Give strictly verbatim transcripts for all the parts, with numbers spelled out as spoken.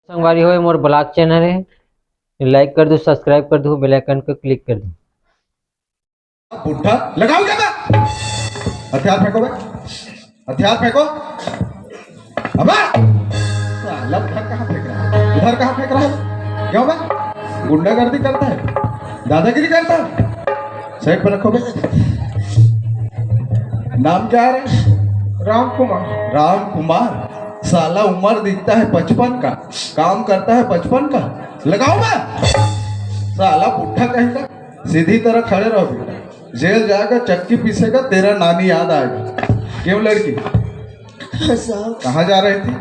संगवारी हो, ये मोर vlog channel है, like कर दो, subscribe कर दो, bell icon को click कर दो। बुढ़ा, लगाओ क्या बे? हथियार फेंको बे, हथियार फेंको। अबे साला, उधर कहाँ फेंक रहा है, उधर कहाँ फेंक रहा है? क्यों बे, गुंडागर्दी करता है, दादागिरी करता है? साइड पर रखो बे। नाम क्या है रे? राम कुमार। राम कुमार। साला उम्र दिखता है पचपन का, काम करता है पचपन का। लगाओ बे। साला बुढ़ा कहीं का। सीधी तरह खड़े रहो बेटा, जेल जाएगा, चक्की पीसेगा, तेरा नानी याद आएगा। क्यों लड़की, हाँ साहब। कहाँ जा रही थी?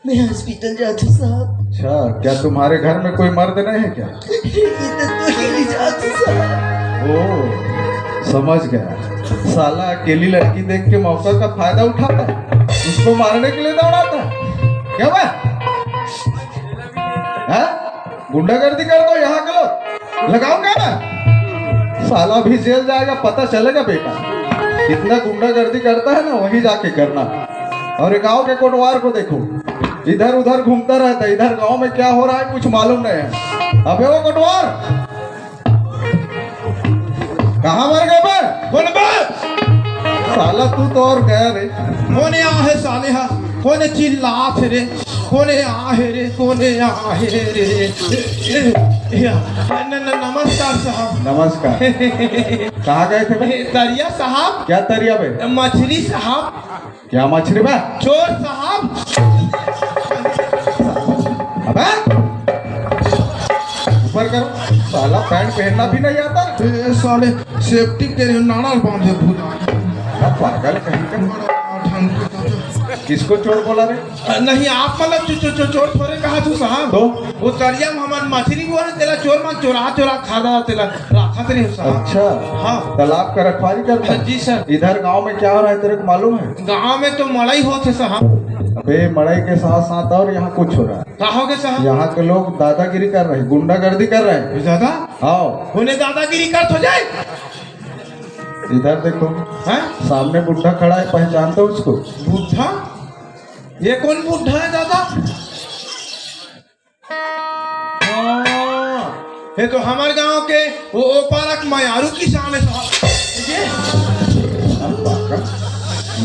मैं हॉस्पिटल जाती हूँ साहब। अच्छा, क्या तुम्हारे घर में कोई मर्द नहीं है क्या? इधर तो अकेली जाती हूँ साहब। ओ, समझ गया। साला अकेली लड़की देख के मौका का फायदा उठाता है, उसको मारने के लिए दौड़ाता है क्या बे? हैं? गुंडागर्दी कर दो यहाँ के लोग, लगाऊंगा मैं। साला भी जेल जाएगा, पता चलेगा बेटा। इतना गुंडागर्दी करता है ना, वहीं जाके करना। और ये गांव के कोटवार को देखो, इधर उधर घूमता रहता है, इधर गांव में क्या हो रहा है कुछ मालूम नहीं है। अबे वो कोटवार, कहाँ मर गए बे? कौन बे? साला तू तो और गया रे। कोने आ है साले हा? कोने चिल्लात हे रे? कोने आ है रे? कोने आ है रे? ए, ए, ए, न, न, नमस्कार साहब। नमस्कार। कहाँ गए थे बे? ए, तरिया साहब। क्या तरिया बे? मछली साहब। क्या मछली बे? चोर साहब। अबे ऊपर करो, साला पैंट पहनना भी नहीं आता। ए, साले सेफ्टी के लिए नाड़ा बांधे भूत। अब पागल कहीं का। ढंग के तो किसको चोर बोला रे? अ, नहीं, आप मतलब चो-, चो-, चो-, चोर थोड़े कहा तू साहब। तो? वो तरिया में हमार मछली वो है, तेला चोर मन चोरा चोरा खाता, तेला राखत रहे साहब। अच्छा। हाँ। तालाब का रखवाली करता है? जी सर। इधर गांव में क्या हो रहा है तेरे को मालूम है? गांव में तो मड़ई होत हे साहब। अबे मड़ई के साथ साथ और यहाँ कुछ हो रहा है। का हो गया साहब? यहाँ के लोग दादागिरी कर रहे हैं, गुंडागर्दी कर रहे हैं। ज्यादा? हाँ। उन्हें दादागिरी कर तो जाए। इधर देखो। हैं? सामने बुढ़ा खड़ा है, पहचानते हो उसको? बुढ़ा? ये कौन बुढ़ा है दादा? हाँ, ये तो हमार गांव के वो, वो पारक मयारू किसान है साहब। ये?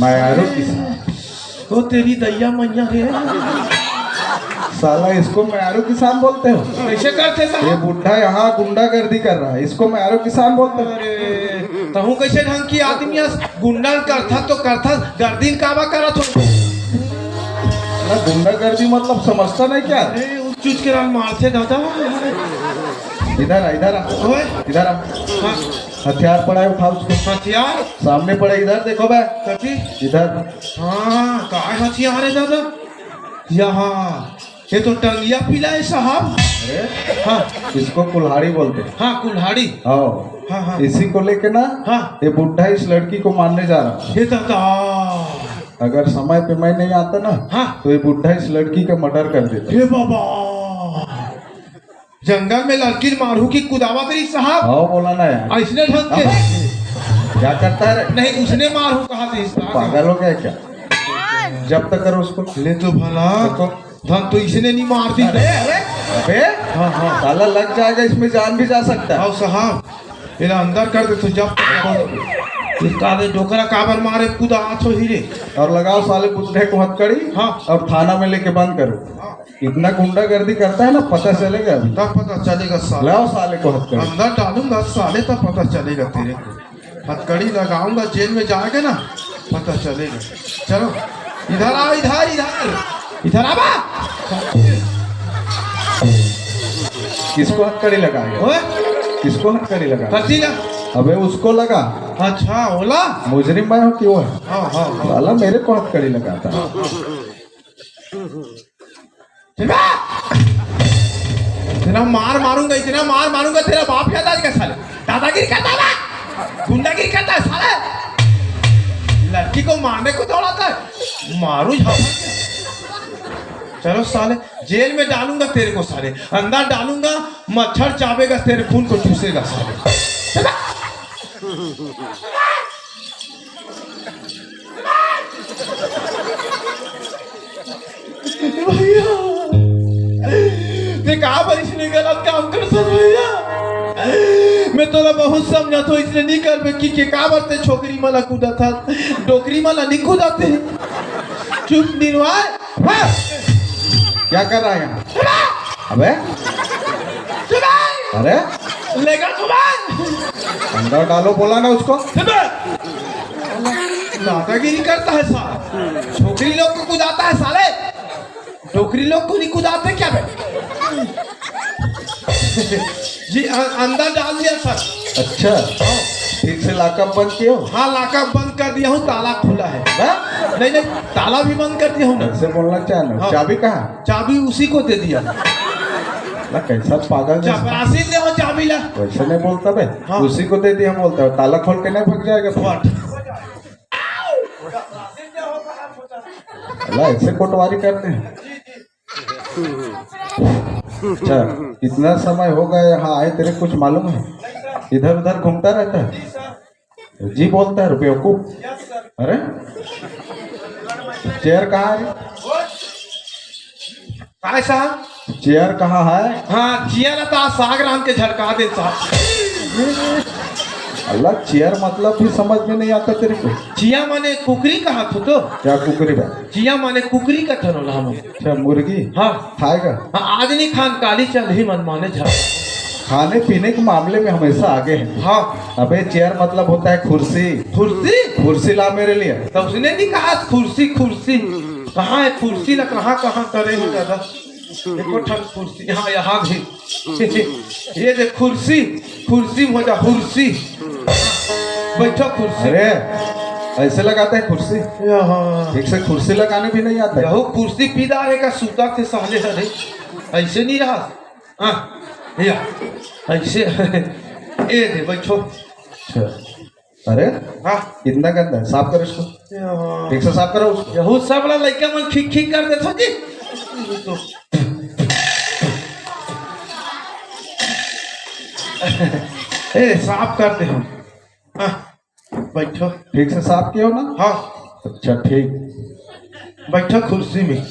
मयारू किसान। वो तेरी दैया मैया है। साला, इसको मयारू किसान बोलते हो? कैसे करते ये साहब? बुढ़ा यहाँ गुंडागर्दी कर रहा है, इसको मयारू किसान बोलते हो? अरे, तहूँ कैसे ढंग की आदमी हस? गुंडा करथा तो करथा, गर्दी ल काबा करत हो? ना, गुंडागर्दी मतलब समझता नहीं क्या? अरे, उस चूच के राम मारथे दादा। इधर आ, इधर आ। ओए। इधर आ। हाँ। हथियार पड़ा है, उठा उसको। हथियार? सामने पड़ा, इधर देखो बे। कथी? इधर। हाँ, काय हथियार है दादा? यहाँ। ये तो टंगिया पीला है साहब। अरे, हाँ। इसको कुल्हाड़ी बोलते हैं। हाँ, कुल्हाड़ी। हाँ। हाँ, हाँ। इसी को लेके ना, हाँ। ये बुढ़ा इस लड़की को मारने जा रहा है। हे दादा। अगर समय पे मैं नहीं आता ना, हाँ। तो ये बुढ़ा इस लड़की का मर्डर कर देता। हे बाबा, जंगल में लड़की मारू की कुदावत रही साहब। हाँ, बोला ना यार। ऐसने ढंग के। हाँ। क्या करता है रे? नहीं, उसने मारू कहा था इस तरह। पागल हो गया क्या? जब्त करो उसको। ले तो भला। देखो। धन तो इसने नहीं मार दी। अरे, अरे, अबे, हाँ, हाँ। ताला लग जाएगा, इसमें जान भी जा सकता है। आओ साहब, इला अंदर कर दे तो जब तक इसका दे डोकरा काबर मारे कूदा हाथ हो ही रे। और लगाओ साले पुतले को हथकड़ी। हाँ। और थाना में लेके बंद करो। हाँ। इतना गुंडागर्दी करता है ना, पता चलेगा अभी। तब पता चलेगा साले। लाओ साले को हथकड़ी। अंदर डालूंगा साले, तब पता चलेगा तेरे को। हथकड़ी लगाऊंगा, जेल में जाएगा ना, पता चलेगा। चलो, इधर आओ, इधर, इधर, इधर आ बा। किसको हथकड़ी लगाएगा? ओए? किसको हथकड़ी लगाएगा? कथी ला? अबे उसको लगा। अच्छा, ओला? मुजरिम मैं हूँ कि वो है? हाँ, हाँ, हाँ। साला मेरे को हथकड़ी लगाता है। हाँ, हाँ। चल बे! इतना मार मारूंगा, इतना मार मारूंगा, तेरा बाप याद आ जाएगा साले। दादागिरी करता है बे, गुंडागिरी करता है साले। लड़की को मारने को दौड़ाता है, मारू झापड़ के। चलो साले, जेल में डालूंगा तेरे को साले, अंदर डालूंगा, मच्छर चाबेगा, तेरे खून को चूसेगा साले। चल बे! भैया, काबर इसने गलत काम कर सर भैया? मैं तोला बहुत समझाथों, इसने नहीं करबे कि के काबर ते छोकरी मन ला कूदत हस, डोकरी मन ला नहीं कूदते। चुप निरवाय। हाँ। क्या कर रहा है यहाँ? अबे, अरे, लेगा सुबह। अंदर डालो, बोला ना उसको। दादागिरी करता है साला, छोकरी लोग को कूदाता है साले। डोकरी लोग को नहीं कूदाते क्या बे? जी, अ-, अंदर डाल दिया सर। अच्छा, हाँ। ठीक से लॉकअप बंद किए हो? हाँ, लॉकअप बंद कर दिया हूँ, ताला खुला है। हाँ? नहीं, नहीं, ताला भी बंद कर दिया हूँ ना। ऐसे बोलना चाहिए ना। हाँ। चाबी कहाँ? चाबी उसी को दे दिया। ना, कैसा पागल है। चपरासी ले हो चाबी ला। वैसे नहीं बोलता बे। हाँ। उसी को दे दिया बोलता है, ताला खोल के नहीं भाग जाएगा। फट। अल्लाह, ऐसे कोटवारी करते हैं। अच्छा, कितना समय हो गया यहाँ आए, तेरे कुछ मालूम है? इधर उधर घूमता रहता है, जी बोलता है, बेवकूफ। अरे, चेयर कहाँ है? काय साहब? चेयर कहाँ है? हाँ, चेयर तो आज साग रांध के झटका दे साहब। अल्लाह, चेयर मतलब भी समझ में नहीं आता तेरे को। चिया माने कुकरी कहा थो तो? क्या कुकरी बा? चिया माने कुकरी का थनो ला हम। अच्छा, मुर्गी? हाँ। खाएगा? हाँ, आज नहीं खान, काली चल ही मन माने झा। खाने पीने के मामले में हमेशा आगे हैं। हाँ। अबे, चेयर मतलब होता है कुर्सी। कुर्सी? कुर्सी ला मेरे लिए। तो उसने नहीं कहा कुर्सी, कुर्सी। कहाँ है कुर्सी ला, कहाँ, कहाँ करे हो दादा? देखो ठन कुर्सी, हाँ, यहाँ भी। ये दे कुर्सी, कुर्सी में हो जा हुर्सी। बैठो कुर्सी। अरे, ऐसे लगाते हैं कुर्सी? यहाँ। ठीक से कुर्सी लगाने भी नहीं आता है। यहो कुर्सी पीदा रे का सूता थे साले हरे। ऐसे नहीं रहा। हाँ, या, ऐसे। ए दे, बैठो। अच्छा। अरे, हाँ। कितना गंदा है, साफ करो इसको। या। ठीक से साफ करो उसको। यहू सब ला लइका मन खिक खिक कर देथो जी। ए, साफ कर दे हम। हाँ, बैठो। ठीक से साफ किए हो ना? हाँ। अच्छा, ठीक। बैठो कुर्सी में।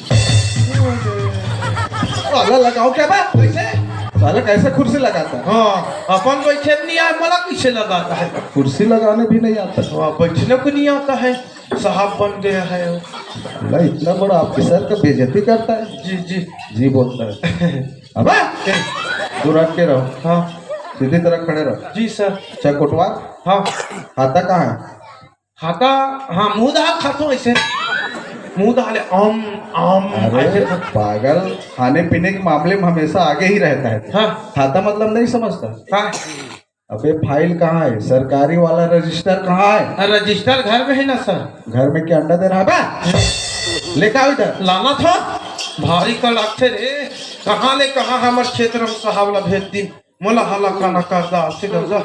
साला लगाओ क्या बा? कैसे? साला कैसे कुर्सी लगाता है? हाँ, अपन बैठे नहीं आए, मला कैसे लगाता है? कुर्सी लगाने भी नहीं आता। हाँ, बैठने को नहीं आता है, साहब बन गया है। साला इतना बड़ा ऑफिसर का बेइज्जती करता है। जी, जी। जी बोलता है। अबे, दूर हट के रहो। हाँ। सीधी तरह खड़े रहो। जी सर। अच्छा, कोटवार। हाँ। खाता कहाँ है? खाता, हाँ, मुंह दाल खाथो ऐसे। मुंह दाल, आम, आम, अरे ऐसे खा- पागल, खाने पीने के मामले में हमेशा आगे ही रहता है। हाँ। खाता मतलब नहीं समझता। हाँ। अबे, फाइल कहाँ है? सरकारी वाला रजिस्टर कहाँ है? हाँ, रजिस्टर घर में है ना सर। घर में क्या अंडा दे रहा है बे? लेके आओ इधर। लाना था, भारी का लागथे रे। कहाँ ले कहाँ हमर क्षेत्र में साहब ला भेज दी। मोला हला काना करदा से करदा।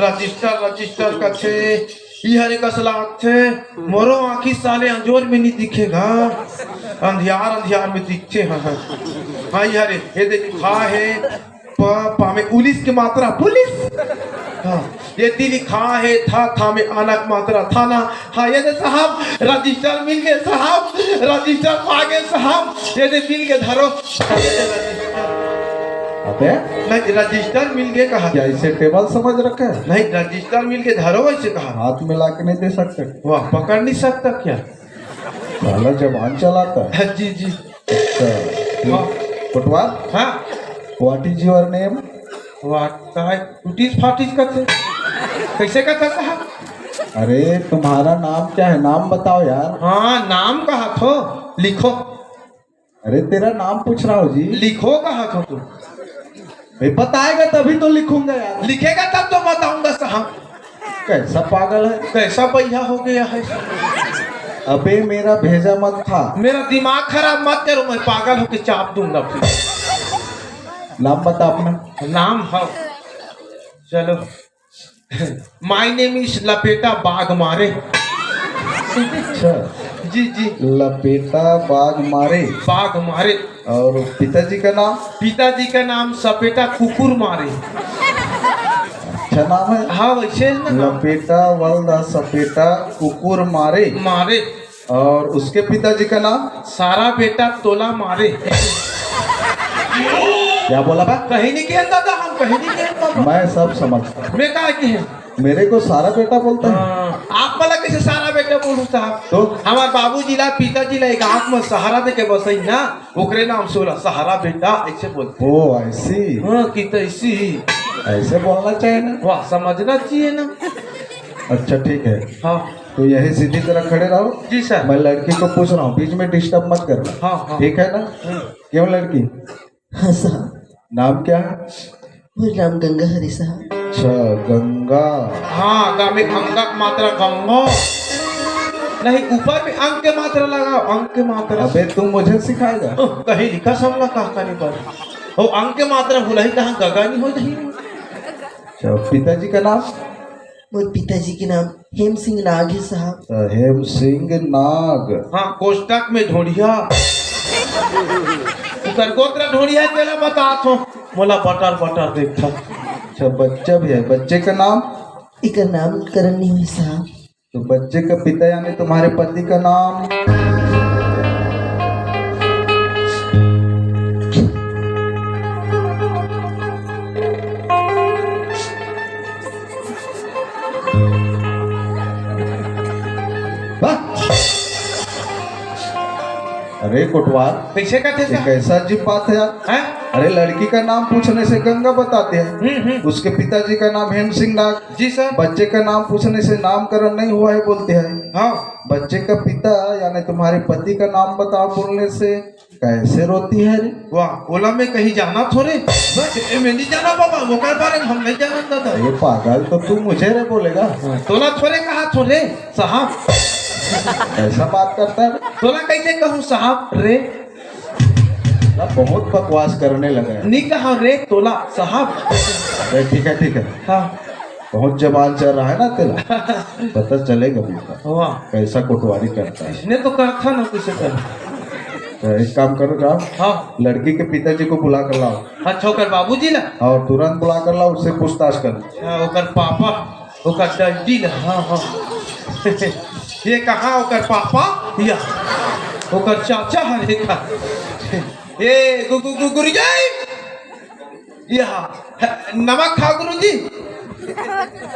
रजिस्टर, रजिस्टर कथे। ई हरे कस लागथे। मोरो आँखी साले अंजोर में नहीं दिखेगा। अंधियार, अंधियार में दिखथे। हाँ, हाँ। हाँ, ई हरे, ये देख, खा है। प, पा में उलिस के मात्रा, पुलिस। हाँ, ये ती लिखा है, था, था में आना के मात्रा, थाना। हाँ, ये दे साहब, रजिस्टर मिल गए साहब, रजिस्टर पा गए साहब, ये दे मिल गए, धरो। अबे? नहीं, रजिस्टर मिल गए कहा। क्या इसे टेबल समझ रखा है? नहीं, रजिस्टर मिल गए, धरो ऐसे कहा। हाथ में ला के नहीं दे सकते? वाह, पकड़ नहीं सकता क्या? साला जबान चलाता है। हाँ, जी, जी। अच्छा, हाँ। कोटवार? हाँ। What is your name? What का है? टूटीज फाटीज कथे। कैसे कथा साहब? अरे, तुम्हारा नाम क्या है? नाम बताओ यार। हाँ, नाम कहा थो, लिखो। अरे, तेरा नाम पूछ रहा हूँ जी। लिखो कहा थो तू। भाई, बताएगा तभी तो लिखूंगा यार। लिखेगा तब तो बताऊंगा साहब। कैसा पागल है? कैसा पहिया हो गया है? अबे, मेरा भेजा मत खा। मेरा दिमाग खराब मत करो, मैं पागल होके चाप दूंगा फिर। नाम बता अपना। नाम है, चलो, My name is लपेटा बाग मारे। अच्छा। जी, जी। लपेटा बाग मारे। बाग मारे। और पिताजी का नाम? पिताजी का नाम सपेटा कुकुर मारे। अच्छा नाम है। हाँ, वैसे है ना नाम। लपेटा वल्द सपेटा कुकुर मारे। मारे। और उसके पिताजी का नाम? सारा बेटा तोला मारे। क्या बोला बा? कहीं नहीं किया दादा, हम कहीं नहीं किया दादा। मैं सब समझता हूँ। मैं कहा कि है? मेरे को सारा बेटा बोलता है। हाँ, आप वाला कैसे सारा बेटा बोलूं साहब? तो? हमारे बाबूजी ला, पिताजी ला एक आंख में सहारा दे के बसई ना, ओकरे नाम से बोला सहारा बेटा, ऐसे बोलते। ओ, ऐसी। हाँ, कि तैसी। ऐसे बोलना चाहिए ना। वाह, समझना चाहिए ना। अच्छा, ठीक है। हाँ। तो यही सीधी तरह खड़े रहो। जी सर। मैं लड़की को पूछ रहा हूँ, बीच में डिस्टर्ब मत करना। हाँ, हाँ। ठीक है ना? हम्म। क्यों लड़की? हाँ साहब। नाम क्या है? मोर नाम गंगा हरे साहब। अच्छा, गंगा। हाँ, गा में अंग के मात्रा गंगो। नहीं, ऊपर में अंग के मात्रा लगाओ, अंग के मात्रा। अबे, तू मुझे सिखाएगा? ओह, कहीं लिखा समला कहा का नहीं पर। हो, अंग के मात्रा भुलाई कहाँ गगा नहीं हो जाही। अच्छा, पिताजी का नाम? मोर पिताजी के नाम हेम सिंह नाग हे साहब। अच्छा, हेम सिंह नाग। हाँ, कोष्टक में ढोढ़िया। उकर गोत्र ढोढ़िया तेला बतात हो, मोला बटर बटर देखत। अच्छा, बच्चा भी है। बच्चे का नाम? इकर नामकरण नहीं हुई साहब। तो बच्चे का पिता यानी तुम्हारे पति का नाम? वाह! अरे कोटवार, कैसे कहते ये साहब? कैसा अजीब बात है यार? हैं? अरे, लड़की का नाम पूछने से गंगा बताते हैं, हम्म, हम्म। उसके पिताजी का नाम हेम सिंह नाग, जी सर। बच्चे का नाम पूछने से नामकरण नहीं हुआ है बोलते हैं। हाँ। बच्चे का पिता यानी तुम्हारे पति का नाम बताओ बोलने से कैसे रोती है रे? वाह, ओला मैं कहीं जाना थोरे। बस, ए, मैं नहीं जाना बाबा, ओकर बारे में हम नहीं जाना दादा। ये पागल, तो तू मुझे रे बोलेगा? हाँ, तोला थोरे कहा थोरे साहब। ऐसा बात करता है? तोला कैसे कहूँ साहब रे? ना, बहुत बकवास करने लगा है। नहीं कहा रे तोला साहब। अरे ठीक है, ठीक है। हाँ। बहुत जबान चल रहा है ना तेरा, पता चलेगा बेटा वाह। कैसा कोटवारी करता है। इसने तो करता ना कुछ कर। तो एक काम करो, जाओ हाँ। लड़की के पिताजी को बुला कर लाओ। अच्छा, ओकर बाबूजी ला? और तुरंत बुला कर लाओ, उससे पूछताछ कर। हाँ, ओकर पापा, ओकर डंडी ला, हाँ, हाँ। ये कहाँ ओकर पापा? या ओकर चाचा हरे का? ए, गु-, गु-, गु-, गुरु जी! या, नमक खाओ गुरु जी।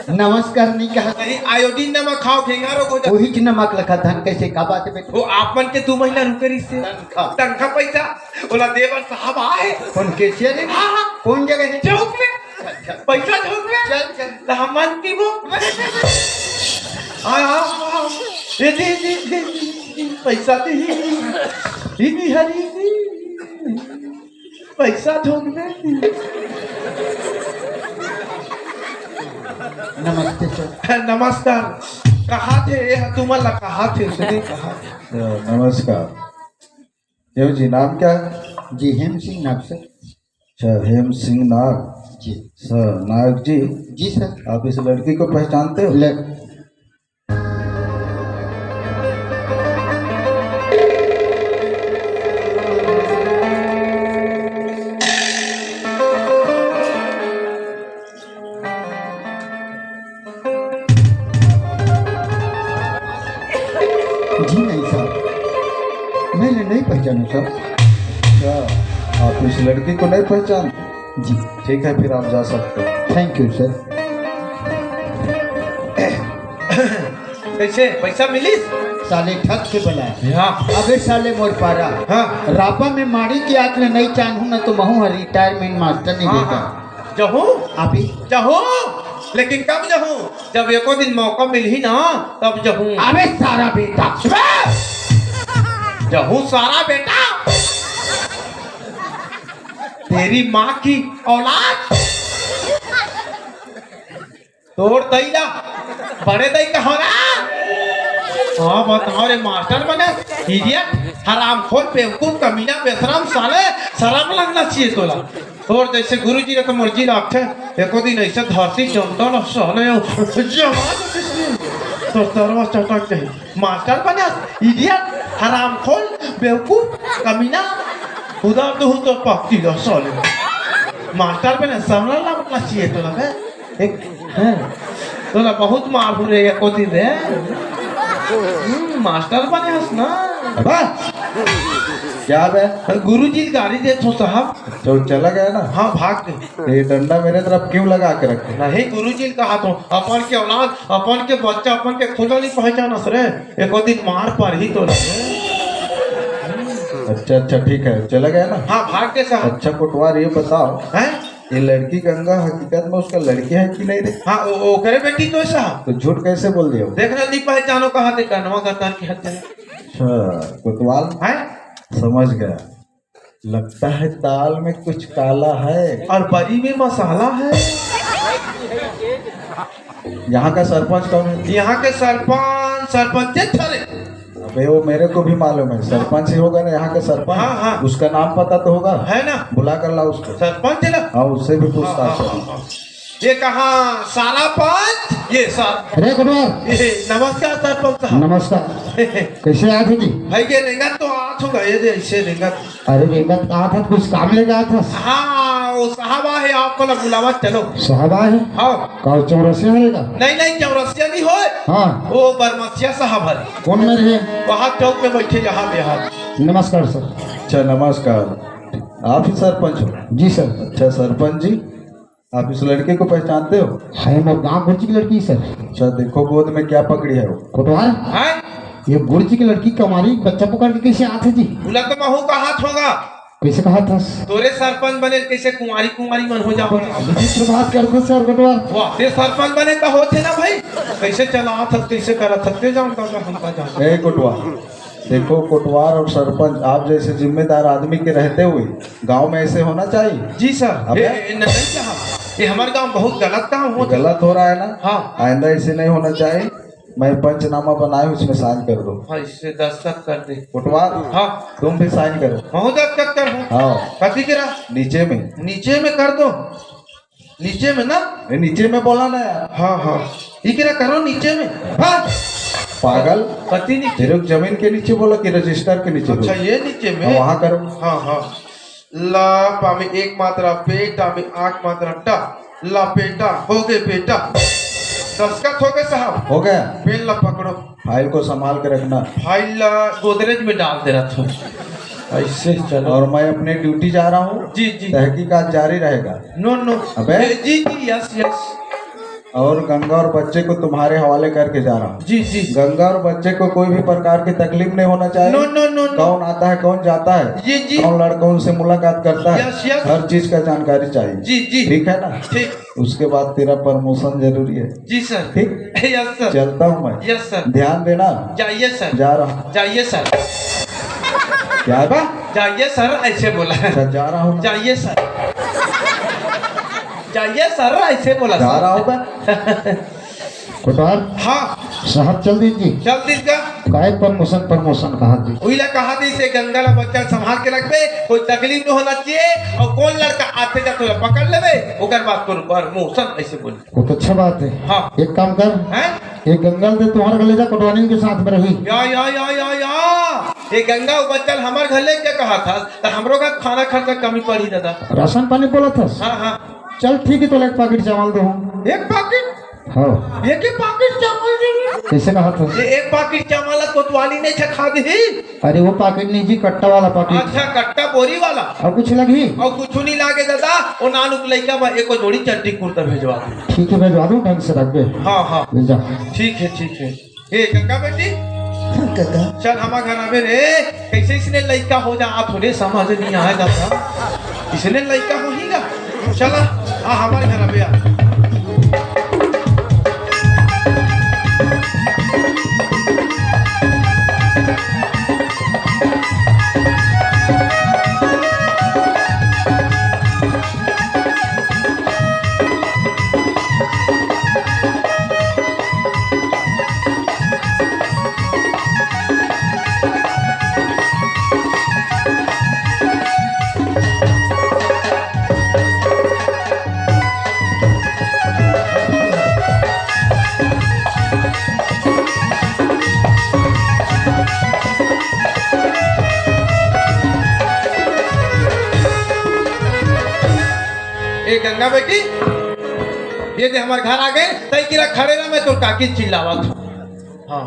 नमस्कार नहीं कहा। नहीं, आयोडीन नमक खाओ, घेंघा रोग हो जाता। वही च नमक लखा धन कैसे का बात है बेटा? वो आप मन के दो महीना रुके रही से। तनखा। तनखा पैसा, ओला देवर साहब आए। कौन कैशियर है? हाँ, हाँ। कौन जगह है? चौक में। अच्छा। पैसा चौक में। चल, चल। तो हम मन पीबो। हाँ, हाँ, हाँ। ये दे, दे, दे, दे, पैसा दे। दीदी हरी दे। पैसा ठोक दे। नमस्ते सर। नमस्कार। कहा थे ये तुमन ला कहा थे, सुने कहा थे। नमस्कार। देव जी, नाम क्या है? जी, हेम सिंह नाग सर। अच्छा, हेम सिंह नाग। जी। सर, नाग जी। जी सर। आप इस लड़की को पहचानते हो? ल- जी नहीं साहब, मैं इन्हें नहीं पहचानू सर। अच्छा, आप इस लड़की को नहीं पहचानते? जी। ठीक है, फिर आप जा सकते हो। Thank you sir. कैसे पैसा मिलिस? साले ठग के बलाए। हाँ। अबे साले मोर पारा। हाँ। रापा में माड़ी के आँख ले नहीं चानहूँ ना तो महूँ हर रिटायरमेंट मास्टर नहीं हाँ, बेटा। हाँ। जहूँ? अभी। जहूँ? लेकिन कब जहूँ? जब एको दिन मौका मिलही ना, तब जहूँ। अबे सारा बेटा। जहूँ सारा बेटा। तेरी माँ की औलाद। तोर दई ला, बड़े दई कहो ना। हाँ, बताओ रे, मास्टर बने, इडियट, हरामखोर, बेवकूफ, कमीना, बेशरम, साले, शरम लगना चाहिए तोला। तोर जैसे गुरुजी रे तो मोर जी लागथे, एको दिन ऐसे धरती चमटा ना साले, जमा तो किसी, तो तरवा चटक जाए। मास्टर बने, इडियट, हरामखोर, बेवकूफ, कमीना, उधर तो हूँ तो पक्की लो साले। मास्टर बने, सामला लगना चाहिए तोला बे। एक, हैं? तोला बहुत मार हो रे, एको दिन रे। हम्म, मास्टर बने हस ना। बस। क्या बे? गुरुजी ल गारी देत हों साहब। तो चला गया ना? हाँ, भाग गे। ये डंडा मेरे तरफ क्यों लगा के रखे? नहीं, गुरुजी ल कहा तो, अपन के औलाद, अपन के बच्चा, अपन के खुद नहीं पहचानस रे। एको दिन मार पड़ही तो रे। अच्छा, अच्छा, ठीक है, चला गया ना? हाँ, भाग गे साहब। अच्छा कोटवार, ये बताओ, हैं? ये लड़की गंगा हकीकत में उसका लड़की है कि नहीं रे? हाँ, ओ, ओकरे बेटी तो है साहब। तो झूठ कैसे बोल दिया वो? देखना, नहीं पहचानो कहाँ थे, कनवा गतार के हत्या। अच्छा, कोतवाल। हैं? समझ गया। लगता है दाल में कुछ काला है। और बरी में मसाला है। यहाँ का सरपंच कौन है? यहाँ के सरपंच, सरपंच थे रे। अबे, वो मेरे को भी मालूम है, सरपंच ही होगा ना यहाँ का सरपंच। हाँ, हाँ। उसका नाम पता तो होगा। है ना? बुला कर ला उसको। सरपंच है ना? हाँ, उससे भी पूछताछ हाँ, करो। हाँ, हाँ। ये कहाँ सारा पंच? ये सर। अरे कोटवार। ये नमस्कार सरपंच साहब। नमस्कार। कैसे आए थे जी? भाई ये रेंगत तो आत होगा, ये दे ऐसे रेंगत। अरे रेंगत कहा था, कुछ काम लेके आया था? हाँ, वो साहब आहे, आपको ला बुलावा, चलो। साहब आहे? हाँ। का वो चौरसिया रहेगा? नहीं, नहीं, चौरसिया नहीं होए। हाँ। वो बरमसिया साहब है। कौन में रहे? वहाँ चौक में बैठे, यहाँ पे, यहाँ। नमस्कार सर। अच्छा, नमस्कार। आप ही सरपंच हो? जी सर। अच्छा सरपंच जी, आप इस लड़के को पहचानते हो? है, मोर गांव गुरजी की लड़की सर। अच्छा, देखो गोद में क्या पकड़ी है वो। कोटवार, हैं? ये गुरजी की लड़की कमारी बच्चा पकड़ के कैसे आथे जी? उला तो महू का हाथ होगा। कैसे कहा था? तोरे सरपंच बने कैसे कुंवारी कुंवारी मन हो जाओ? विचित्र बात करते सर कोटवार। वाह, ते सरपंच बने तो होथे ना भाई, कैसे चला था, कैसे करा था, ते जानता था, हमका जानता। ए कोटवार, देखो कोटवार और सरपंच, आप जैसे जिम्मेदार आदमी के रहते हुए गांव में ऐसे होना चाहिए? जी सर। अबे? ए, ए, नहीं साहब, ये हमारे गांव बहुत गलत काम होता है। गलत हो रहा है ना? हाँ। आइंदा ऐसे नहीं होना चाहिए। मैं पंचनामा बनाए, उसमें साइन कर दो। हाँ, इससे दस्तखत कर दे। कोटवार, हाँ। तुम भी साइन करो। मैं दस्तखत कर हूँ। हाँ। कथी करा? नीचे में। नीचे में कर दो। नीचे में ना? ए, नीचे में बोला ना यार। हाँ, हाँ। इकरा करो नीचे में। हाँ। पागल। कति नीचे? तेरे को जमीन के नीचे बोला कि रजिस्टर के नीचे अच्छा, बोला? ये नीचे में? हाँ, वहाँ करो। हाँ, हाँ। ला पा में एक मात्रा, पे टा में आठ मात्रा, टा। ला पेटा, हो गए बेटा। दस्तखत हो गए साहब। हो गया। पेन ला पकड़ो। फाइल को संभाल के रखना। फाइल ला गोदरेज में डाल दे रहा था। ऐसे चलो। और मैं अपने ड्यूटी जा रहा हूँ। जी, जी। तहकीकात जारी रहेगा। नो, नो। अबे? ए, जी, जी, यस, यस। और गंगा और बच्चे को तुम्हारे हवाले करके जा रहा हूँ। जी, जी। गंगा और बच्चे को कोई भी प्रकार की तकलीफ नहीं होना चाहिए। नो, नो, नो, नो। कौन आता है, कौन जाता है, जी, जी। कौन लड़का उनसे मुलाकात करता है, यस, यस। हर चीज का जानकारी चाहिए। जी, जी। ठीक है ना? ठीक। उसके बाद तेरा प्रमोशन जरूरी है। जी सर। ठीक? Yes sir. चलता हूँ मैं। Yes sir. ध्यान देना। जाइए सर। जा रहा हूँ। जाइए सर। क्या बा? जाइए सर, ऐसे बोला। अच्छा, जा रहा हूँ मैं। जाइए सर। जाइए सर, ऐसे बोला जा सर। रहा हूँ मैं। कोटवार। हाँ। साहब चल दीन जी। चल दीन का? काय प्रमोशन, प्रमोशन कहा जी? उइला कहा दी से गंगा ला बच्चा संभाल के रखबे, कोई तकलीफ नहीं होना चाहिए, और कौन लड़का आते जाते हुए पकड़ लेबे, ओकर बाद तोर प्रमोशन ऐसे बोल। बहुत अच्छा बात है। हाँ। एक काम कर। हैं? एक गंगा दे तुम्हारे घर ले जा, कोटवानी के साथ में रही। या, या, या, या, या। ये गंगा वो बच्चा हमारे घर ले क्या कहा था, तो हमरो का खाना खर्चा कमी पड़ी दादा। राशन पानी बोला था? हाँ, हाँ। चल ठीक है, तो एक पैकेट चावल दो। एक पैकेट? हाँ। एक ही पैकेट चावल दे रहे? कैसे कहा था? ये एक पैकेट चावल कोतवाली नहीं छखा दी। अरे वो पैकेट नहीं जी, कट्टा वाला पैकेट। अच्छा, कट्टा बोरी वाला। और कुछ लगी? और कुछ नहीं लागे दादा, वो नानुक लइका बा, एको जोड़ी चड्डी कुर्ता भेजवा दे। ठीक है, भेजवा दूँ, ढंग से रख दे। हाँ, हाँ। ले जा। ठीक है, ठीक है। ए, गंगा बेटी। काका। चल, हमार घर आवे रे। कैसे इसने लइका हो जा, आप थोड़े समझ नहीं आए दादा। इसने लइका हो ही ना। चला, आ हमारे घर आवे आ। ए गंगा बेटी, ये दे हमारे घर आ गए, तई किरा खड़े रह, मैं तो काकी चिल्लावत हूँ। हाँ।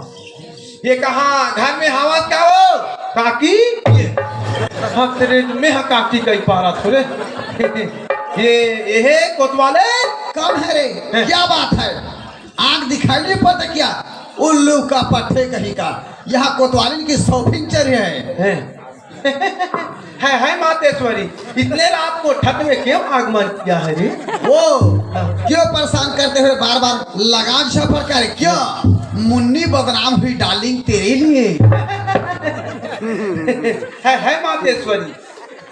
ये कहा घर में हवा का हो? काकी? ये। हाँ, तेरे में हा काकी कई पारा थोरे। ये, ये हे कोतवाले। कौन है रे? हैं? क्या बात है? आंख दिखाई नहीं पड़ता क्या? उल्लू का पट्ठे कहीं का। यहाँ कोतवालिन की शॉपिंग चल रही है। हैं? है, है मातेश्वरी, इतने रात को ठट में क्यों आगमन किया है रे? वो क्यों परेशान करते हुए बार बार लगाम सफर करे? क्यों मुन्नी बदनाम हुई डार्लिंग तेरे लिए? है, है मातेश्वरी,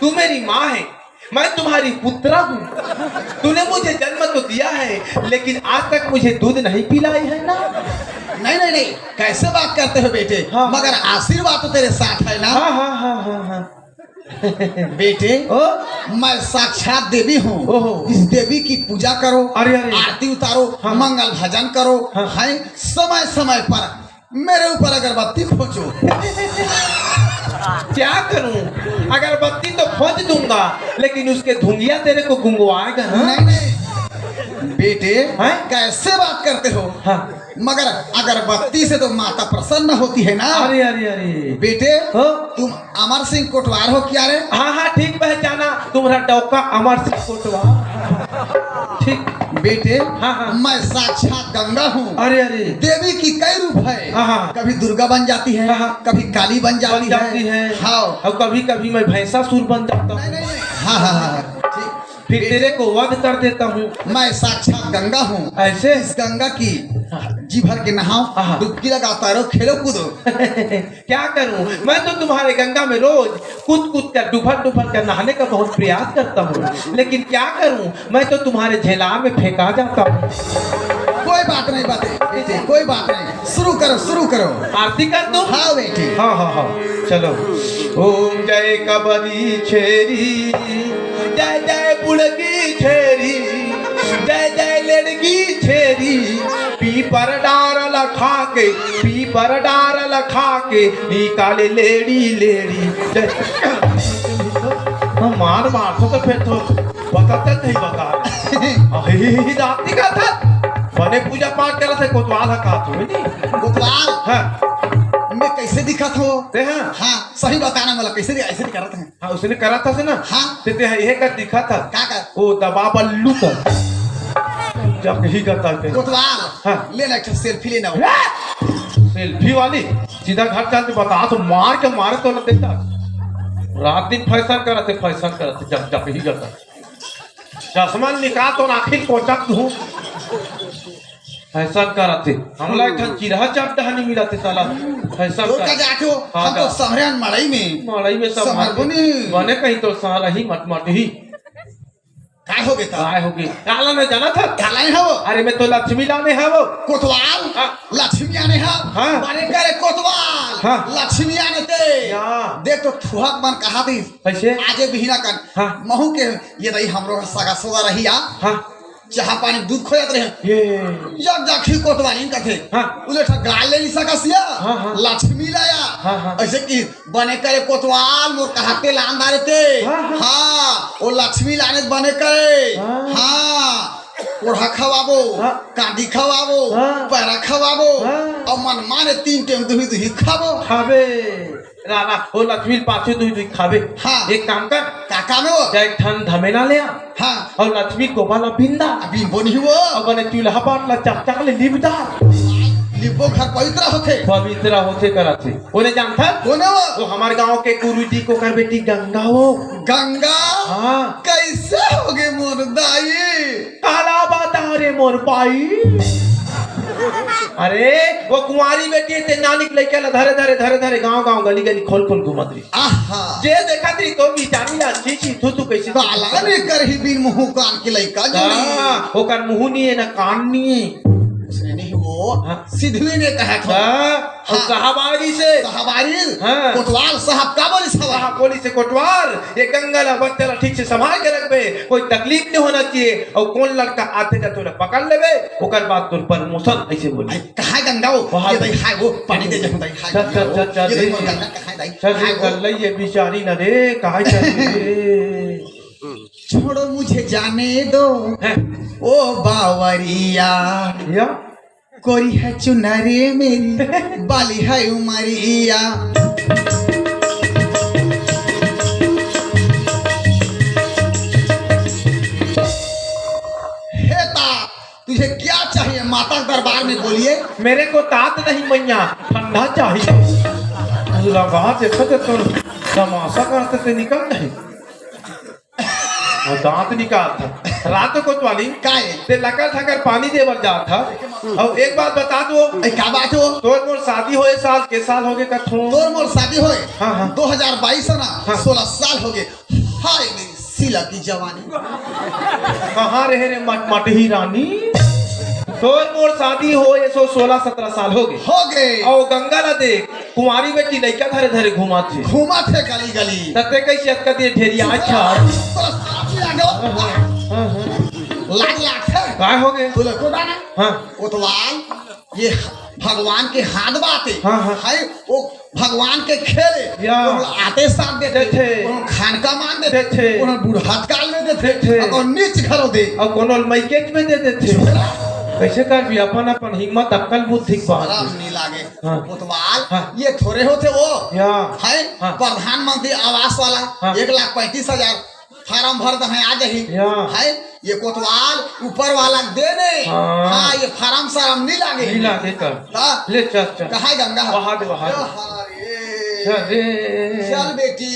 तू मेरी माँ है, मैं तुम्हारी पुत्रा हूँ। तूने मुझे जन्म तो दिया है, लेकिन आज तक मुझे दूध नहीं पिलाई है ना। नहीं, नहीं, नहीं, कैसे बात करते हो बेटे? हाँ। मगर आशीर्वाद तो तेरे साथ है ना। हाँ, हाँ, हाँ, हाँ, हाँ। बेटे, ओ? मैं साक्षात देवी हूँ। ओहो। इस देवी की पूजा करो, अरे, अरे। आरती उतारो, हाँ। मंगल भजन करो, हाँ। है समय समय पर मेरे ऊपर अगरबत्ती खोजो। क्या करूं? अगरबत्ती तो खोज दूंगा, लेकिन उसके धुंगिया तेरे को गुंगवाएगा ना। नहीं, नहीं। बेटे, हैं? कैसे बात करते हो? हाँ। मगर अगरबत्ती से तो माता प्रसन्न होती है ना। अरे, अरे, अरे। बेटे, हाँ? तुम अमर सिंह कोटवार हो क्या रे? हाँ, हाँ, ठीक पहचाना, तुम्हारा डौका अमर सिंह कोटवार। ठीक। बेटे, हाँ, हाँ। मैं साक्षात गंगा हूँ। अरे, अरे। देवी की कई रूप है। हाँ, हाँ। कभी दुर्गा बन जाती है, हाँ, हाँ। कभी काली बन जाती बन जाती है। है। हाँ। और कभी कभी मैं भैंसासुर बन जाता हूँ। नहीं, नहीं, नहीं। हाँ, हाँ, हाँ, हाँ। ठीक। फिर तेरे को वध कर देता हूँ। मैं साक्षात गंगा हूँ। ऐसे? इस गंगा की हाँ। जी भर के नहाओ, हाँ। डुबकी लगाओ, तैरो, खेलो, कूदो। क्या करूं, मैं तो तुम्हारे गंगा में रोज कूद कूद कर, डुफर डुफर कर नहाने का बहुत प्रयास करता हूँ, लेकिन क्या करूं, मैं तो तुम्हारे झेला में फेंका जाता हूँ। कोई बात नहीं, बात नहीं, बेटे, कोई बात नहीं। शुरू करो, शुरू करो। आरती कर दूं? हाँ बेटे। हाँ, हाँ, हाँ। चलो। ओम जय कबरी छेरी, जय जय बुड़गी छेरी, जय जय लेड़गी छेरी, पीपर डार लखा के, पीपर डार लखा के, निकाले लेड़ी लेड़ी। जय। हम मार मार तो, तो फिर तो बताते नहीं बता। अही रात नहीं कहा था। बने पूजा पाठ करा थे, कोतवाल है कहा तू, नहीं? कोतवाल? हाँ। मैं कैसे दिखा था वो? ते हाँ। हाँ, सही बताना, मतलब कैसे दि-, ऐसे नहीं करते हैं। हाँ, उसने करा था से ना? हाँ। ते, ते हाँ, यह कर दिखा था। का कर? वो दबा बल्लू था। जब यही करता है। कोतवाल। हाँ। ले ना, एक ठो सेल्फी लेना हो। सेल्फी वाली? सीधा घर चल के बता, तो मार के मारे तो न देता। रात दिन फैशन करते, फैशन करते, जब, जब ही करता। चश्मा निकाल तो आखिर कोचक तू। फैशन करत हे। हमला एक ठन चिरहा चाप डहानी मिलत हे साला। फैशन तोर का करत। जाके हो, हाँ, हम तो का? सहरे हन मड़ई में। मड़ई में सब सहर माटी। बने। बने कहीं तो साला ही मटमट ही। काय हो गे त? काय हो गे? काला न जानत हस? काला हे वो? अरे मैं तो लक्ष्मी लाने हे वो। कोतवाल? हाँ। लक्ष्मी आने हे? हाँ। बने करे कोतवाल। हाँ। लक्ष्मी आने ते। या। देख तो थुहक मन कहा दिस। कैसे? आजे बिहिना कन। हाँ। महू के ये दई हमरो सगा सोदा रही आ। हाँ। चाहा पानी दूध खोजत रहे। ये। जब जाखी कोतवालिन कथे। हाँ। उले ठा गाय ले सकस या। हाँ, हाँ। लक्ष्मी लाया। हाँ, हाँ। ऐसे कि बने करे कोतवाल मोर कहाते लान दारे ते। हाँ, हाँ। हाँ, वो लक्ष्मी लाने बने करे। हाँ। हाँ। ओढ़ा खवाबो, हाँ। कांदी खवाबो, हाँ। पैरा खवाबो, हाँ। और मन माने तीन टाइम दुही दुही खाबो। खाबे। रा, रा, ओ लक्ष्मी ल पाछू दुई दुई खाबे। हाँ। एक काम कर। का काम हे वो? जा एक ठन धमेला ले आ। हाँ। अउ लक्ष्मी गोबर ला बिंदा। अभी वो नहीं वो। अउ बने चूल्हा पाट ला चकचक ले लिप दा। लिपो घर पवित्र होथे। पवित्र होथे करत हे। ओने जानथस? कोन हे वो? वो हमर गांव के गुरुजी के ओकर बेटी गंगा वो। गंगा? हाँ। कैसे होगे मोर दाई? काला बता रे मोर बाई। अरे, वो कुंवारी बेटी हे, ते नानिक लइका ला धरे, धरे, धरे, धरे, गांव, गांव, गली, गली, खोल, खोल घूमत रही। आहा। जे देखत रही, तो बिचारी ला, छी, छी, थू, थू, कैसे? काला ने करही बिन मुंह कान के लइका जोड़ी। हाँ, ओकर मुंह नहीं हे, ना कान नहीं हे। उसने नहीं वो, हाँ। सिद्धवी ने कहा था। हाँ। अउ हाँ। साहब आ गइसे। साहब आ गइस। हाँ। कोतवाल साहब का बोलिस हवय? साहब बोलिसे, "कोतवाल, ये गंगा ला, बच्चा ला ठीक से संभाल के रखबे, कोई तकलीफ नहीं होना चाहिए, अउ कोन लड़का आथे जाथे ओला पकड़ लेबे, ओकर बाद तोर promotion," ऐसे बोलिस। अरे, कहाँ गंगा वो? वहाँ ये दई हाय वो, पानी दे दे, दई हाय चल, चल, वो। चल, चल, ये दई ये। मोर गंगा कहाँ हे दई? चल, हाय ये वो। कर ले, ये बिचारी ना रे, कहाँ चल रही रे? छोड़ो मुझे जाने दो, हैं? ओ बावरिया। या? कोरी है चुनरी मेरी, बाली है उमरिया। क्या चाहिए माता के दरबार में, बोलिए। मेरे को तात नहीं मैया, ठंडा चाहिए। लगा देखो तो तुम तमाशा करते थे, निकल नहीं। वो दांत निकाल था। रात कोतवाली काहे? ते लकर थकर पानी देवल जात था। अउ एक बात बता दो। ए, का बात हो? तोर मोर शादी होए साल के साल होगे कथों? तोर मोर शादी होए हाँ, हाँ। दो हज़ार बाईस ना, हाँ। सोलह साल होगे। हाय मेरी शीला की जवानी। कहाँ रहे रे मटमटही रानी? तोर मोर शादी होए सो सोलह सत्रह साल होगे। होगे। अउ गंगा ला देख, कुंवारी बेटी लइका धरे धरे घूमत हे। घूमत हे गली गली। त ते कइसे अतका देर ढेरिया अच्छा। तो साफ लागे। हाँ, हाँ। लाज लागथे। काय होगे? तू लको ना। हाँ। कोतवाल, ये भगवान के हाथ बाटे। हाँ, हाँ। है, वो भगवान के खेल हे। या। कोनो आते साथ देथे, देथे। कोनो खानका मान देथे, देथे। कोनो बुढ़त काल में देथे, देथे। अउ कोनो नीच घलो दे। अउ कोनो मइकेच में दे देथे। कइसे करबी? अपन, अपन हिम्मत, अक्कल, बुद्धि के बात शरम हे। नहीं लागे। हाँ। कोतवाल, हाँ। ये थोरे होथे वो। या। है? हाँ। प्रधानमंत्री आवास वाला, हाँ। एक लाख पैंतीस हजार फारम भर दे हे, आ जाही। या। है? ये कोतवाल ऊपर वाला दे दे। हाँ। हाँ, ये फारम सारम नहीं लागे। नहीं लागे कर। हाँ। ले चल, चल। कहाँ हे गंगा? वहाँ दे, वहाँ दे। अरे। चल रे। चल बेटी,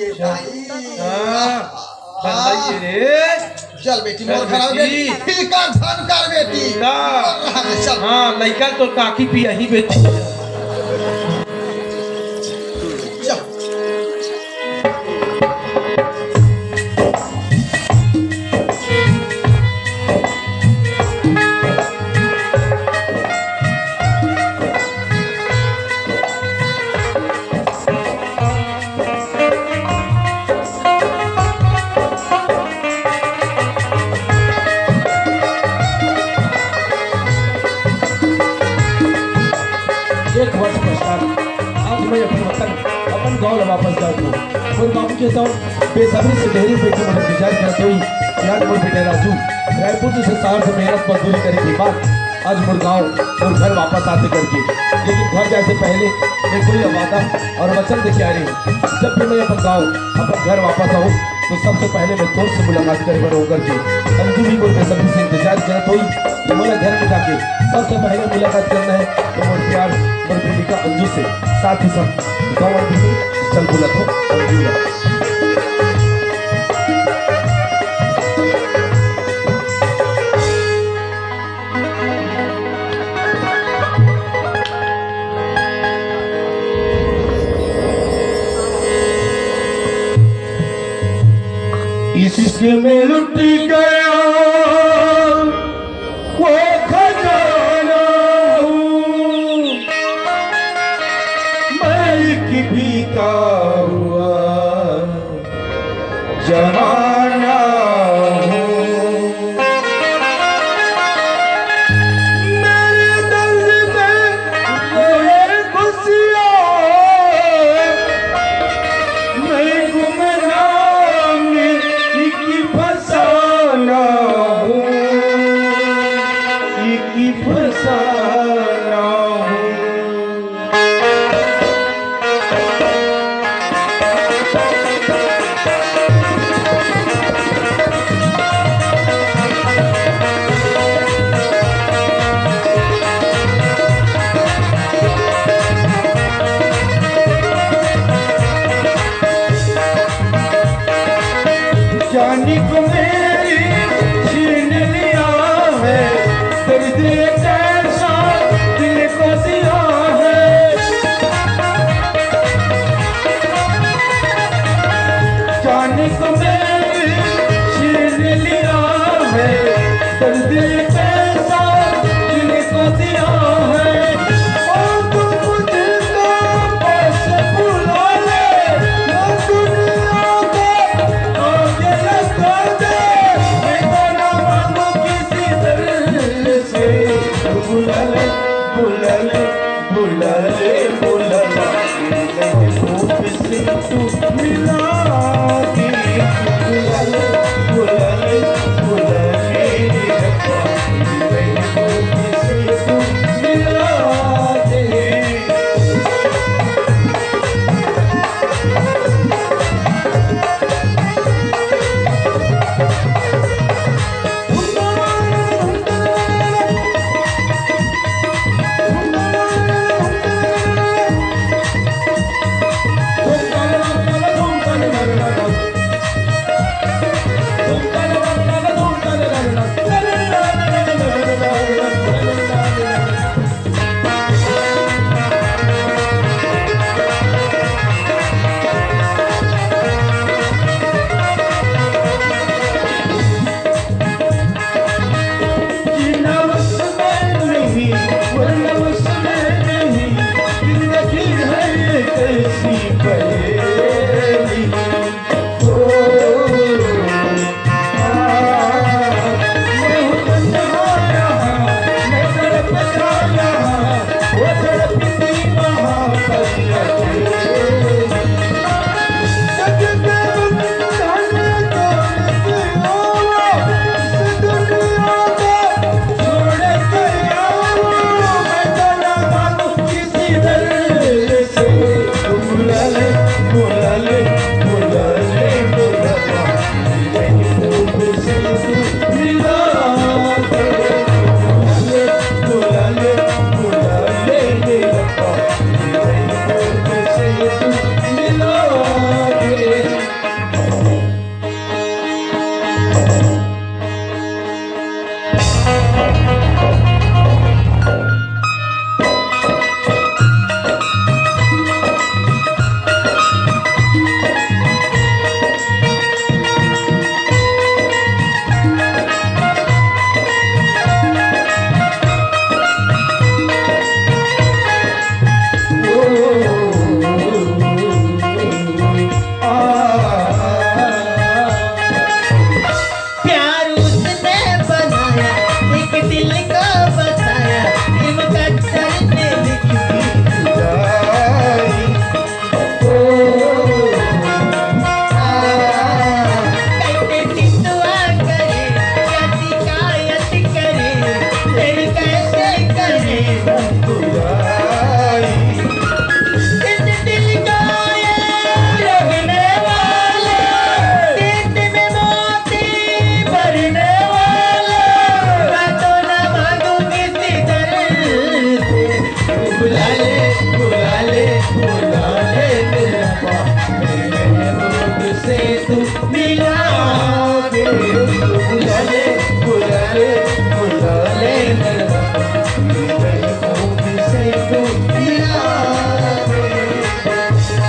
ये चल। दाई। हाँ। चल दाई रे। चल बेटी, चल मोर घर बेटी। बेटी। ठीक है, धन कर बेटी। ठीक है। चल। हाँ, लइका तो काकी पियाही बेटी। चल। एक वर्ष पश्चात आज मैं अपन वतन, अपन गांव ला वापस जात हूँ। मोर बाबू के तो बेसब्री से डेहरी बेटी मोर इंतजार करत होही। यार मोर बेटा राजू, रायपुर जइसे शहर से मेहनत मजदूरी करे के बाद आज मोर गांव, मोर घर वापस आथे करके। लेकिन घर जाए से पहले मैं कोई वादा अउ वचन दे के आए हूँ, जब भी मैं अपन गांव, अपन घर वापस आहूँ, तो सबसे पहले मैं तोर से मुलाकात करे बर आहूँ करके। अंजू भी मोर बेसब्री से इंतजार करत होही कि मोला घर में जाके सबसे पहले मुलाकात करना हे, तो मोर प्यार, मोर प्रेमिका अंजू से। साथ ही साथ गाँव अंजू से चल बुला तो अंजू ला। इश्क में लुट गया वो खजाना हूँ मैं, एक बीता हुआ जमाना हूँ। मेरे दर्द में रोए खुशियाँ, मैं गुमनाम एक फसाना बुला ले, बुला ले, बुला ले, मेरे महबूब से तू मिला दे।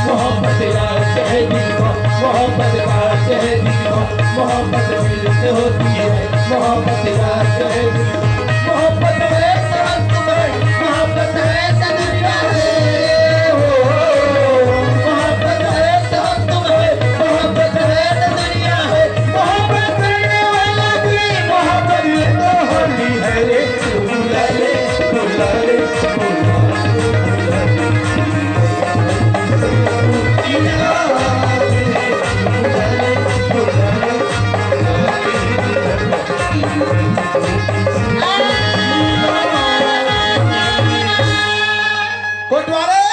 मोहब्बत राज है दिल का, मोहब्बत राज है दिल का, मोहब्बत दिल से होती है, मोहब्बत राज है दिल का। मोहब्बत है तो अंत में, मोहब्बत है तो दुनिया है। मोहब्बत है तो अंत में, मोहब्बत है तो दुनिया है। मोहब्बत करने वाला भी मोहब्बत ये तो होती है रे। बुला ले, बुला ले, बुला ले, बुला ले। कोटवाले,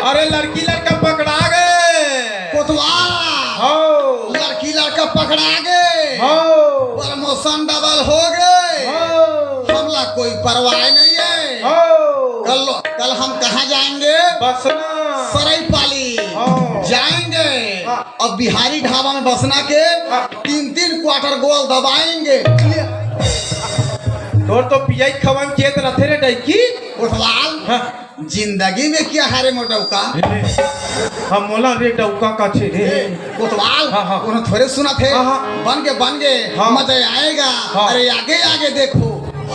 अरे लड़की लड़का पकड़ा गए। कोतवाल। हो। लड़की लड़का पकड़ा गए। हो। प्रमोशन डबल हो गए। हो। हमला कोई परवाह नहीं है। हो। कल, कल हम कहाँ जाएंगे? बसना। सरईपाली। हो। जाएंगे। हाँ। अब बिहारी ढाबा में बसना के हाँ। तीन तीन क्वार्टर गोल दबाएंगे। तोर तो पियाई खवाई चेत रथे रे डैकी। कोतवाल। हाँ। जिंदगी में क्या है रे मोर डौका? ए, हम मोला रे डौका का छे रे। ए, कोतवाल, हाँ, हाँ। कोनो थोरे सुनत हे। हाँ, हाँ। बन के, बन के, हाँ। मजा आएगा। हाँ। अरे आगे, आगे देखो,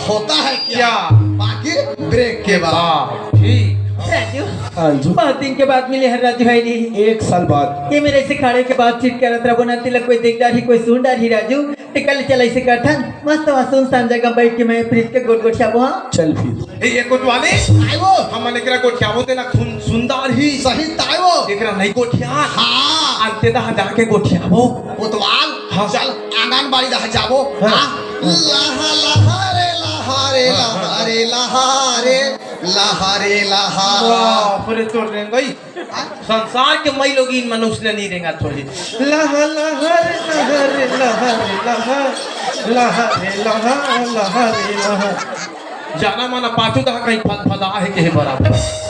होता है क्या? क्या? बाकी ब्रेक के बाद। वाह, ठीक। राजू, हाँ जी। बहुत दिन के बाद मिले हैं राजू भाई जी। एक साल बाद। ये मेरे से खड़े के बातचीत करत रहो ना, तिलक कोई देख डारही, कोई सुन डारही राजू। ते कल चल ऐसे करथन, मस्त वहाँ सुनसान जगह बैठ के मैं प्रीत के गोट गोट खाबो, हाँ? चल फिर। ए, ये कोटवाले, आयो। हमन एकरा गोठियाबो तेला खून सुंदर ही। सही तायो। एकरा नहीं गोठिया। हाँ। अंते दा जाके गोठियाबो। कोतवाल, हाँ। चल आंगनबाड़ी दा जाबो। हाँ। हाँ। लहा, लहा रे, लहा रे, हाँ, लहा हाँ। रे, लहा रे, लहा रे, लहा। बाप रे, तोर रेंगई। संसार के मई लोगिन मनुष्य ले नहीं रेंगा थोड़ी। लहा, लहा रे, लहा रे, लहा रे, लहा। लहा रे, लहा, लहा रे, लहा। जाना माना पाछू तहा कहीं फदफदा हे के बराबर।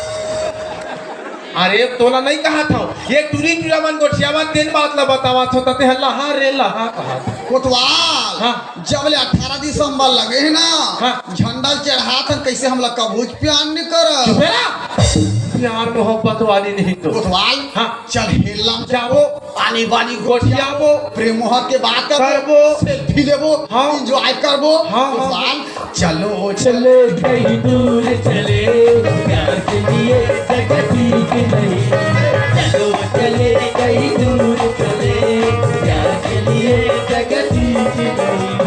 अरे, तोला नहीं कहा था, ये टूरी टूरा मन गोठियावा तेन बात ला बतावा थो, तते लहा रे, लहा कहा था। कोतवाल, हाँ। जब ले अठारह दिसंबर लगे है ना, हाँ। झंडा चढ़ा था, कैसे हमला कबूज प्यार नहीं कर। चुप रहा। प्यार मोहब्बत वाली नहीं तो। कोतवाल, हाँ। चल हेलम जाबो, पानी वानी गोठियाबो, प्रेम मोहब्बत के बात करबो, करबो। सेल्फी लेबो, हाँ। एंजॉय करबो। हाँ, हाँ। कोतवाल, चलो, चले कहीं दूर चले, प्यार के लिए जगह ठीक नहीं। चलो, चले कहीं दूर चले, प्यार के लिए जगह ठीक नहीं।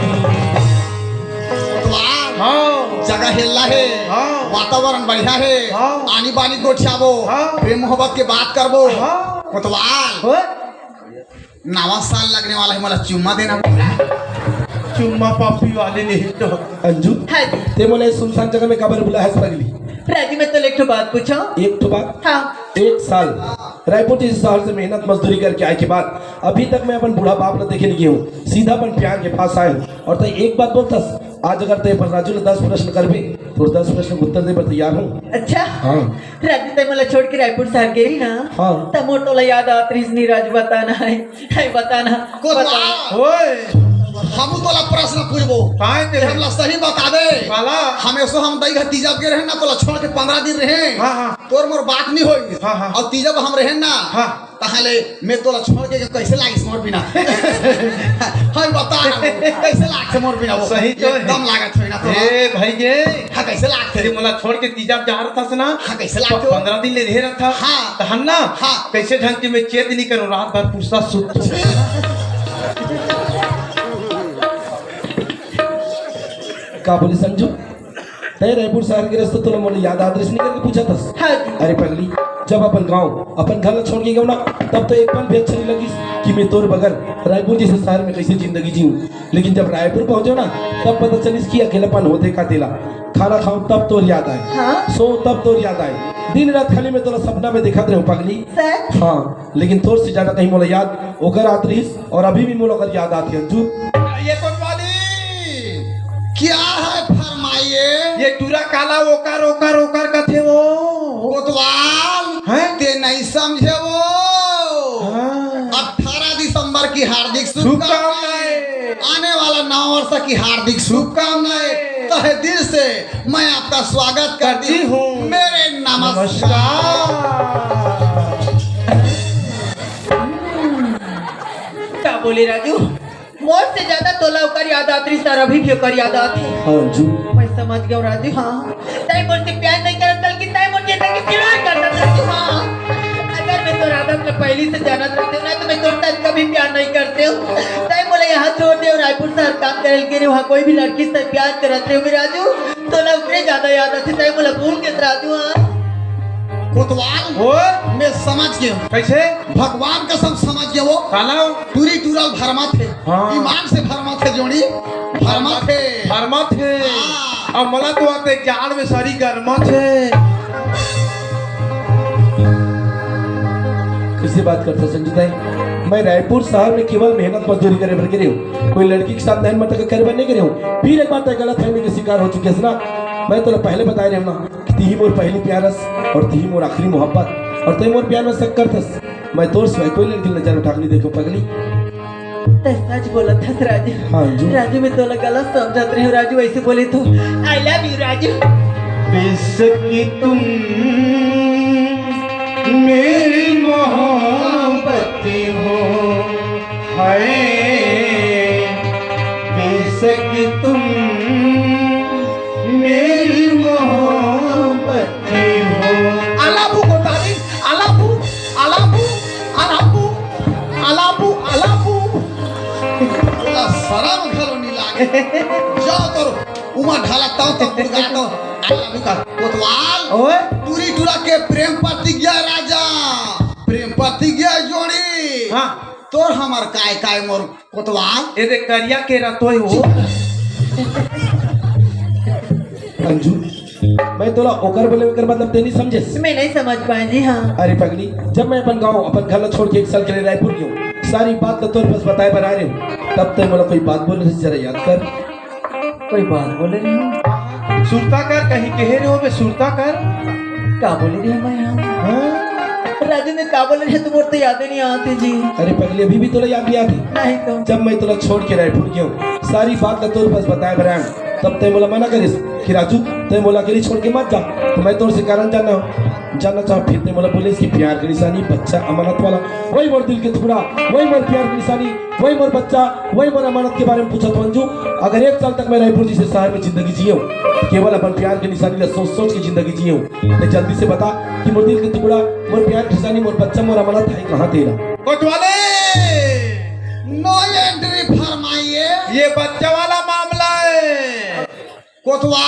कोतवाल, हाँ। जगह हेलना है, हाँ। वातावरण बढ़िया है, हाँ। आनी बानी गोठियाबो, हाँ। प्रेम मोहब्बत के बात करबो। हाँ। कोतवाल, हो? नवा साल लगने वाला है, मोला चुम्मा देना। चुम्मा पापी वाली नहीं तो। अंजू, हाँ जी। ते मोला इस सुनसान जगह में काबर बुलाया है पगली? राजू, मैं तो एक ठो बात पूछो। एक ठो बात? हाँ। एक साल रायपुर जैसे शहर से मेहनत मजदूरी करके आए के बाद अभी तक मैं अपन बूढ़ा बाप ला देखे नहीं हूँ। सीधा अपन प्यार के पास आए हूँ। और तय एक बात बोलतस, आज अगर तय पर राजू ने दस प्रश्न करबे, तो दस प्रश्न के उत्तर दे पर तैयार हूँ। अच्छा? हाँ। राजू, तय मोला छोड़ के रायपुर शहर गेरी ना? हाँ। तब मोर तोला याद आत रहिस नी राजू, बताना है। है बताना। कोतवाल। ओए। हम तोला प्रश्न पूछबो। काहे ते? हमला सही बता दे। काला? हमेशा हम दई घर तीजब के रहे ना, तोला छोड़ के पंद्रह दिन रहे। हाँ, हाँ। तोर मोर बात नहीं होई। हाँ, हाँ। और तीजब हम रहे ना। हाँ। तहाले मैं तोला छोड़ के कैसे लागिस मोर बिना? हाय बता ना वो, कैसे लागथे मोर बिना वो? सही तो है। एकदम लागत होई ना तोला। ए भाई गे। हाँ, कैसे लागथे? ते मोला छोड़ के तीजब जा रहा था ना? हाँ, कैसे लागथे वो? पंद्रह दिन ले रहे रहा था। हाँ। तहन ना? हाँ। कैसे ढंग के मैं चेत नहीं करूँ, रात भर पुरसा सुत। का बोले समझू? तय रायपुर शहर के रस्ता तोला मोला याद आत रहिस नहीं करके पूछा थस। हाँ जी। अरे पगली, जब अपन गांव, अपन घर ला छोड़ के गयो ना, तब तो एक पल भी अच्छा नहीं लगिस कि मैं तोर बगैर रायपुर जैसे शहर में कैसे जिंदगी जीऊं। लेकिन जब रायपुर पहुंचो ना, तब पता चलिस कि अकेलापन होथे का तेला। खाना खाऊं तब तोर याद आए, हाँ? सो तब तोर याद आए। दिन रात खाली मैं तोला सपना में देखत रहूं पगली। सच? हाँ। लेकिन तोर से ज्यादा कहीं मोला याद ओकर आत रहिस और अभी भी मोला ओकर याद आत हे अंजू। ये कोतवाली, क्या है फरमाइए? ये टूरा काला ओकर, ओकर, ओकर कथे वो। कोतवाल, हैं? ते नहीं समझे वो। हाँ। अठारह दिसंबर की हार्दिक शुभकामनाएं। शुभकामनाएं। आने वाला नववर्ष की हार्दिक शुभकामनाएं। तहे दिल से मैं आपका स्वागत करती करती हूँ। हूँ। मेरे नमस्कार। नमस्कार। का बोले राजू, मोर से ज्यादा तोला ओकर याद आत रहिस, अभी भी ओकर याद आत हे। हाँ जी। मैं समझ गया राजू, हाँ। तैं मोर से प्यार नहीं करत, बल्कि तैं मोर जिंदगी खिलवाड़ कर देत राजू, हाँ। अगर मैं तोर आदत ला पहली से जानत रहते ना, तो मैं तोर से कभी प्यार नहीं करते। तैं मोला यहाँ छोड़ दे अउ रायपुर शहर काम करे के लिए वहाँ कोई भी लड़की से प्यार करत रहे राजू, तोला ओकरे ज्यादा याद आथे, तैं मोला भूल के राजू, हाँ। कोतवाल, ओ? मैं समझ गया हूँ। कैसे? भगवान कसम समझ गया वो। काला? टूरी टूरा ल भरमाथे। हाँ। ईमान से भरमाथे जोड़ी। भरमाथे। भरमाथे। हाँ। अब मला तो आते जाड़ में सारी गरमाथे। कैसे बात करते हो संजू दाई? मैं रायपुर शहर में केवल मेहनत मजदूरी करे बर गे रहे हूँ, कोई लड़की के साथ नैन मटक करे बर नहीं गे रहे हूँ। फिर एक बार तैं गलतफहमी के शिकार हो चुके हस ना। मैं तोला पहले बताए रहे हूँ ना कि तिही मोर पहली प्यार हस और तिही मोर आखिरी मोहब्बत, और तैं मोर प्यार में शक करथस। मैं तोर सिवाय कोई लड़की नजर उठा के नहीं देखो पगली। तैं सच बोलत हस राजू। हाँ जी। राजू, मैं तोला गलत समझत रहे हूँ राजू, ऐसे बोले तो I love you राजू। बेशक तुम मेरी मोहब्बत हो, हाय, बेशक तुम मेरी मोहब्बत हो। अलाबू कोतारी, अलाबू, अलाबू, अलाबू, अलाबू, अलाबू। अल्लाह शरम घलो नहीं लागे। जाओ तोर उमा ढाला ताऊ तो मुर्गा तो। अल्लाह भी का कोतवाल। ओए। टूरी टूरा के प्रेम प्रतिज्ञा राजा। प्रेम प्रतिज्ञा जोड़ी। हाँ। तोर हमर काय काय मोर कोतवाल। ए देख करिया के रतोय हो। अंजू, मैं तोला ओकर बोले ओकर मतलब तैं नहीं समझे। मैं नहीं समझ पाए जी, हाँ। अरे पगली, जब मैं अपन गांव, अपन घर ला छोड़ के एक साल के लिए रायपुर गयो हूँ, सारी बात तो तोर पास बताए बर आ रहे हूँ, तब तैं मोला कोई बात बोले रहे, जरा याद कर। कोई बात बोले रहे हूँ? सुरता कर, कहीं कहे रहे हो बे, सुरता कर। का बोले रहे मैं यहाँ? हाँ? राजू, मैं का बोले रहे, तुमको तो याद ही नहीं आती जी। अरे पगली, अभी भी तोला याद नहीं आती? नहीं तो। जब मैं तोला छोड़ के रायपुर गयो हूँ, सारी बात ला तोर पास बताए बर आए हूँ, तब तैं मोला मना करिस कि राजू, तैं मोला अकेली छोड़ के मत जा। तो मैं तोर से कारण जानना हूँ, जानना चाहूँ। फिर तैं मोला बोलिस कि प्यार के निशानी, बच्चा अमानत वाला, वही मोर दिल के टुकड़ा, वही मोर प्यार के निशानी, वही मोर बच्चा, वही मोर अमानत के बारे में पूछत हूँ अंजू। अगर एक साल तक मैं रायपुर जैसे शहर में जिंदगी जिए हूँ, केवल अपन प्यार के निशानी ला सोच सोच के जिंदगी जिए हूँ, तो जल्दी से बता कि मोर दिल के टुकड़ा, मोर प्यार के निशानी, मोर बच्चा, मोर अमानत है कहाँ तेरा? कोतवाली! No entry फरमाइए। ये बच्चा वाला मामला है। कोतवाल,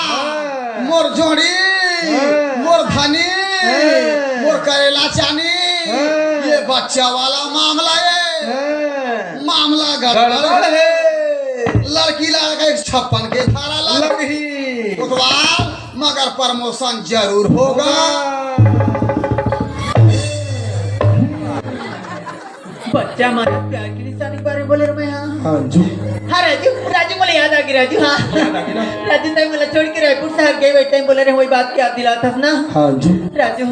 हाँ। मोर जोड़ी, हाँ। मोर धनी, हाँ। मोर करेला चानी, हाँ। ये बच्चा वाला मामला है। हाँ। मामला गड़बड़ गड़बड़ है। है। लड़की लड़का एक छप्पन के धारा लग लगही। कोतवाल, मगर promotion जरूर होगा। होगा। बच्चा मारा प्यार के निशानी के बारे में बोले रहे मैं, हाँ। हाँ, अंजू। हाँ, राजू, राजू, मोला याद आ गई, राजू, हाँ। याद आ गई ना? राजू, तैं मोला छोड़ के रायपुर शहर गए, वही टाइम बोले रहे, वही बात के याद दिलात हस ना? हाँ, अंजू। राजू,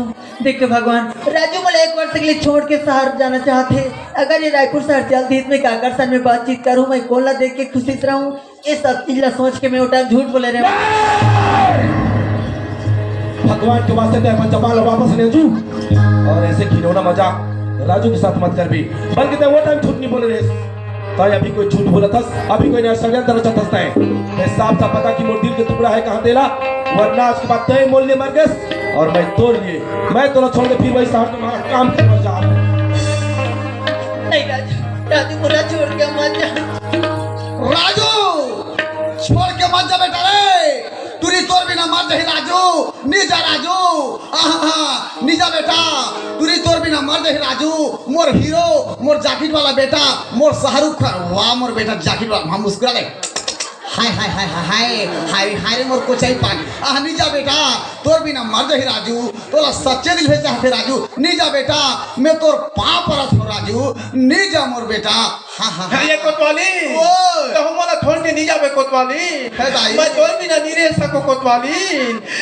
देख तो भगवान, राजू, मोला एक वर्ष के लिए छोड़ के शहर जाना चाहत हे। अगर ये रायपुर शहर चल दी, तो मैं काकर संग में बातचीत करूँ, मैं कोन ला देख के खुशी से रहूँ? ये सब चीज ला सोच के मैं वो टाइम झूठ बोले रहे। भगवान के वास्ते तैं अपन जबान ला वापस ले जू, और ऐसे घिनौना मजाक राजू के साथ मत करबे, बल्कि तैं वो टाइम झूठ नहीं बोले रहे। तैं अभी कोई झूठ बोलत हस, अभी कोई नया षड्यंत्र रचत हस तैं। तैं साफ साफ बता कि मोर दिल के टुकड़ा है कहाँ तेला, वरना आज के बाद तैं मोर लिए मर गेस और मैं तोर लिए, मैं तोला छोड़ के फिर वही शहर में मारा काम करने जा। नहीं राजू, राजू, मोला छोड़ के मत जा। राजू, छोड़ के मत जा बेटा रे। टूरी तोर बिना मर जाही राजू। नी जा राजू। आहा, नी जा बेटा। टूरी तोर बिना मर जाही राजू। मोर हीरो, मोर जैकेट वाला बेटा, मोर शाहरुख खान। वाह मोर बेटा जैकेट वाला, हम मुस्कुरा दे। हाय, हाय, हाय, हाय, हाय, हाय, हाय रे मोर कोचई पान। आह, नी जा बेटा, तोर बिना मर जाही राजू। तोला सच्चे दिल से चाहथे राजू। नी जा बेटा, मैं तोर पाँव परत हूँ राजू। नी जा मोर बेटा। हाँ, हाँ, हाँ। ये कोतवाली, ओए। कहूँ मोला छोड़ के नी जाबे कोतवाली। हे दाई। मैं तोर बिना नी रह सको कोतवाली।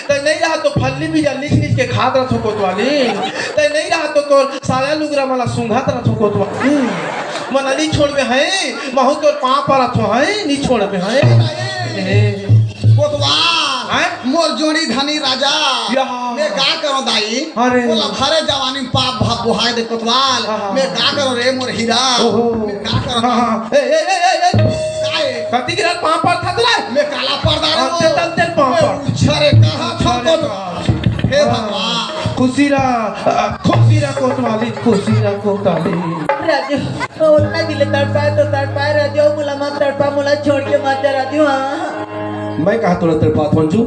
तैं नहीं रहा तो फल्ली बीजा लीच लीच के खात रहथो कोतवाली। तैं नहीं रहा तो तोर साया लुगरा मला सूंघत रहथो कोतवाली। मन नी छोड़बे है, महू तोर पाँव परत हो है, नी छोड़बे है। ए। कोतवाल, हैं? मोर जोड़ी धनी राजा। या। मैं का करों दाई? अरे। मोला भरे जवानी में पाप भाप बोहाय दे कोतवाल। हाँ, हाँ। मैं का करों रे मोर हीरा? ओहो। मैं का करों? हाँ, हाँ। ए, ए, ए, ए, ए। काय? कति गिरा पाँव परत हस रे? मैं काला परदार हूँ। अंते तंते पाँव मैं पर। उछरे कहा था उछरे तो। कहा। हे हाँ। भगवान। खुशी रहा, अ, खुशी रहा कोतवाली, खुशी रहा कोतवाली। राजू, ओ, उतना दिल तड़पाए तो तड़पाए राजू, मोला मत तड़पा, मोला छोड़ के मत जा राजू, हाँ। मैं कहाँ तोला तड़पात हूँ अंजू,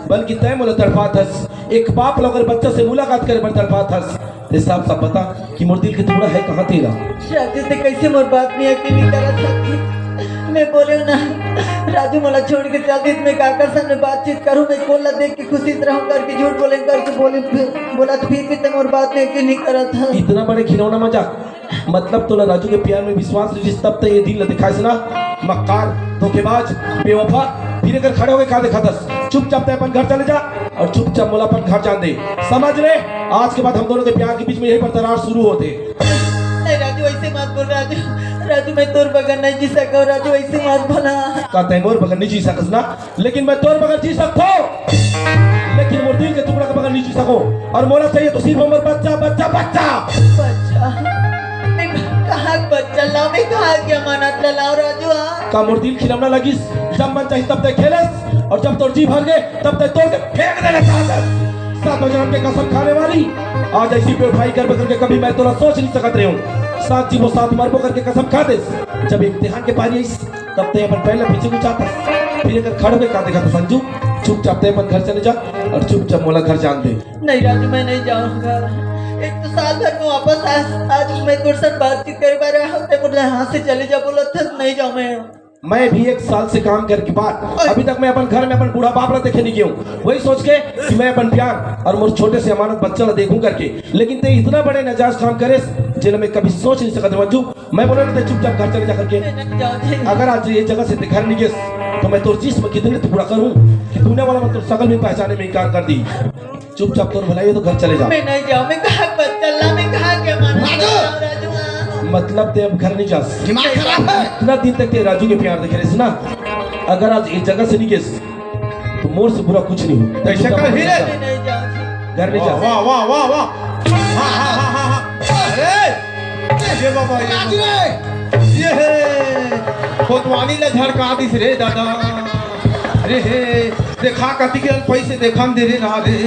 बल्कि तैं मोला तड़पात हस। एक बाप ला अगर बच्चा से मुलाकात करे बर तड़पात हस, ते साफ साफ बता कि मोर दिल के टुकड़ा है कहाँ तेरा? राजू, ते कैसे मोर बात में यकीन नहीं करत हस? मैं बोले ना, राजू मोला छोड़ के चल दी, मैं काकर संग में बातचीत करूँ, मैं कोन ला देख के खुशी से रहूँ करके झूठ बोले करके बोले, बोला तो फिर भी ते मोर बात में यकीन नहीं करत हस। इतना बड़े घिनौना मजाक, मतलब तोला राजू के प्यार में विश्वास रहिस तब ते ये दिल ला दिखाइस ना। मक्कार, धोखेबाज, बेवफा, फिर अगर खड़े होके का देखत हस? चुपचाप ते अपन घर चले जा और चुपचाप मोला अपन घर जान दे। समझ ले, आज के बाद हम दोनों के प्यार के बीच में यही पर दरार शुरू होथे। नहीं राजू, ऐसे मत बोल राजू। राजू, मैं तोर बगैर नहीं जी सकूँ राजू, ऐसे मत बोला। का ते मोर बगैर नहीं जी सकस ना? लेकिन मैं तोर बगैर जी सकथों, लेकिन मोर दिल के टुकड़ा के बगैर नहीं जी सकूँ। और मोला चाहिए तो सिर्फ हमर बच्चा, बच्चा, बच्चा। बच्चा? मैं कहाँ बच्चा लाऊं, मैं कहाँ के अमानत ला लाऊं राजू, हाँ? का मोर दिल खिलौना लगिस, जब मन चाहिए तब ते खेलस, और जब तोर जी भर गए तब ते तोड़ के फेंक देना चाहत हस। सातों जन्म के कसम खाने वाली, आज ऐसी बेवफाई करबे करके कभी मैं तोला सोच नहीं सकत रहे हूँ। साथ जीबो साथ मरबो करके कसम खा देस। जब इम्तिहान के पारी आइस, तब ते अपन पैर ला पीछे गुचात हस, फिर अगर खड़ होके का देखत हस अंजू? चुपचाप ते अपन घर चले जा और चुपचाप मोला घर जान दे। नहीं राजू, मैं नहीं जाऊंगा। एक तो साल भर में वापस आ, आज मैं तोर साथ बातचीत करे बार आया हूँ, ते बोले हाथ से चले जा बोला था, नहीं जाऊँ मैं। मैं भी एक साल से काम करके बाद अभी तक मैं अपन घर में अपन बूढ़ा बाप ला देखे नहीं गया हूँ। वही सोच के कि मैं अपन प्यार और मोर छोटे से अमानत बच्चा ला देखूं करके, लेकिन ते इतना बड़े नाजायज काम करेस, जेला मैं कभी सोच नहीं सकत रहे अंजू। मैं बोला ना, ते चुपचाप घर चले जा करके। मैं नहीं जाऊँ जी। अगर आज ये जगह से ते घर नहीं गेस, तो मैं तोर जिस्म के इतने टुकड़ा करूँ कि दुनिया वाला मन तोर शकल भी पहचाने में इनकार कर दी। चुपचाप तोर भलाई हो तो घर चले जा। मैं नहीं जाऊँ, मैं कहाँ बच्चा ला, मैं कहाँ के अमानत राजू! ला लाऊं राजू, हाँ। मतलब ते अब घर नहीं जास। दिमाग खराब है। इतना दिन तक ते राजू के प्यार देखे रहे ना, अगर आज इस जगह से नहीं गेस तो मोर से बुरा कुछ नहीं हो। ऐसे चुपचाप कर ही घर रे। जा। मैं नहीं जाऊँ जी। घर नहीं जा। वाह, वाह, वाह, वाह, वाह। हाँ, हाँ, हाँ, हाँ, हाँ। अरे, ये बाबा, ये बाबा। ये है। कोतवाली ला झड़का दिस रे दादा। अरे हे, देखा कति के पैसे देखन दे रे ना रे।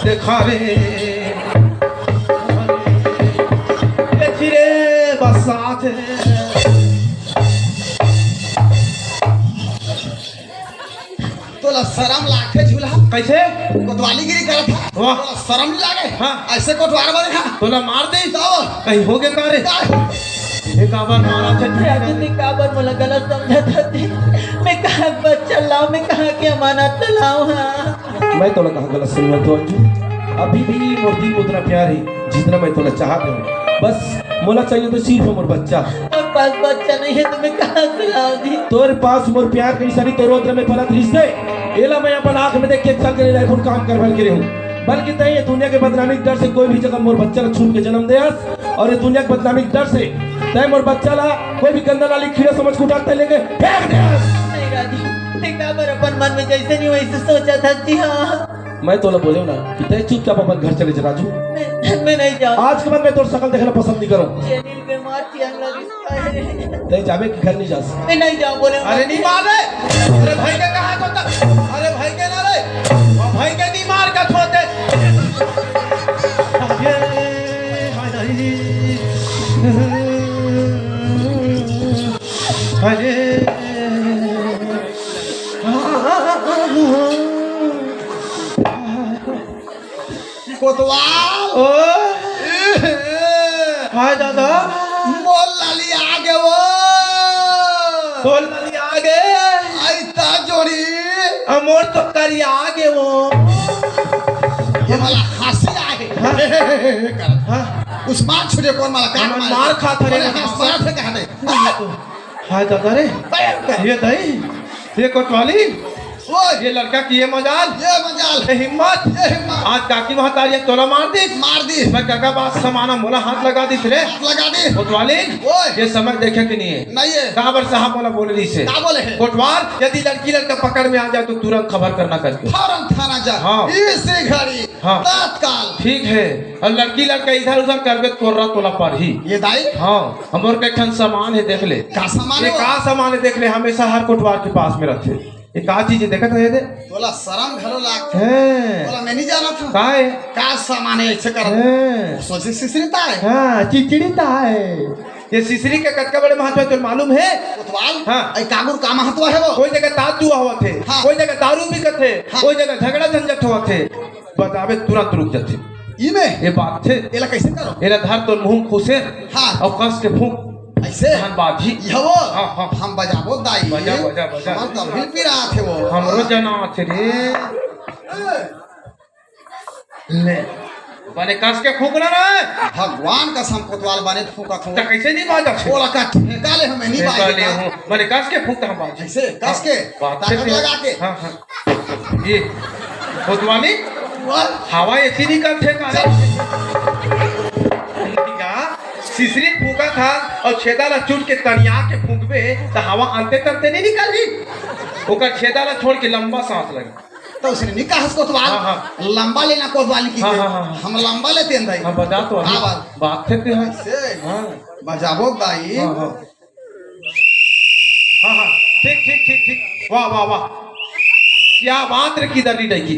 देखा रे। देखी रे, बस साथ है। तोला शरम लागथे झूलहा? कैसे? कोतवालीगिरी करत हा? वाह। तोला शरम नहीं लागे? हाँ। ऐसे कोटवार बने हा? तोला मार दे। तो? कहीं हो गया का रे? का? ये काबर मारा थे? राजू, ते काबर मोला गलत समझत हस? मैं कहाँ बच्चा लाऊं, मैं कहाँ के अमानत लाऊं, हाँ? मैं तोला कहाँ गलत समझत हूँ अंजू? अभी भी मोर दिल में उतना प्यार है जितना मैं तोला चाहत हूँ। बस मोला चाहिए तो सिर्फ मोर बच्चा। मोर पास बच्चा नहीं है तो मैं कहाँ से लाऊं जी? तोर पास मोर प्यार के निशानी तोर उदर में पलत रिहिस हे। एला मैं अपन आँख में देख के चल के रायपुर काम कर भर के रहूं। बल्कि तैं ये दुनिया के बदनामी के डर से कोई भी जगह मोर बच्चा ला छूट के जन्म दे हस, और ये दुनिया के बदनामी के डर से तैं मोर बच्चा ला कोई भी गंदा नाली कीड़ा समझ के उठा के लेके फेंक दे हस। नहीं राजू, ते काबर अपन मन में जैसे नहीं वैसे सोचत हस जी, हाँ। मैं तोला बोले ना कि तैं चुपचाप अपन घर चले जा राजू। मैं, मैं नहीं जाऊँ। आज के बाद मैं तोर शकल देखना पसंद नहीं करूँ। चैनिल पे मार चियांग लगी। तैं जाबे कि घर नहीं जास? मैं नहीं जाऊँ बोले। अरे नहीं मार रे। अरे भाई के कहाँ को तक? अरे भाई के ना रे। वो भाई के नहीं मार का छोटे। अरे, हाय, हाय। अरे। कोतवाल। ओ। हाय दादा। मोर लाली आगे वो। तोर लाली आगे। अइता जोड़ी। अ, मोर तो करिया आगे वो। ये वाला हंसी आगे। हाँ। हाँ। उस्मान छुटे कौन मारा, काट हमर मारे। मार खात हरे। अरे, हाँ, मार थे कहा दे। हाय दादा रे। अरे, ये दई, ये कोतवाली। ओए! ये लड़का की ये मजाल, ये मजाल, ये हिम्मत। ये हिम्मत। आज काकी महतारी तोला मार दिस। मार दिस। मैं कका बात समाना मोला हाथ लगा दिस रे। हाथ लगा दिस। कोतवाली, ओए! ये समय देखे के नहीं है। नहीं है। काबर साहब मोला बोले रहिसे। का बोले है? कोटवार, यदि लड़की लड़का पकड़ में आ जाए तो तुरंत खबर करना करके। फौरन थाना जा। हाँ। इसी घड़ी। हाँ। तत्काल। ठीक है। और लड़की लड़का इधर उधर करबे तो कोर्रा तोला परही। ये दाई? हाँ। हमर के ठन सामान है, देख ले। का सामान ये है वो? का सामान है, देख ले, हमेशा हर कोटवार के पास में रखे। ये का चीज है, देखत रहे दे। तोला शरम घलो लागथे। हैं। तोला मैं नहीं जानत हूँ। का है? का सामान है ऐसे करत? हैं। सोचे सिसरी ताय। हाँ, चिचड़ी ताय। ये सिसरी के कतका बड़े महत्व है, तोला मालूम है? कोतवाल? हाँ। ऐ कागुर का महत्व है वो? कोई जगह तार जुआ होवत है, हाँ। कोई जगह दारू बिकत है, हाँ। कोई जगह झगड़ा झंझट होवत है, बताबे तुरंत रुक जाथे। ई में? ये बात थे। एला कैसे करो? एला धर तोर मुंह खुसे हाँ। और कस के फूंक। ऐसे? धान बाजी। ये वो? हाँ, हाँ। हम बजाबो दाई। बजा, बजा, बजा। हमर तबहिल पिरात है वो। हमरो जना आथे रे। ले। बने कस के फूंकना रे। भगवान कसम कोतवाल बने फूंकत हो। त कैसे नहीं बाजत हे? ओला का ठेका ले हमें नहीं ठेका बाजे ले का। हूँ। बने कस के फूंक हम बाजी। ऐसे? कस के? हाँ, बात ताकत से लगा के। हाँ, हाँ। ये कोतवाली? वाह। हवा ऐसी निकलथे का रे? चल। का सिसरी फूंकत हा और छेदा ला चुट के तनिया के फूंकबे त हवा अंते तंते नहीं निकलही। ओकर छेदा ला छोड़ के लंबा सांस लगे। तो उसने नहीं कहा कोतवाल, हाँ, हाँ। लंबा लेना कोतवाल की हाँ, के। हाँ, हाँ, हाँ। हम लंबा लेते हैं भाई। हाँ, बजा तो अभी। हाँ, बात। बात करते हैं। से हाँ। बजाबो दाई। हाँ, हाँ। हाँ, हाँ। ठीक, ठीक, ठीक, ठीक। वाह, वाह, वाह। क्या बात रे, किधर नहीं देखी?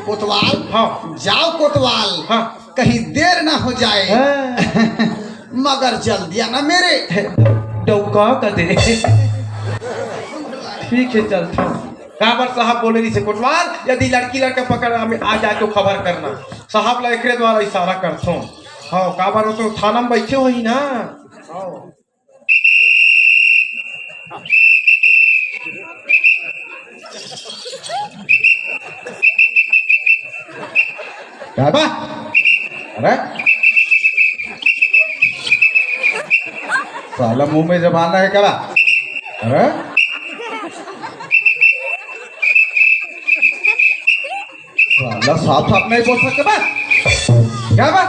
कोतवाल, हाँ। जाओ कोतवाल, हाँ। कहीं देर ना हो जाए। हाँ। मगर जल्दी आना मेरे। डौका कर दे। ठीक है, चलता हूँ। काबर साहब बोले रहिसे कोटवार, यदि लड़की लड़का पकड़ में आ जाए तो खबर करना। साहब ला एकरे द्वारा इशारा करथों। हाँ, काबर वो तो थाना में बैठे होही ना। हाँ। क्या बा? अरे साला मुंह में जबान है क्या बा? अरे साला साफ साफ नहीं बोल सकते बा? क्या बा?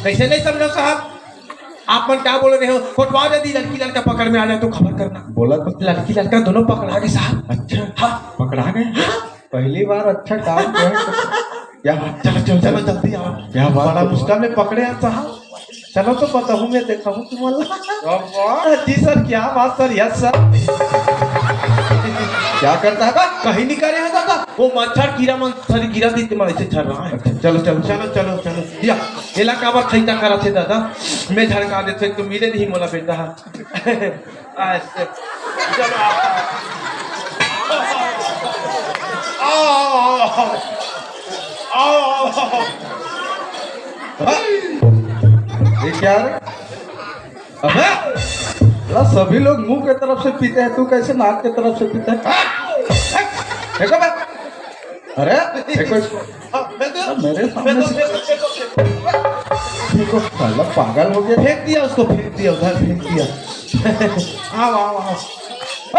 कैसे नहीं समझो साहब? आप मन क्या बोल रहे हो? कोटवार यदि लड़की लड़का पकड़ में आ जाए तो खबर करना। बोला तो लड़की लड़का दोनों पकड़ा गए साहब। अच्छा। हाँ। पकड़ा गए? हाँ। पहली बार अच्छा काम किया। क्या बात? चलो, चलो, चलो, जल्दी आओ। क्या बात बड़ा है? मुश्किल में पकड़े हैं साहब। चलो तो बताऊँ, मैं देखा हूँ तुम्हारा। वाह, वाह। जी सर, क्या बात सर, यस सर। क्या करता है बा? कहीं नहीं करे है दादा। वो मच्छर कीड़ा मन सर गिरा दी तुम्हारे से झर रहा है। अच्छा, चलो, चलो। चलो, चलो, चलो। या, एला काबर खैता करा थे दादा? मैं झड़का देते तो मिले नहीं मोला बेटा। ऐसे। चलो, आओ। आओ, आओ, आओ। आओ, आओ, आओ। हाँ? ये क्या रे? अबे, ला सभी लोग मुंह के तरफ से पीते हैं, तू कैसे नाक के तरफ से पीता है? देखो बे, अरे, देखो इसको। हाँ, फेंक दो। मेरे सामने फेंक दो, से फेंक दो, फेंक दो, फेंक दो। देखो, साला पागल हो गया। फेंक दिया उसको, फेंक दिया, उधर फेंक दिया। आओ, आओ, आओ।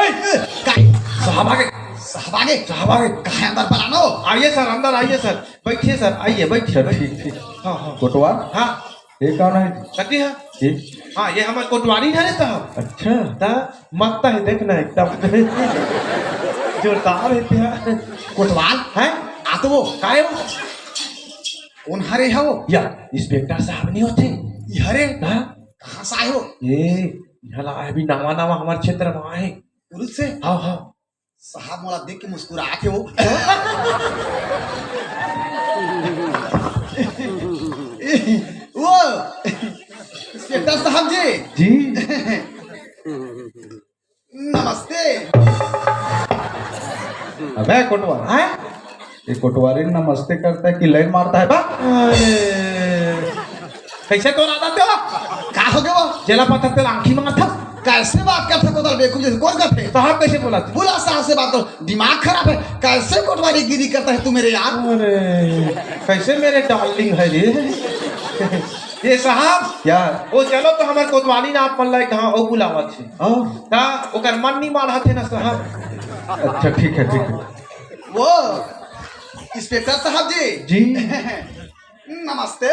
ए, ए, काई? साहब आ गए। साहब आ गए? साहब आ गए। कहाँ है अंदर बुलाना हो? आइए सर, अंदर आइए सर। बैठिए सर, आइए, बैठिए, सर, बैठिए। ठीक, ठीक। हाँ, हाँ। कोटवार? हाँ। ये कौन है? कथी है? ये? हाँ, ये हमारे कोटवारी है रे साहब। अच्छा। ता मस्त है, देखना एकदम। जोरदार है तेरा। कोटवाल? हैं? आ तो वो। काय वो? कौन हरे है वो? या, इंस्पेक्टर साहब नहीं होते? ये हरे? हाँ? कहाँ से आए हो? ये, यहाँ ला, अभी नवा नवा हमारे क्षेत्र में आए। पुरुष से? हाँ, हाँ। साहब मोला देख के मुस्कुरात हे वो। वो, इंस्पेक्टर साहब जी। जी। नमस्ते। अबे कोटवार, हैं? ये कोटवारी नमस्ते करता है कि लाइन मारता है बा? अरे, कैसे तो रहा था? का हो गया वो? जेला पता तेला आंखी मारता। कैसे बात करता कोतवाल बेवकूफ जैसे? कौन करते? साहब कैसे बोला? बोला साहब से बात करो, दिमाग खराब है। कैसे कोटवारी गिरी करता है तू मेरे यार? अरे, कैसे मेरे डार्लिंग है रे? ये साहब, क्या? वो चलो तो हमारे कोतवाली ना आप मन ला कहाँ वो बुलावत है। हाँ। ता ओकर मन नहीं मानत हे ना साहब। अच्छा, ठीक है, ठीक है। वो इंस्पेक्टर साहब जी। जी। नमस्ते।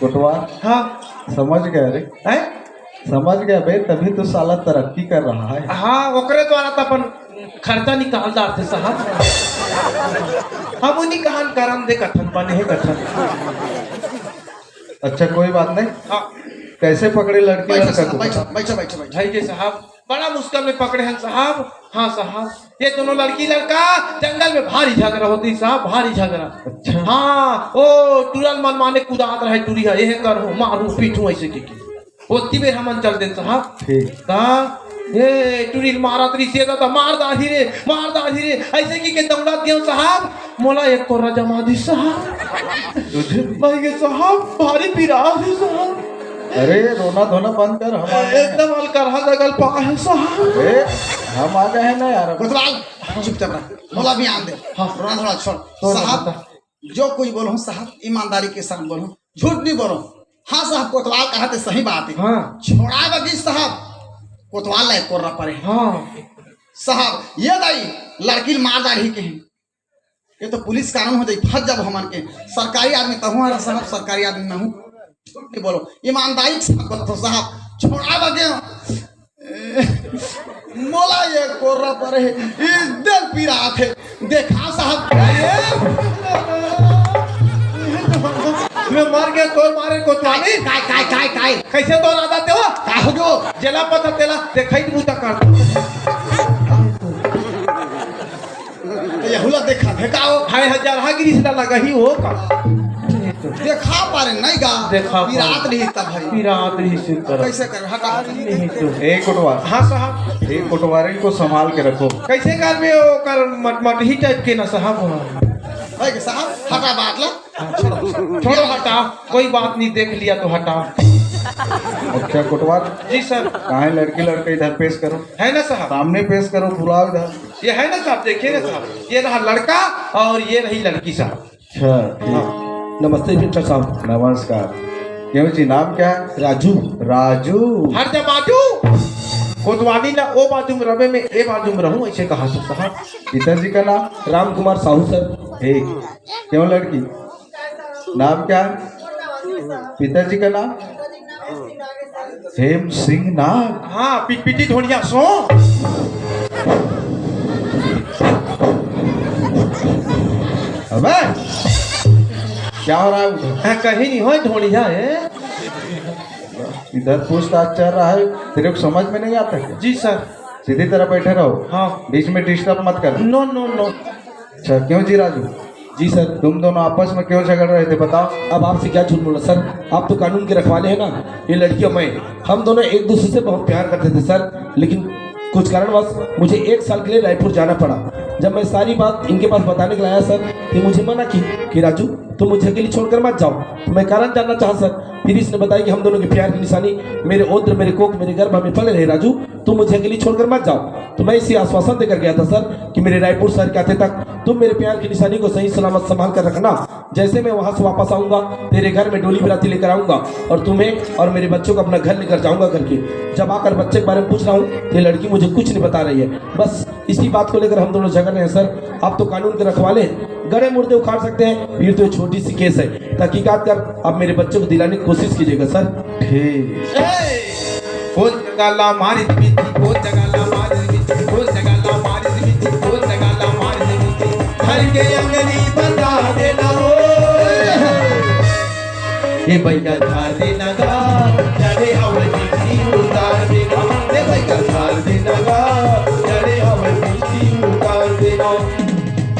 कोटवार। हाँ। समझ गया रे। हैं? समझ गया बे, तभी तो साला तरक्की कर रहा है। हाँ, ओकरे द्वारा तो अपन खर्चा निकाल डारथे साहब। हम उन्हीं कहान करम दे कथन बने है कथन। अच्छा, कोई बात नहीं। हाँ। कैसे पकड़े लड़की बैठो लड़का साहब, को? बैठो, बैठो, बैठो, बैठो। भाई जी साहब, बड़ा मुश्किल में पकड़े हैं साहब। हाँ साहब, ये दोनों लड़की लड़का जंगल में भारी झगड़ा होती साहब, भारी झगड़ा। अच्छा। हाँ, ओ टुरल मन माने कुदात रहे टुरी है, ये करो मारू पीटू ऐसे के, के। ओती बेर हमन चल देन साहब। ठीक। ता, ए टुरी मारत रही से तो मार दाही रे, मार दाही रे, ऐसे की के दौड़त गयो साहब। मोला एक कोर्रा जमा दी साहब। तुझे भी? भाई के साहब, भारी पीरा है साहब। अरे, रोना धोना बंद कर, हम आ गए हैं। एकदम हल्का रहा, जगल पा है साहब। अरे, हम आ गए हैं ना यार। कोतवाल, चुपचाप रह। मोला भी आन दे। हाँ। रोना धोना छोड़। तो साहब, बता। जो कुछ बोलो साहब, ईमानदारी के साथ बोलो, झूठ नहीं बोलो। हाँ साहब, कोतवाल कहा थे, सही बात है। हाँ। छोड़ा बगी साहब, कोतवाल ला एक कोर्रा परे। हाँ। साहब, ये दाई लड़की मार डारी के हैं। ये तो पुलिस कानून हो जाई, फंस जाबो हमन के। सरकारी आदमी तहूँ हरा साहब, सरकारी आदमी नहूँ। झूठ नहीं बोलो, ईमानदारी के साथ बोलो तो साहब, छोड़ा बगे। मोला ये कोर्रा परे है, इस दिल पीरा आथे। देखा साहब, ये मैं मर गया तोर मारे कोतवाली। काय, काय, काय, काय? कैसे तोर आदा तेवा? का हो गयो? जेला पता तेला, देखई तू मुता कर। तो यहूला देखा है का हो? ढाई हजार हा गिरी से लगा ही हो का? देखा पारे नहीं गा। देखा पारे। पीरा आत नहीं तब भाई। पीरा आत नहीं से कर। कैसे कर? हटा। नहीं तो। ए कोटवार। हाँ साहब। ए कोटवार, इनको संभाल के रखो। कैसे कर में वो कर मट-, मटही टाइप के ना साहब हो। भाई के साहब, हटा बात ला। छोड़ो, हटा। कोई बात नहीं, देख लिया तो हटा। अच्छा कोटवार। जी सर। कहाँ है लड़की लड़का? इधर पेश करो। है ना साहब? सामने पेश करो, बुलाओ इधर। ये है ना साहब, देखिए ना साहब, ये रहा लड़का और ये रही लड़की साहब। अच्छा, ठीक। हाँ। नमस्ते इंस्पेक्टर साहब। नमस्कार। क्यों जी, नाम क्या है? राजू। राजू। हट जा बाजू। कोतवाली ना ओ बाजू में रवे में ए बाजू में रहूं, ऐसे कहा था साहब। पिताजी का नाम? राम कुमार साहू सर। ठीक। क्यों लड़की? नाम क्या है? पिताजी का नाम? हेम सिंह नाग। हाँ, पिटपिटी ढोनिया सो। अबे, क्या हो रहा है उधर? हाँ, कहीं नहीं हो, ढोनिया है। इधर पूछताछ चल रहा है, तेरे को समझ में नहीं आता क्या? जी सर। सीधी तरह बैठे रहो। हाँ। बीच में डिस्टर्ब मत कर। नो, नो, नो। अच्छा, क्यों जी राजू? जी सर। तुम दोनों आपस में क्यों झगड़ रहे थे, बताओ। अब आपसे क्या झूठ बोला सर, आप तो कानून के रखवाले हैं ना। ये लड़की और मैं, हम दोनों एक दूसरे से बहुत प्यार करते थे सर, लेकिन कुछ कारणवश मुझे एक साल के लिए रायपुर जाना पड़ा। जब मैं सारी बात इनके पास बताने के लिए आया सर, ये मुझे मना की कि राजू, तुम मुझे अकेली छोड़कर मत जाओ। तो मैं कारण जानना चाहा सर। फिर इसने बताया कि हम दोनों के प्यार की निशानी मेरे उदर, मेरे कोख, मेरे गर्भ में पले रहे राजू, तुम मुझे अकेली छोड़कर मत जाओ। तो मैं इसे आश्वासन देकर गया था सर कि मेरे रायपुर शहर के आते तक तुम मेरे प्यार की निशानी को सही सलामत संभाल कर रखना। जैसे मैं वहां से वापस आऊंगा, तेरे घर में डोली बराती लेकर आऊंगा और तुम्हें और मेरे बच्चों को अपना घर लेकर जाऊंगा करके। जब आकर बच्चे के बारे में पूछ रहा हूँ, ये लड़की मुझे कुछ नहीं बता रही है। बस इसी बात को लेकर हम दोनों झगड़ रहे हैं सर। आप तो कानून के रखवाले हैं, गड़े मुर्दे उखाड़ सकते हैं, फिर तो ये छोटी सी केस है। तहकीकात कर आप मेरे बच्चों को दिलाने की कोशिश कीजिएगा सर। ठीक। कोन जगह ला मारिस बिच्छी, कोन जगह ला मारिस बिच्छी, कोन जगह ला मारिस बिच्छी, कोन जगह ला मारिस बिच्छी। धर के अंगली बता देना हो। ए भैया झार देना गा, चढ़े हवे बिच्छी उतार देना। ए भैया झार देना गा, चढ़े हवे बिच्छी उतार देना।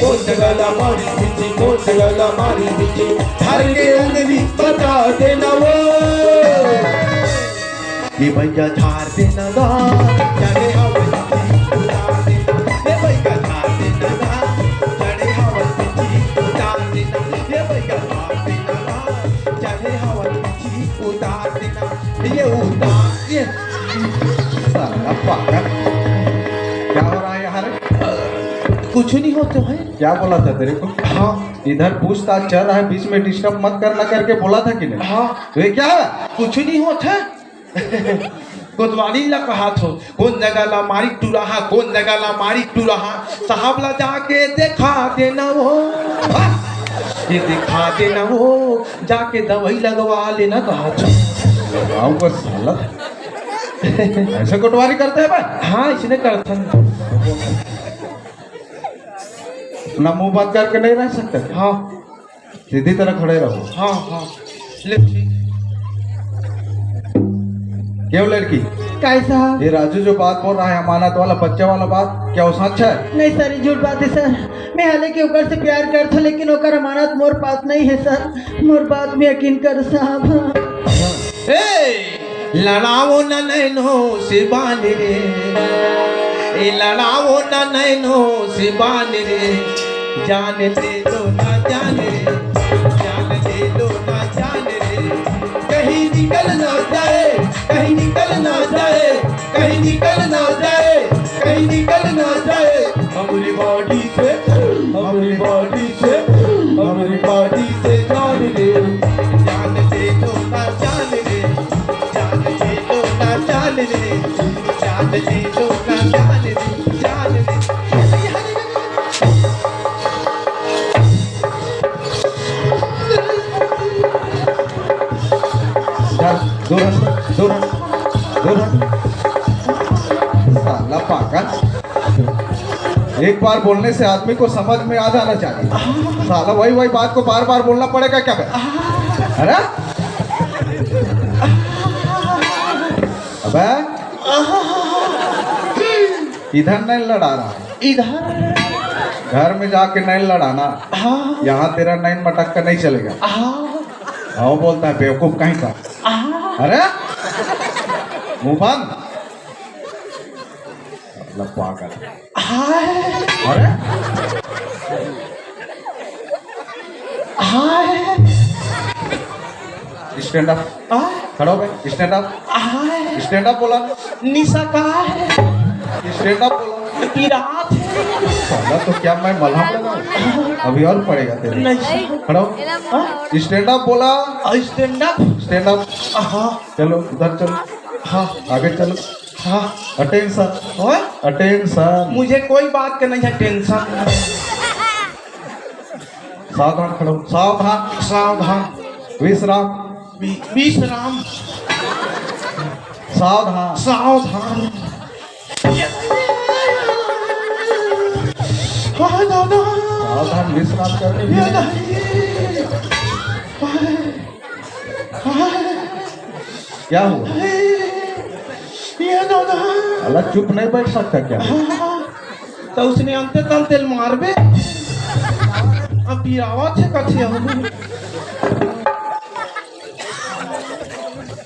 कोन जगह ला मारिस बिच्छी, कोन जगह ला मारिस बिच्छी। धर के अंगली बता देना वो। ए भैया झार देना गा, चढ़े हवे बिच्छी उतार देना। ए भैया झार देना गा, चढ़े हवे बिच्छी उतार देना। ए भैया झार देना गा, चढ़े हवे बिच्छी उतार देना। ये उतार, ये साला पागल। क्या हो रहा है यहाँ रे? कुछ नहीं होता है। क्या बोला था तेरे को? हाँ। इधर पूछताछ चल रहा है, बीच में डिस्टर्ब मत करना करके बोला था कि नहीं? हाँ। तो ये क्या है? कुछ नहीं होता। कोतवाली ला कहाथों, कोन जगह ला मारी टुराहा, कोन जगह ला मारी टुराहा, साहब ला जाके देखा देना वो, हाँ? ये देखा देना वो, जाके दवाई लगवा लेना कहाथों। गाँव का साला ऐसे कोटवारी करते हैं बे? हाँ, इसने करथन। ना मुंह बंद करके नहीं रह सकते। हाँ। सीधी तरह खड़े रहो। हाँ, हाँ। ले, ठीक। क्यों लड़की? काय साहब? ये राजू जो बात बोल रहा है, अमानत वाला, बच्चे वाला बात, क्या वो सच है? नहीं सर, ये झूठ बात है सर। मैं हालांकि ओकर से प्यार करथों, लेकिन ओकर अमानत मोर पास नहीं है सर। मोर बात में यकीन कर साहब। ए, लड़ाओ ना नैनो से बान रे, ए, लड़ाओ ना नैनो से बान रे, जान दे दो ना जान रे, जान दे दो ना जान रे, कहीं निकल ना जाए, कहीं निकल ना जाए, कहीं निकल ना जाए, कहीं निकल ना जाए। हमरी बॉडी से, हमरी बॉडी से, हमरी बॉडी से जान ले, जान दे दो ना जान ले, जान दे दो ना जान ले, जान दे दो ना जान ले, जान ले। इधर, दूर हट, दूर हट, दूर हट। साला पागल। एक बार बोलने से आदमी को समझ में आ जाना चाहिए। साला वही, वही बात को बार बार बोलना पड़ेगा क्या बे? अरे? अबे? इधर नहीं लड़ा रहा। इधर। घर में जाके नहीं लड़ाना। हाँ। यहाँ तेरा नैन मटक का नहीं चलेगा। हाँ। हाँ, बोलता है बेवकूफ कहीं का। हाँ। अरे, मुंह बंद। मतलब पागल। हाय। अरे, हाय। Stand up. आ? खड़ा हो गए, स्टैंड अप। हाय। स्टैंड अप बोला। निशा का है? स्टैंड अप बोला। पिरात है। साला, तो क्या मैं मलहम लगाऊं? अभी और पड़ेगा तेरे। नहीं। खड़ा हो। हाँ? स्टैंड अप बोला। आ, स्टैंड अप। Stand up. हाँ। चलो, उधर चलो। हाँ। आगे चलो। हाँ। अटेंशन। हाँ? अटेंशन। मुझे कोई बात का नहीं है टेंशन। सावधान खड़ो, सावधान। सावधान। विश्राम। वि-, विश्राम। सावधान। सावधान। हाय दादा। सावधान, विश्राम करने भी ये नहीं। नहीं। हाय। हाय। क्या हुआ? हाय। ये दादा। अला चुप नहीं बैठ सकता क्या? हाँ। तो उसने अंते तंते ल मारबे। अब पिरावत है कथे हो।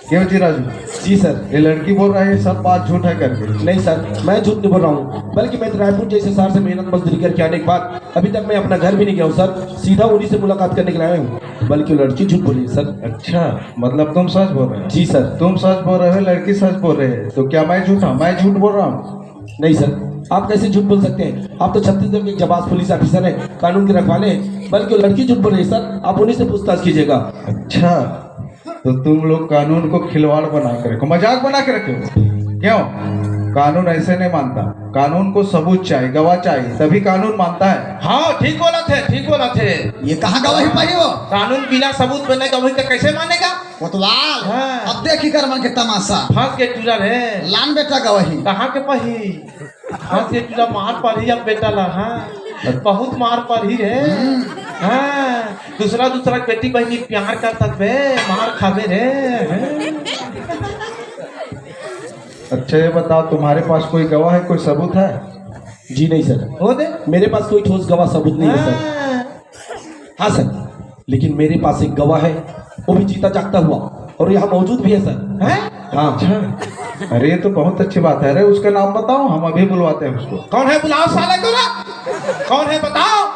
क्यों जी राजू? जी सर। ये लड़की बोल रहा है सब बात झूठ है करके। नहीं सर, मैं झूठ नहीं बोल रहा हूँ, बल्कि मैं तो रायपुर जैसे शहर से मेहनत मजदूरी करके आने के बाद अभी तक मैं अपना घर भी नहीं गया हूँ सर, सीधा उन्हीं से मुलाकात करने के लिए आया हूँ, बल्कि वो लड़की झूठ बोल रही है सर। अच्छा, मतलब तुम सच बोल रहे हो? जी सर। तुम सच बोल रहे हो, लड़की सच बोल रहे है, तो क्या मैं झूठा, मैं झूठ बोल रहा हूँ? नहीं सर, आप कैसे झूठ बोल सकते हैं? आप तो छत्तीसगढ़ के एक जाबाज पुलिस ऑफिसर हैं, कानून के रखवाले हैं, बल्कि वो लड़की झूठ बोल रही है सर, आप उन्हीं से पूछताछ कीजिएगा। अच्छा, तो तुम लोग कानून को खिलवाड़ बना के रखो, मजाक बना के रखे हो। क्यों? कानून ऐसे नहीं मानता, कानून को सबूत चाहिए, गवाह चाहिए, तभी कानून मानता है। हाँ, ठीक बोला थे, ठीक बोला थे। ये कहाँ गवाही पाही हो? कानून बिना सबूत बने गवाही तो कैसे मानेगा? कोतवाल, हाँ। अब देखी कर मन के तमाशा। फंस के टूरा रे। लान बेटा गवाही। कहाँ के पही? फंस के टूरा मार पड़ही अब बेटा ला, हाँ। बहुत मार पड़ही रे। हम्म। हाँ, दूसरा, दूसरा के बेटी बहनी प्यार कर सकबे, मार खाबे रे। अच्छा, ये बताओ, तुम्हारे पास कोई गवाह है, कोई सबूत है? जी नहीं सर। हो दे। मेरे पास कोई ठोस गवाह सबूत नहीं है सर। हाँ। हाँ सर, लेकिन मेरे पास एक गवाह है, वो भी जीता जागता हुआ, और यहाँ मौजूद भी है सर। हैं? हाँ। अच्छा, अरे, ये तो बहुत अच्छी बात है। अरे, उसका नाम बताओ, हम अभी बुलवाते हैं उसको। कौन है? बुलाओ साले को ना। कौन है बताओ,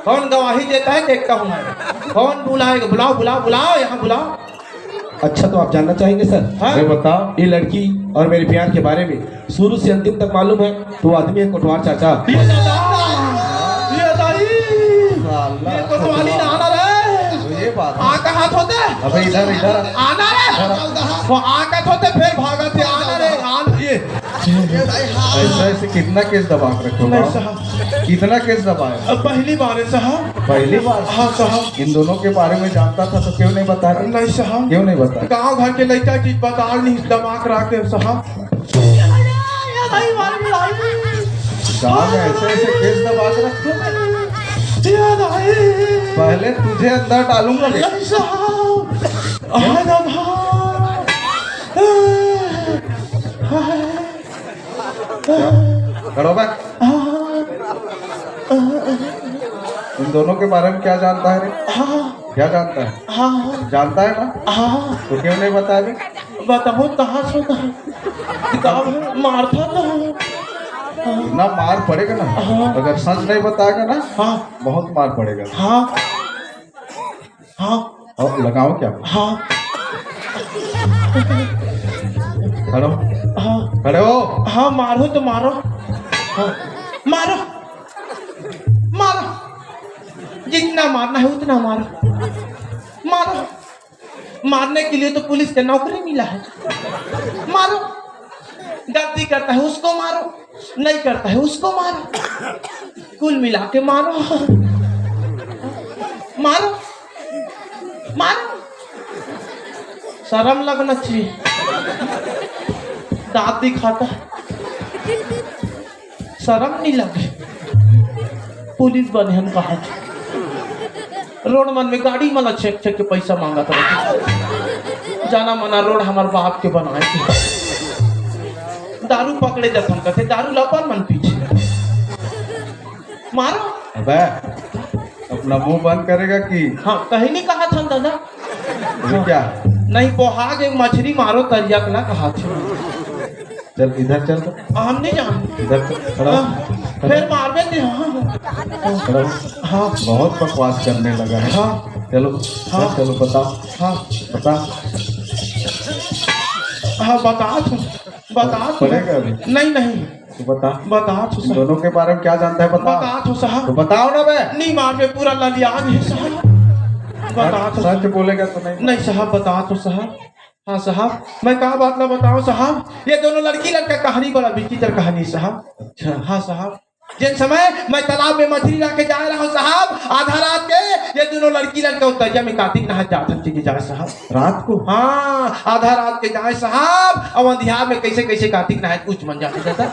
कौन गवाही देता है देखता हूँ मैं। कौन बुलाएगा? बुलाओ, बुलाओ, बुलाओ, यहाँ बुलाओ। अच्छा, तो आप जानना चाहेंगे सर? हाँ? अरे, बताओ। ये लड़की और मेरे प्यार के बारे में शुरू से अंतिम तक मालूम है, तो वो आदमी है कोटवार चाचा। ये दादा, ये दाई, साला ये कोतवाली ना आना रे। तो ये बात है। आ कहाँ होते? अबे इधर, इधर। आना रे। इधर आ। वो आ कहाँ होते, फिर भागत है, आना रे। ऐसा, ऐसे कितना केस दबा के रखे हो नहीं साहब। कितना केस दबाए? अब पहली बार है साहब। पहली बार? हाँ साहब। इन दोनों के बारे में जानता था तो क्यों नहीं बताया? नहीं साहब। क्यों नहीं बताया? गांव घर के लड़का की बताल नहीं दबा के रखे साहब। गांव में ऐसे ऐसे केस दबा के रखे हो। याद आए। पहले तुझे अंदर डालूंगा। नहीं साहब। हाय दादा। खड़ा हो बे। इन दोनों के बारे में क्या जानता है रे? हाँ। क्या जानता है? हाँ। जानता है ना? हाँ। तो क्यों नहीं बताया बे? बताओ, कहाँ से होता है? किताब है, मारता तो है। ना मार पड़ेगा ना। हाँ। अगर सच नहीं बताएगा ना, हाँ। बहुत मार पड़ेगा। हाँ। हाँ। और लगाओ क्या? हाँ। खड़े हो। हाँ। खड़े हो। हाँ, मारो तो मारो। हाँ। मारो। मारो। जितना मारना है उतना मारो। मारो। मारने के लिए तो पुलिस का नौकरी मिला है। मारो। गलती करता है उसको मारो, नहीं करता है उसको मारो, कुल मिला के मारो। मारो, मारो। शर्म लगना चाहिए। दांत दिखाता है। शर्म नहीं लगे? पुलिस बने हन कहा। रोड मन में गाड़ी मन ला छेक छेक के पैसा मांगत रहे। जाना मना रोड हमार बाप के बनाए थे। दारू पकड़े जखन कथे, दारू ला अपन मन पीछे। मारो। अबे, अपना मुंह बंद करेगा कि? हाँ, कहीं नहीं कहा था दादा। ये क्या? नहीं, पोहा के मछली मारो तरिया के ना कहा था। चल, इधर चल। हम नहीं जान। इधर चल, खड़ा हो। हाँ, खड़ा फिर हो। मार देते हैं। हाँ। खड़ा हो। हाँ। बहुत बकवास करने लगा है। हाँ। चलो, हाँ। चलो, बताओ। हाँ। बता। हाँ, बता तो। बता तो। पड़ेगा अभी। नहीं, नहीं। तो बता। बता तो इन साहब। दोनों के बारे में क्या जानता है, बता। बता तो साहब। तो बताओ ना बे। नहीं मार में पूरा ललिया है साहब। बता तो सच साहब। बोलेगा तो नहीं। नहीं साहब, बता तो साहब। हाँ साहब, मैं का बात ला बताऊं साहब, ये दोनों लड़की लड़का कहानी बड़ा विचित्र कहानी साहब। अच्छा। हाँ साहब, जिन समय मैं तालाब में मछली ला के जा रहा हूँ साहब, आधा रात के ये दोनों लड़की लड़का उतरिया में कार्तिक नहा जाथन के जाए साहब। रात को? हाँ, आधा रात के जाए साहब, और अंधियार में कैसे कैसे कार्तिक नहाए कुछ मन जाने जाता।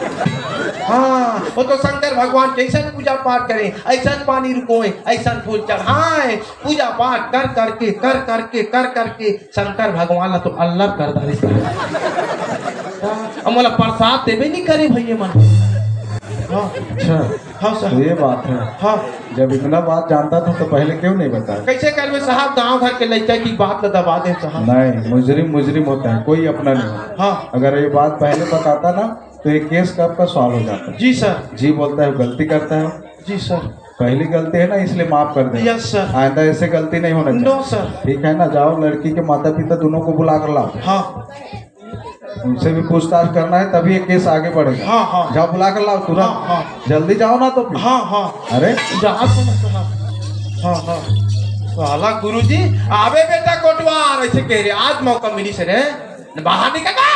हाँ, वो तो शंकर भगवान कैसे पूजा पाठ करें, ऐसा पानी रुकोए, ऐसा फूल चढ़ाए, पूजा पाठ कर करके, कर करके, कर करके शंकर भगवान ला तो अल्लर कर डारिस। अब मोला प्रसाद देबे नहीं करे भैया मन। हाँ। अच्छा। हाँ सर। तो ये बात है। हाँ। जब इतना बात जानता था तो पहले क्यों नहीं बताया? कैसे करबे साहब, गांव घर के लड़का की बात ला दबा दे साहब। नहीं, मुजरिम मुजरिम होता है, कोई अपना नहीं होता। हाँ। अगर ये बात पहले बताता ना तो ये केस कब का सॉल्व हो जाता। जी सर। जी बोलता है, गलती करता है। जी सर। पहली गलती है ना, इसलिए माफ कर दे। Yes sir. आइंदा ऐसे गलती नहीं होना चाहिए। नो सर। ठीक है ना, जाओ लड़की के माता पिता दोनों को बुला कर लाओ। हाँ। उनसे भी पूछताछ करना है, तभी ये केस आगे बढ़ेगा। हाँ, हाँ। जाओ बुला कर लाओ तुरंत। हाँ, हाँ। जल्दी जाओ ना तो फिर। हाँ, हाँ। अरे। जा सुनो, सुनो। हाँ, हाँ। साला गुरुजी, आवे बेटा कोटवार, ऐसे कह रहे, आज मौका मिली से रे। बाहर निकल बा।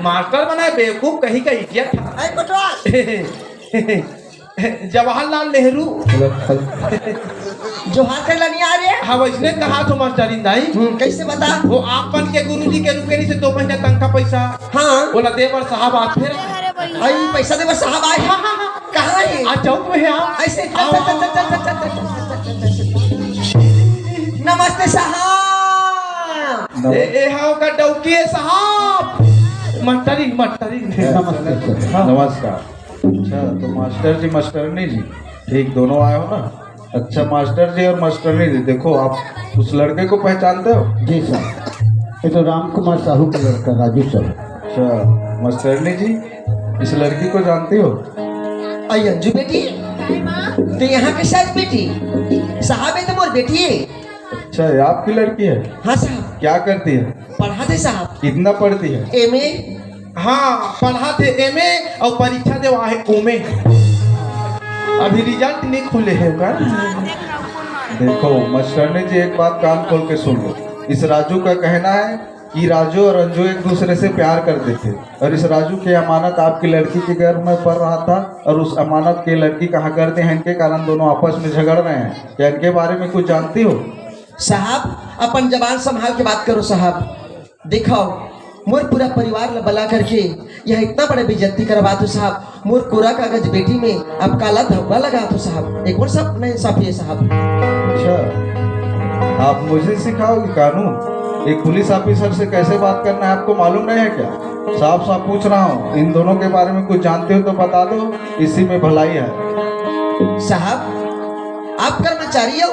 मास्टर बना है, बेवकूफ कहीं का, इडियट। ऐ कोटवार। जवाहरलाल नेहरू। जोहार कर लनिया रे। हाँ, वैसने कहा तो मास्टरिन दाई। हम्म, कैसे बता? वो आपन के गुरुजी के रुके नहीं से दो महीना तनखा पैसा। हाँ। बोला दे बर साहब आज फिर। आई पैसा दे बर साहब आए। हाँ, हाँ, हाँ। कहाँ है? आ चौक में है आप। ऐसे चल, चल, चल। नमस्ते साहब। ए, ए, हाँ, का डौकी है साहब। मास्टरिन, मास्टरिन। नमस्ते सर। हाँ। नमस्कार। अच्छा, तो मास्टर जी, मास्टरनी जी, ठीक, दोनों आए हो ना? अच्छा, मास्टर जी और मास्टरनी जी, देखो, आप उस लड़के को पहचानते हो? जी सर, ये तो राम कुमार साहू का लड़का राजू सर। अच्छा, मास्टरनी जी, इस लड़की को जानती हो? आई अंजू बेटी, ते यहाँ के साथ बेटी, साहब, ये तो मोर बेटी है। अच्छा, ये आपकी लड़की है? हाँ साहब। क्या करती है? पढ़ा थे साहब। कितना पढ़ती है? एमए। हाँ, पढ़ा थे एमए और परीक्षा देवा है ओमे। अभी रिजल्ट नहीं खुले है ओकर। देखो मास्टरनी जी, एक बात कान खोल के सुन लो। इस राजू का कहना है कि राजू और अंजू एक दूसरे से प्यार करते थे और इस राजू की अमानत आपकी लड़की के घर में पड़ रहा था और उस अमानत के लड़की का हक कर दे हैं, इनके कारण दोनों आपस में झगड़ रहे हैं। क्या इनके बारे में कुछ जानती हो? साहब, अपन जबान संभाल के बात करो साहब। देखो, मोर पूरा परिवार ला बला करके यहाँ इतना बड़ा बेइज्जती करवात हो साहब। मोर कोरा कागज बेटी में अब काला धब्बा लगात हो साहब। एक और सब नहीं साफ है साहब। अच्छा, आप मुझे सिखाओगे कानून? एक पुलिस ऑफिसर से कैसे बात करना है, आपको मालूम नहीं है क्या? साफ साफ पूछ रहा हूँ, इन दोनों के बारे में कुछ जानते हो तो बता दो, इसी में भलाई है। साहब, आप कर्मचारी हो,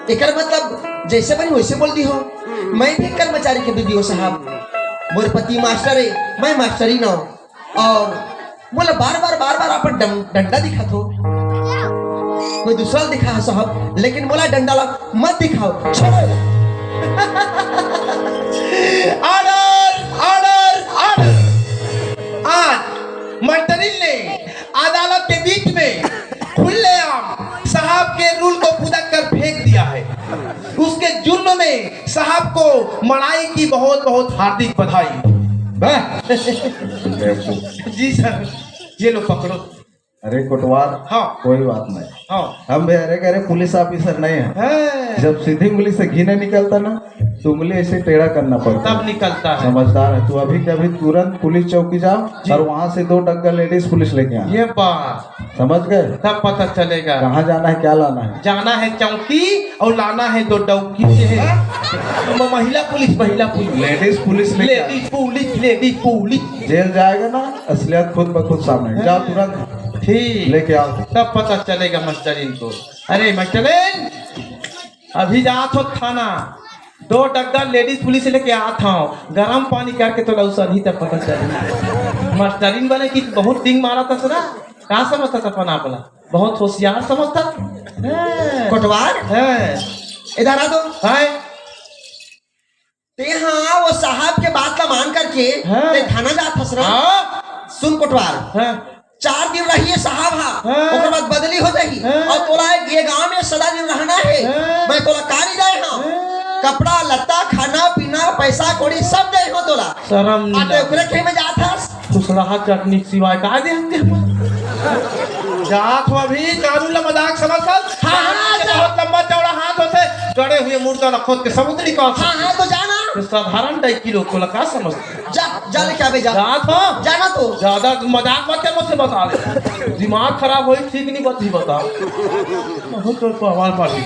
एकर मतलब जैसे बनी वैसे बोल दी हो। मैं भी कर्मचारी के बीबी हो साहब। मोर पति मास्टर है, मैं मास्टरी ना हूँ। और मोला बार बार बार बार अपन डं-, डंडा दिखात हो। कोई दूसरा ला दिखा साहब, लेकिन मोला डंडा ला मत दिखाओ। छोड़ो। Order, order, order. आज मंत्री ने अदालत के बीच में खुलेआम साहब के रूल को फुदक कर फेंक दिया है। उसके जुर्म में साहब को मनाई की बहुत बहुत हार्दिक बधाई। वाह। जी सर, ये लो पकड़ो। अरे कोटवार, हाँ। कोई बात नहीं। हाँ। हम भी अरे अरे पुलिस ऑफिसर नहीं है। हाँ। जब सीधी उंगली से घी नहीं निकलता ना, तो उंगली ऐसे टेढ़ा करना पड़ता तब है। निकलता है। समझदार है तू। अभी के अभी तुरंत पुलिस चौकी जाओ जी। और वहां से दो डग्गा लेडीज पुलिस लेके आ। ये बात। समझ गए? तब पता चलेगा। कहाँ जाना है, क्या लाना है? जाना है चौकी और लाना है दो डौकी। ये है। म-, महिला पुलिस, महिला पुलिस। लेडीज पुलिस लेके आ। Ladies police, ladies police. Jail जाएगा ना, असलियत खुद ब खुद सामने। जाओ तुरंत ठीक। लेके आओ। तब पता चलेगा मास्टरिन को। अरे मास्टरिन, अभी जात हो थाना, दो डग्गा लेडीज पुलिस लेके आत हव, गरम पानी करके तो लौसरही तब पता चली। मास्टरिन बने कि बहुत डिंग मारा था सरा, का समझता था अपन आप ला? बहुत होशियार समझता। हैं। कोटवार, हैं। इधर आ तो। हैं। ते हाँ, वो साहब के बात ला मान करके हाँ। ते थाना जात हस ना? हाँ। सुन कोटवार, हाँ। चार दिन रहिए साहब हा, हाँ। ओकर बाद बदली हो जाही। हाँ। और तोला ये गांव में सदा दिन रहना है। हाँ। मैं तोला का नहीं जाए हाँ। हाँ। कपड़ा लत्ता, खाना पीना, पैसा कौड़ी सब दे हो तोला। शर्म नहीं आ ते लगे। ओकरे खेमे जात हस। फुसलाहा चटनी के सिवाय का दे हम दे? जात हो अभी, कानून ला मजाक समझ कर। हाँ, हाँ, ये जा। बहुत लंबा चौड़ा हाथ होते, गड़े हुए मुर्दा ला खोद के समुद्र निकाल हाँ, सकते। हाँ, तो जाना। ये साधारण टाइप की लोग को लगा समझते। जा, जा लेके आवे, जा। जात हो। जाना तो। ज्यादा मजाक मत कर मुझसे, बता दे। दिमाग खराब होई, ठीक नहीं बत ही बता। बहुत तो पवाल पाड़ी।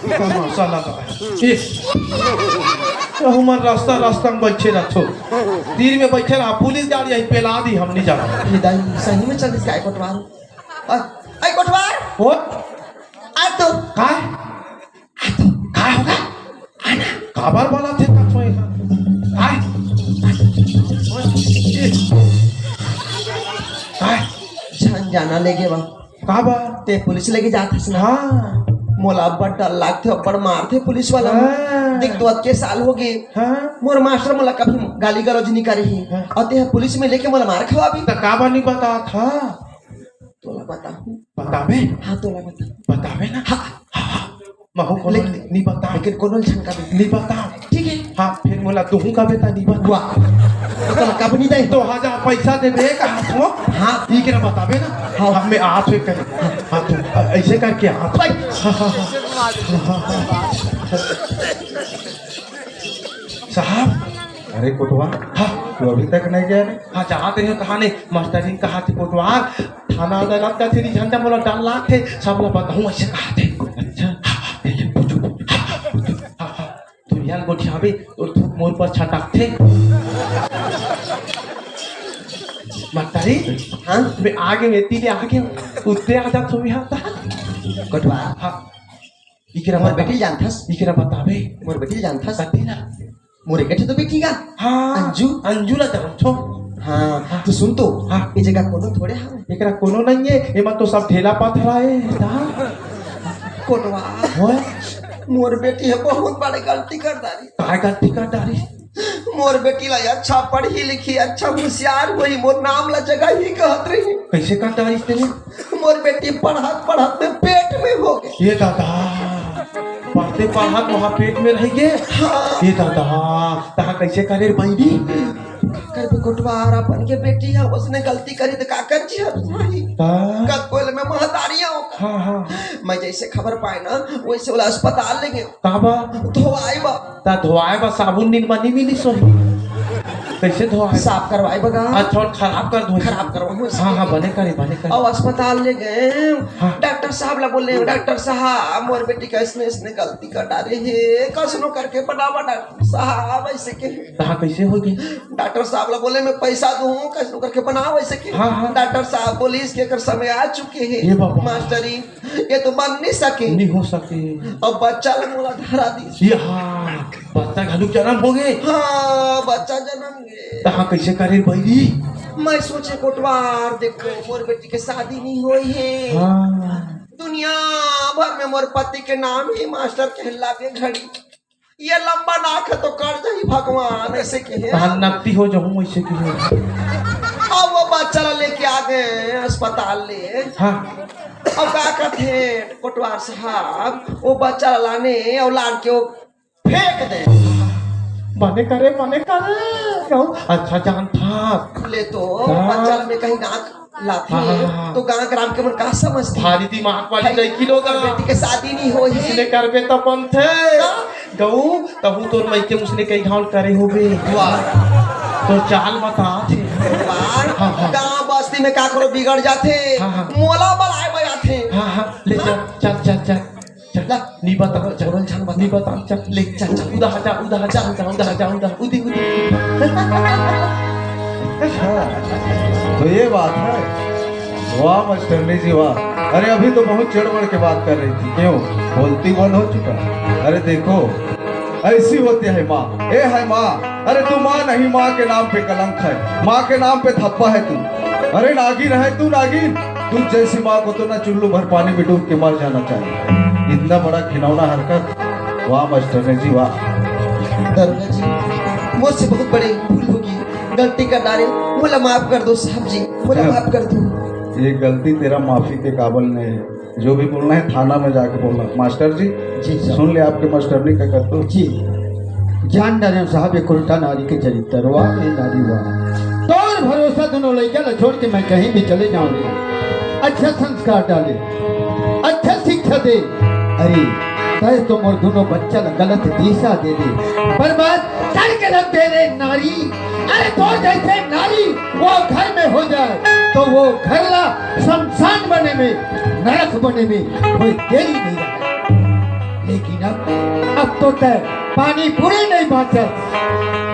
तमाशा लगा है। ये। ये हमार रास्ता, रास्ता में बैठे रहथो। तीर में बैठे रहा, पुलिस गाड़ी आई, पेला दी, हम नहीं जाना। ये दाई, सही में चल, इसका कोटवार। आ, आई कोटवार। हो? आ तो। काय? आ तो। काय होगा? आना। काबर बोला थे कथो ऐसा? काय? काय? जान जाना लेगे बा। काबर? ते पुलिस लेगे जात हस ना? हाँ। मोला अब्बड़ डर लागथे, अब्बड़ मारथे पुलिस वाला मन। हाँ। देख, तो अतके साल हो गए। हाँ। मोर मास्टर मोला कभी गाली गलौज नहीं करे हे। हाँ। और ते पुलिस में लेके मोला मार खवाबी। त काबर नहीं बता था? तोला बताहूँ। बताबे? हाँ, तोला बता। बताबे ना? हाँ। हाँ, हाँ। महू कोनो लेकिन नहीं बता। लेकिन कोनो झन का भी। नहीं बता। ठीक है। हाँ, फिर मोला तुहू का बेटा नहीं बता। वाह। तो कब नहीं दे? दो हजार पैसा दे दे, कहा तो? हाँ। ठीक है ना, बताबे ना? हाँ। हाँ, मैं हाथ में करे। हाँ, तो ऐसे करके हाथ। भाई। हाँ, हाँ, हाँ। साहब। अरे कोटवार, हाँ। तू अभी तक नहीं गया रे? हाँ, जात रहे हो कहा नहीं, मास्टरिन कहा थे कोटवार, थाना अदालत का तेरी झंडा मोला डर लाग थे, सब ला बताऊँ ऐसे कहा थे। अच्छा। हाँ, हाँ, हाँ, हाँ, हाँ, हाँ, हाँ, हाँ, तू यार गोठियाबे, और थूक मोर पर छटक थे। मास्टरिन, हाँ? मैं आगे में तीन आगे, उत्ते आ जा तू यहाँ था। कोटवार। हाँ। इकरा मोर बता। बेटी जानथस? इकरा बताबे। मोर बेटी जानथस? कथी ना? मोर एक ठे तो बेटी का। हाँ, अंजू। अंजू ला जानथो। हाँ, हाँ। तो सुन तो, हाँ। ये जगह कोनो थोड़े हवे। एकरा कोनो नहीं है, एमा तो सब ढेला पाथर आए। हाँ। कोटवा। होय? मोर बेटी है बहुत बड़े गलती कर डारी। काय गलती कर डारी? मोर बेटी ला अच्छा पढ़ी लिखी, अच्छा होशियार होई, मोर नाम ला जगह ही कहत रही। कैसे कर डारी तेने? मोर बेटी पढ़त पढ़त में पेट में हो गई। ये दादा, पढ़ ते पढ़त वहाँ पेट में रह गे। हाँ। ये दादा, तहाँ कैसे करे रे बहिनी? करबे कोटवार, अपन के बेटी हे, उसने गलती करी त का कर जी हम भाई? का? कब बोले मैं महतारी हूँ। हाँ, हाँ। मैं जैसे खबर पाए ना, वैसे वाला अस्पताल ले गए। का बा? धोआई बा। ता धोआए बा साबुन नींद बनी मिली सोही। कैसे धोआए? साफ करवाए बगा। अच्छा, और खराब कर धोई। खराब करवाए। हाँ, हाँ, बने करे, बने करे। अब अस्पताल ले गए। हाँ। डॉक्टर साहब ला बोले, "डॉक्टर साहब, मोर बेटी का इसने, इसने गलती कर डाले हे, कसनो करके बनावा डॉक्टर साहब," ऐसे के। हाँ, कैसे हो गई? डॉक्टर साहब ला बोले, "मैं पैसा दूँ, कसनो करके बनावा," ऐसे के। हाँ, हाँ। डॉक्टर साहब बोले, "इसके कर समय आ चुके हैं।" ये बाबा। मास्टरी, ये तो बन नहीं सके। नहीं हो सके। अब बच्चा ला मोला धरा दी। ये हाँ, बच्चा घलुक जन्म हो गए। हाँ, बच्चा जन्म गे। तहाँ कैसे करे बहिनी? मैं सोचे कोटवार, देखो, मोर बेटी के शादी नहीं होई हे। हाँ। दुनिया भर में मोर पति के नाम ही मास्टर कहला के घड़ी। ये लंबा नाक है तो कट जाही भगवान, ऐसे के हे। तहाँ नकटी हो जाऊँ, ऐसे के हे। अब वो बच्चा ला लेके आ गए अस्पताल ले। हाँ। अब का कहते हैं कोटवार साहब, वो बच्चा ला लाने और लान के वो फेंक दे। बने करे, बने करे। कहूँ, अच्छा जान था। ले तो हाँ। बच्चा में कहीं नाक लाथे, हाँ, हाँ, हाँ। तो गांव ग्राम के मन का समझथे? भारी दिमाग वाली भाई, लड़की लोग। बेटी के शादी नहीं होई हे। इसने करबे तो बनथे। हाँ। गऊ, तहू तोर मइके उसने कई घाव करे होबे। वाह। तो चाल बता थे। वाह। हाँ, हाँ। गांव बस्ती में काकरो बिगड़ जाथे। हाँ, हाँ। मोला बलाए बजाथे। हाँ, हाँ। ले चल, चल, चल, चल। चल, ला। नी बता, चल, बोल, चल, बता। नी बता, चल। ले, चल, चल। उदा जा, उदा जा, उदा, उदा जा, उदा, उदी, उदी। अच्छा, तो ये बात है। वाह मास्टरनी जी, वाह। अरे, अभी तो बहुत चढ़ बढ़ के बात कर रही थी, क्यों? बोलती बंद हो चुका? अरे देखो, ऐसी होती है माँ। ए है माँ, अरे तू माँ नहीं, माँ के नाम पे कलंक है, माँ के नाम पे धब्बा है तू। अरे नागिन है तू, नागिन। तुझ जैसी माँ को तो ना चुल्लू भर पानी में डूब के मर जाना चाहिए। इतना बड़ा घिनौना हरकत। वाह मास्टरनी जी, वाह। दरोगा जी, मुझसे बहुत बड़ी भूल होगी, गलती कर डारे, मोला माफ कर दो साहब जी, मोला हाँ। माफ कर दो। ये गलती तेरा माफी के काबिल नहीं है। जो भी बोलना है थाना में जाके बोलना। मास्टर जी, जी साहब। सुन ले आपके मास्टरनी का करतूत। जी। जान डारेंव साहब, ये उल्टा नारी के चरित्र। वाह रे नारी वाह। तोर भरोसा दोनों लइका ला छोड़ के मैं कहीं भी चले जाऊंगी। अच्छा संस्कार डाले, अच्छा शिक्षा दे। अरे, तय तो मोर दोनों बच्चा ला गलत दिशा दे दे, बर्बाद करके रख दे रे नारी। अरे, तोर जैसे नारी वो घर में हो जाए, तो वो घर ला शमशान बने में, नरक बने में कोई देरी नहीं रहे। लेकिन अब, अब तो तय पानी पूरी नहीं बांचस,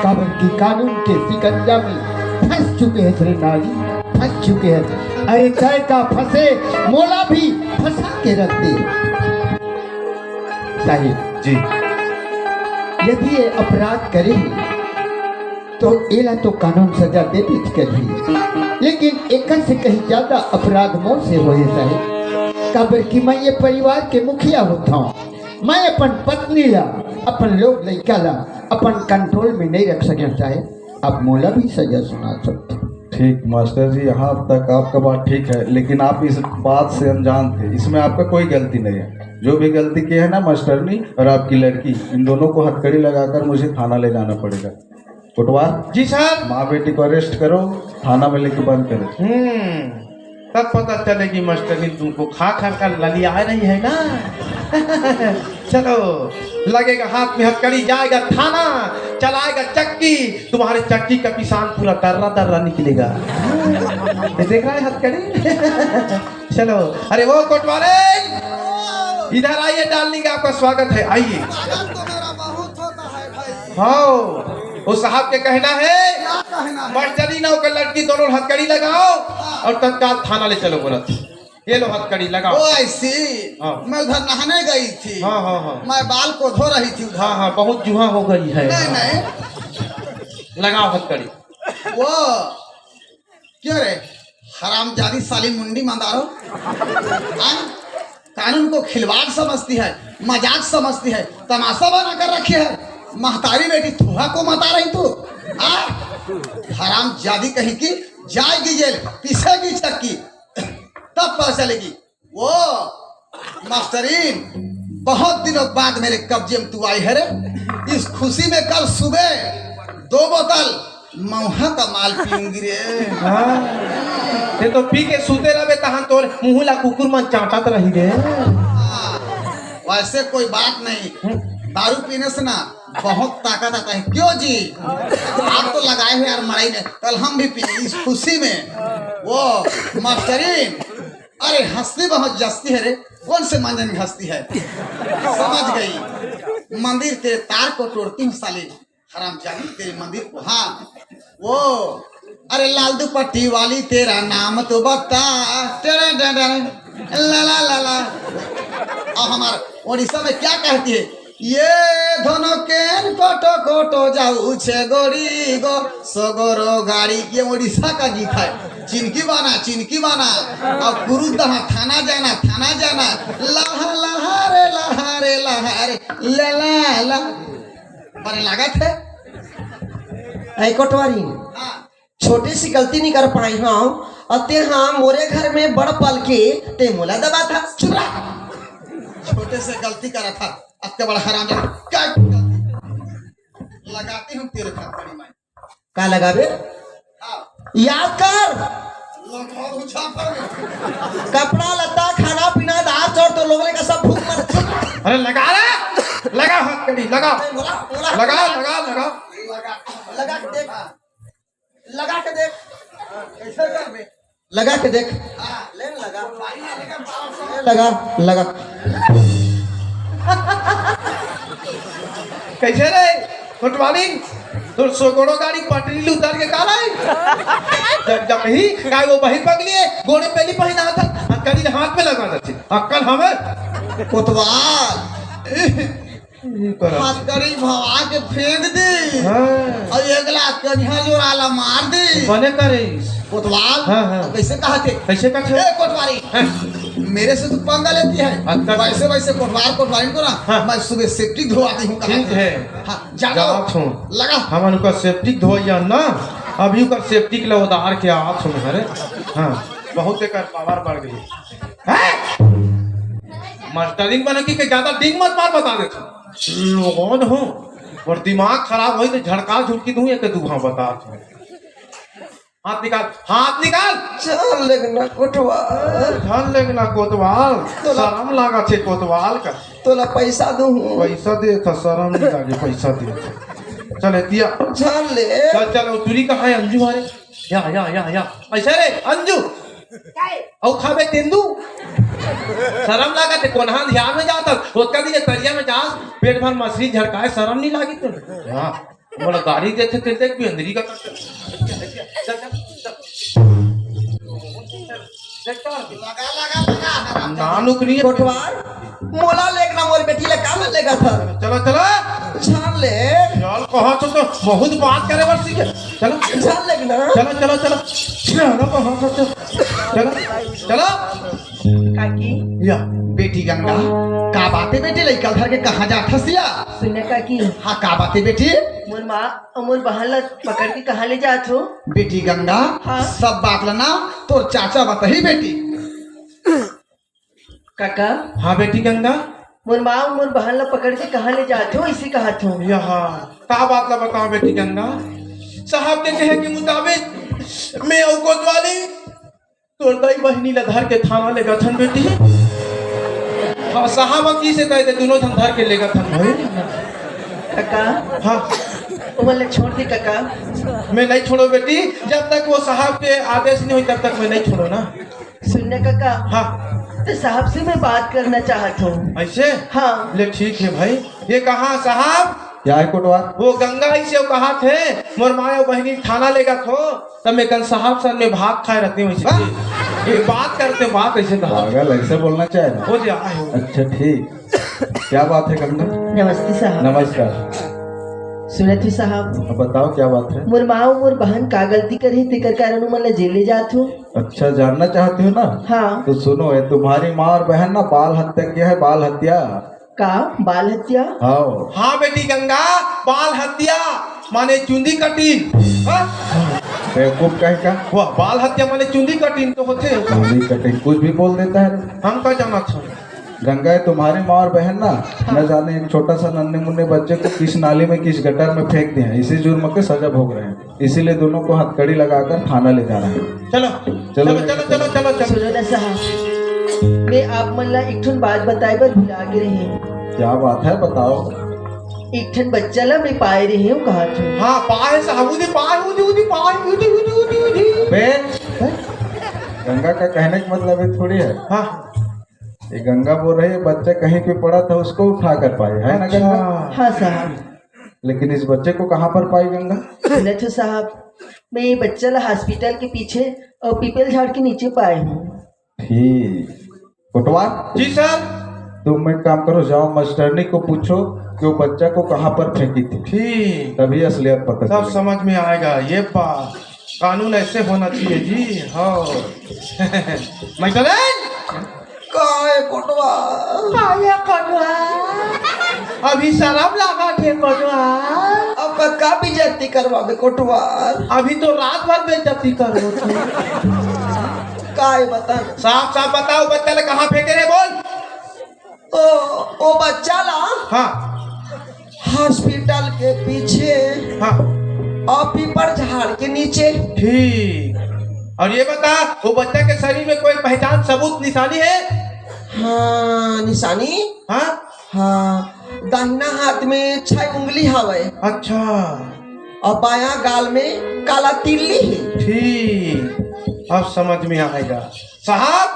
काबर कि कानून के शिकंजा में फंस चुके हैं रे नारी, फंस चुके हैं। अरे, तय का फंसे, मोला भी फंसा के रख दे। साहिब जी। यदि ये अपराध करे, तो एला तो कानून सजा देबेच करही, लेकिन एकर से कहीं ज्यादा अपराध मोर से होए साहेब, काबर कि मैं ये परिवार के मुखिया होत हंव। मैं अपन पत्नी ला, अपन लोग लइका ला अपन कंट्रोल में नहीं रख सके साहेब, आप मोला भी सजा सुना सकते। ठीक मास्टर जी, यहाँ तक आपका बात ठीक है, लेकिन आप इस बात से अनजान थे, इसमें आपका कोई गलती नहीं है। जो भी गलती की है ना मास्टरनी और आपकी लड़की, इन दोनों को हथकड़ी लगाकर मुझे थाना ले जाना पड़ेगा। कोटवार। जी सर। माँ बेटी को अरेस्ट करो, थाना में लेके बंद करो। हम्म, तब पता चलेगी मास्टरनी तुमको खा खा कर ललिया रही है ना। चलो, लगेगा हाथ में हथकड़ी, जाएगा थाना, चलाएगा चक्की, तुम्हारे चक्की का पिसान पूरा दर्रा दर्रा निकलेगा। ये देख रहा है हथकड़ी? चलो, अरे वो कोटवारे, इधर आइए, डार्लिंग, आपका स्वागत है, आइए। स्वागत तो मेरा बहुत होता है भाई। हाँ, वो साहब के कहना है, क्या कहना है? मास्टरनी ना होकर लड़की दोनों हथकड़ी लगाओ और तत्काल थाना ले चलो बोला। ये लो हथकड़ी लगाओ। ओ, ऐसी? हाँ। मैं उधर नहाने गई थी। हाँ, हाँ, हाँ। मैं बाल को धो रही थी उधर। हाँ, हाँ, बहुत जुहा हो गई है। नहीं, नहीं। लगाओ हथकड़ी। वो, क्यों रे? हरामजादी साली मुंडी मांदारो। हाँ? कानून को खिलवाड़ समझती है, मजाक समझती है, तमाशा बना कर रखी है। महतारी बेटी थूहा को मता रही तू। हाँ? हरामजादी कहीं की, जाएगी जेल, पिसेगी चक्की, तब पता चलेगी। वो मास्टरीन, बहुत दिनों बाद मेरे कब्जे में तू आई है रे। इस खुशी में कल सुबह दो बोतल मऊहा का माल पीऊंगी रे। हाँ, ते तो पी के सुते रहबे, तहां तोर मुंह ला कुकुर मन चाटत रही रे। हाँ, वैसे कोई बात नहीं, दारू पीने से ना बहुत ताकत आता है। क्यों जी? आप तो लगाए हुए यार मड़ई में, कल हम भी पिए इस खुशी में। वो मास्टरीन, अरे हंसती बहुत जस्ती है रे, कौन से मंजन घसती है? समझ गई, मंदिर तेरे तार को तोड़ती हूँ साली, हरामजादी तेरे मंदिर को। हाँ, वो, अरे लाल दुपट्टी वाली तेरा नाम तो बता, टेरे टेरे, ला ला ला ला। और हमार उड़ीसा में क्या कहती है? ये धनो केन कोटो कोटो जाऊ छे गोरी गो सगरो गाड़ी। ये उड़ीसा का गीत है। चिनकी बाना, चिनकी बाना। और कुरुद दहा थाना जाना, थाना जाना। लहा लहा रे, लहा रे, लहा रे, ला ला ला। बने लागत है। ऐ कोटवारी, हाँ। छोटे से गलती नहीं कर पाए हंव, अउ ते हा मोरे घर में बड़ पल के ते मोला दबाथस। चुप रह। छोटे से गलती करा था, अत्ते बड़ा हराम। क्या गलती? लगाती हूँ तेरे थप्पड़ी मैं। का लगाबे? हाँ। याद कर। लगाओ झापड़ में। कपड़ा लत्ता, खाना पीना, दार चाउर तो लोग लेकर सब फूंक मार। चुप। अरे लगा रे, लगा हथकड़ी, लगा। मोला, मोला। लगा, लगा, लगा। लगा, लगा के देख। लगा के देख। कैसे करबे? लगा के देख। हाँ, ले ना लगा। लगा, लगा। कैसे रे कोटवाली, तोर सोगोड़ो गाड़ी पटरी ले उतार के का लाई? जब जब ही काय वो बहिर पगली है, गोड़े पेली पहिना था, हथकड़ी हाथ में लगा देती। अक्कल हमें कोतवाल। हथकड़ी भवा के फेंक दे। हाँ। अउ एक लाख कनिहा जोराला मार दे। बने करे। कोतवाल, हाँ, हाँ। अब कैसे कहा थे? कैसे कहा थे? ए, कोटवारी। हाँ। मेरे से तू पंगा लेती है। अच्छा। वैसे, वैसे कोटवार, कोटवारी को ना, हाँ। मैं सुबह सेप्टिक धोआती हूँ, कहा ठीक थे। है। हाँ, जाओ। जाओ तुम। लगा। हम उनका सेप्टिक धोइया ना, अभी उनका सेप्टिक ला उतार के आ तुम घरे। हाँ, बहुत एकर पावर बढ़ गई। हैं? मास्टरिंग बना कि, कि ज्यादा डिंग मत मार, बता देता। लोगन हो, और दिमाग खराब होई तो झड़का झुड़की दूं, एक दूहा बता दो। हाथ निकाल, हाथ निकाल। चल लेगना कोतवाल। चल लेगना कोतवाल। तोला शरम लागा छे कोतवाल का। तोला पैसा दूं। पैसा दे था, शरम नहीं लागे, पैसा दे। चल, दिया। चल ले। चल, चल, वो टुरी कहाँ है, अंजू हरे? या, या, या, या। ऐसे रे, अंजू। अउ खाबे तेंदू। शरम लागत हे, कोनहा धियान में जात हस। ओतका दिन तरिया में जास, पेट भर मछली झड़काए, शरम नहीं लागी तोला? हाँ, मोला गाड़ी देथे, तेल देख भी अंदरी का। चल, चल, चल। देख तो। लगा, लगा, लगा। नानुक नहीं है। कोटवार, मोला लेगना, मोर बेटी ला का लेगा था? चलो, चलो। जान ले। यार, कहाँ तो, तो बहुत बात करे बर सीखे। चलो। जान लेगना। चलो, चलो, चलो। चलो, कहाँ तो, तो। चलो, चलो। काकी। या। बेटी गंगा, का बात हे बेटी, लइका धर के कहाँ जात हस या? सुन ना काकी। हाँ, का बात हे बेटी? मोर माँ अउ मोर बहन ला पकड़ के कहाँ ले जात हो? बेटी गंगा, हाँ। सब बात ला ना तोर चाचा बताही बेटी। काका। हाँ बेटी गंगा। मोर माँ अउ मोर बहन ला पकड़ के कहाँ ले जात हो, इसे कहत हो। यहाँ का बात ला बताओ बेटी गंगा। साहब के कहे के मुताबिक मैं अउ कोतवाली तोर दाई बहिनी ला धर के थाना लेगत हन बेटी। हाँ, साहब की से दाई दे दोनों झन धर के लेगत हन भाई। काका। हाँ। ओमन ला छोड़ दे काका। मैं नहीं छोड़ो बेटी, जब तक वो साहब के आदेश नहीं होई तब तक मैं नहीं छोड़ो ना। सुन ना काका। हाँ। तो साहब से मैं बात करना चाहत हूँ। ऐसे? हाँ। ले ठीक है भाई। ये कहाँ साहब? क्या है कोटवार? वो गंगा ही से कहा थे, मोर माँ अउ बहिनी थाना लेगत हो, तब मैं कन साहब सर में भात खाए रहते हूँ इसे। हाँ? ये बात करते, बात ऐसे कहा। पागल, ऐसे बोलना चाहिए ना। हो जा, आए हो। अच्छा, ठीक। क्या बात है गंगा? नमस्ते साहब। नमस्कार। सुनत ही साहब। अब बताओ क्या बात है? मोर माँ अउ मोर बहन का गलती करे, तेकर कारण उमन ला जेल ले जात हो। अच्छा, जानना चाहती हो ना? हाँ। तो सुनो, ये तुम्हारी माँ और बहन ना बाल हत्या किया है, बाल हत्या। का? बाल हत्या? हाँ। हाँ बेटी गंगा, बाल हत्या माने चुंदी कटिन। हाँ? बेवकूफ कहीं का। वाह, बाल हत्या माने चुंदी कटिन तो होथे। चुंदी कटिन कुछ भी बोल देता है। हम का जाना था? गंगा, ये तुम्हारी माँ और बहन ना, हाँ। न जाने एक छोटा सा नन्हे मुन्ने बच्चे को किस नाली में, किस गटर में फेंक दिए हैं। इसी जुर्म के सजा भोग रहे हैं, इसीलिए दोनों को हथकड़ी लगाकर थाना ले जा रहे हैं। चलो, चलो, चलो, चलो, चलो, चलो, चलो। सुनो ना साहब, मैं आप मन ला एक ठन बात बताए बर भुला गे रही हूँ। क्या बात है, बताओ। एक ठन बच्चा ला मैं पाए रही हूँ, कहा था। हाँ, पाए साहब, उदी पाए, उदी, उदी पाए, उदी, उदी, उदी, उदी। बे, गंगा का कहने का मतलब ये थोड़ी है। हाँ। ये गंगा बोल रही है, बच्चा कहीं पे पड़ा था, उसको उठा कर पाए, है ना अच्छा। गंगा? हाँ साहब। लेकिन इस बच्चे को कहाँ पर पाई गंगा? सुने तो साहब, मैं ये बच्चा ला हॉस्पिटल के पीछे और पीपल झाड़ के नीचे पाए हूँ। ठीक। कोटवार? जी सर। तुम एक काम करो, जाओ मास्टरनी को पूछो कि वो बच्चा को कहाँ पर फेंकी थी। ठीक। तभी असलियत पता सब चलेगा। समझ में आएगा। ये बात, कानून ऐसे होना चाहिए जी। हाँ। मास्टरनी? काय कोटवार? काय कोटवार? अभी शरम लागत हे कोटवार। अब का बेइज्जती करवाबे कोटवार? अभी तो रात भर बेइज्जती करबो तू। काय बता? साफ साफ बताओ, बच्चा ला कहाँ फेंके रहे, बोल। ओ, ओ बच्चा ला हाँ। हॉस्पिटल के पीछे हाँ। और पीपर झाड़ के नीचे। ठीक। और ये बता, वो बच्चा के शरीर में कोई पहचान, सबूत, निशानी है? हाँ, निशानी। हाँ। हाँ, दाहिना हाथ में छह उंगली हवे। अच्छा। और बायां गाल में काला तिल्ली है। ठीक, अब समझ में आएगा। साहब,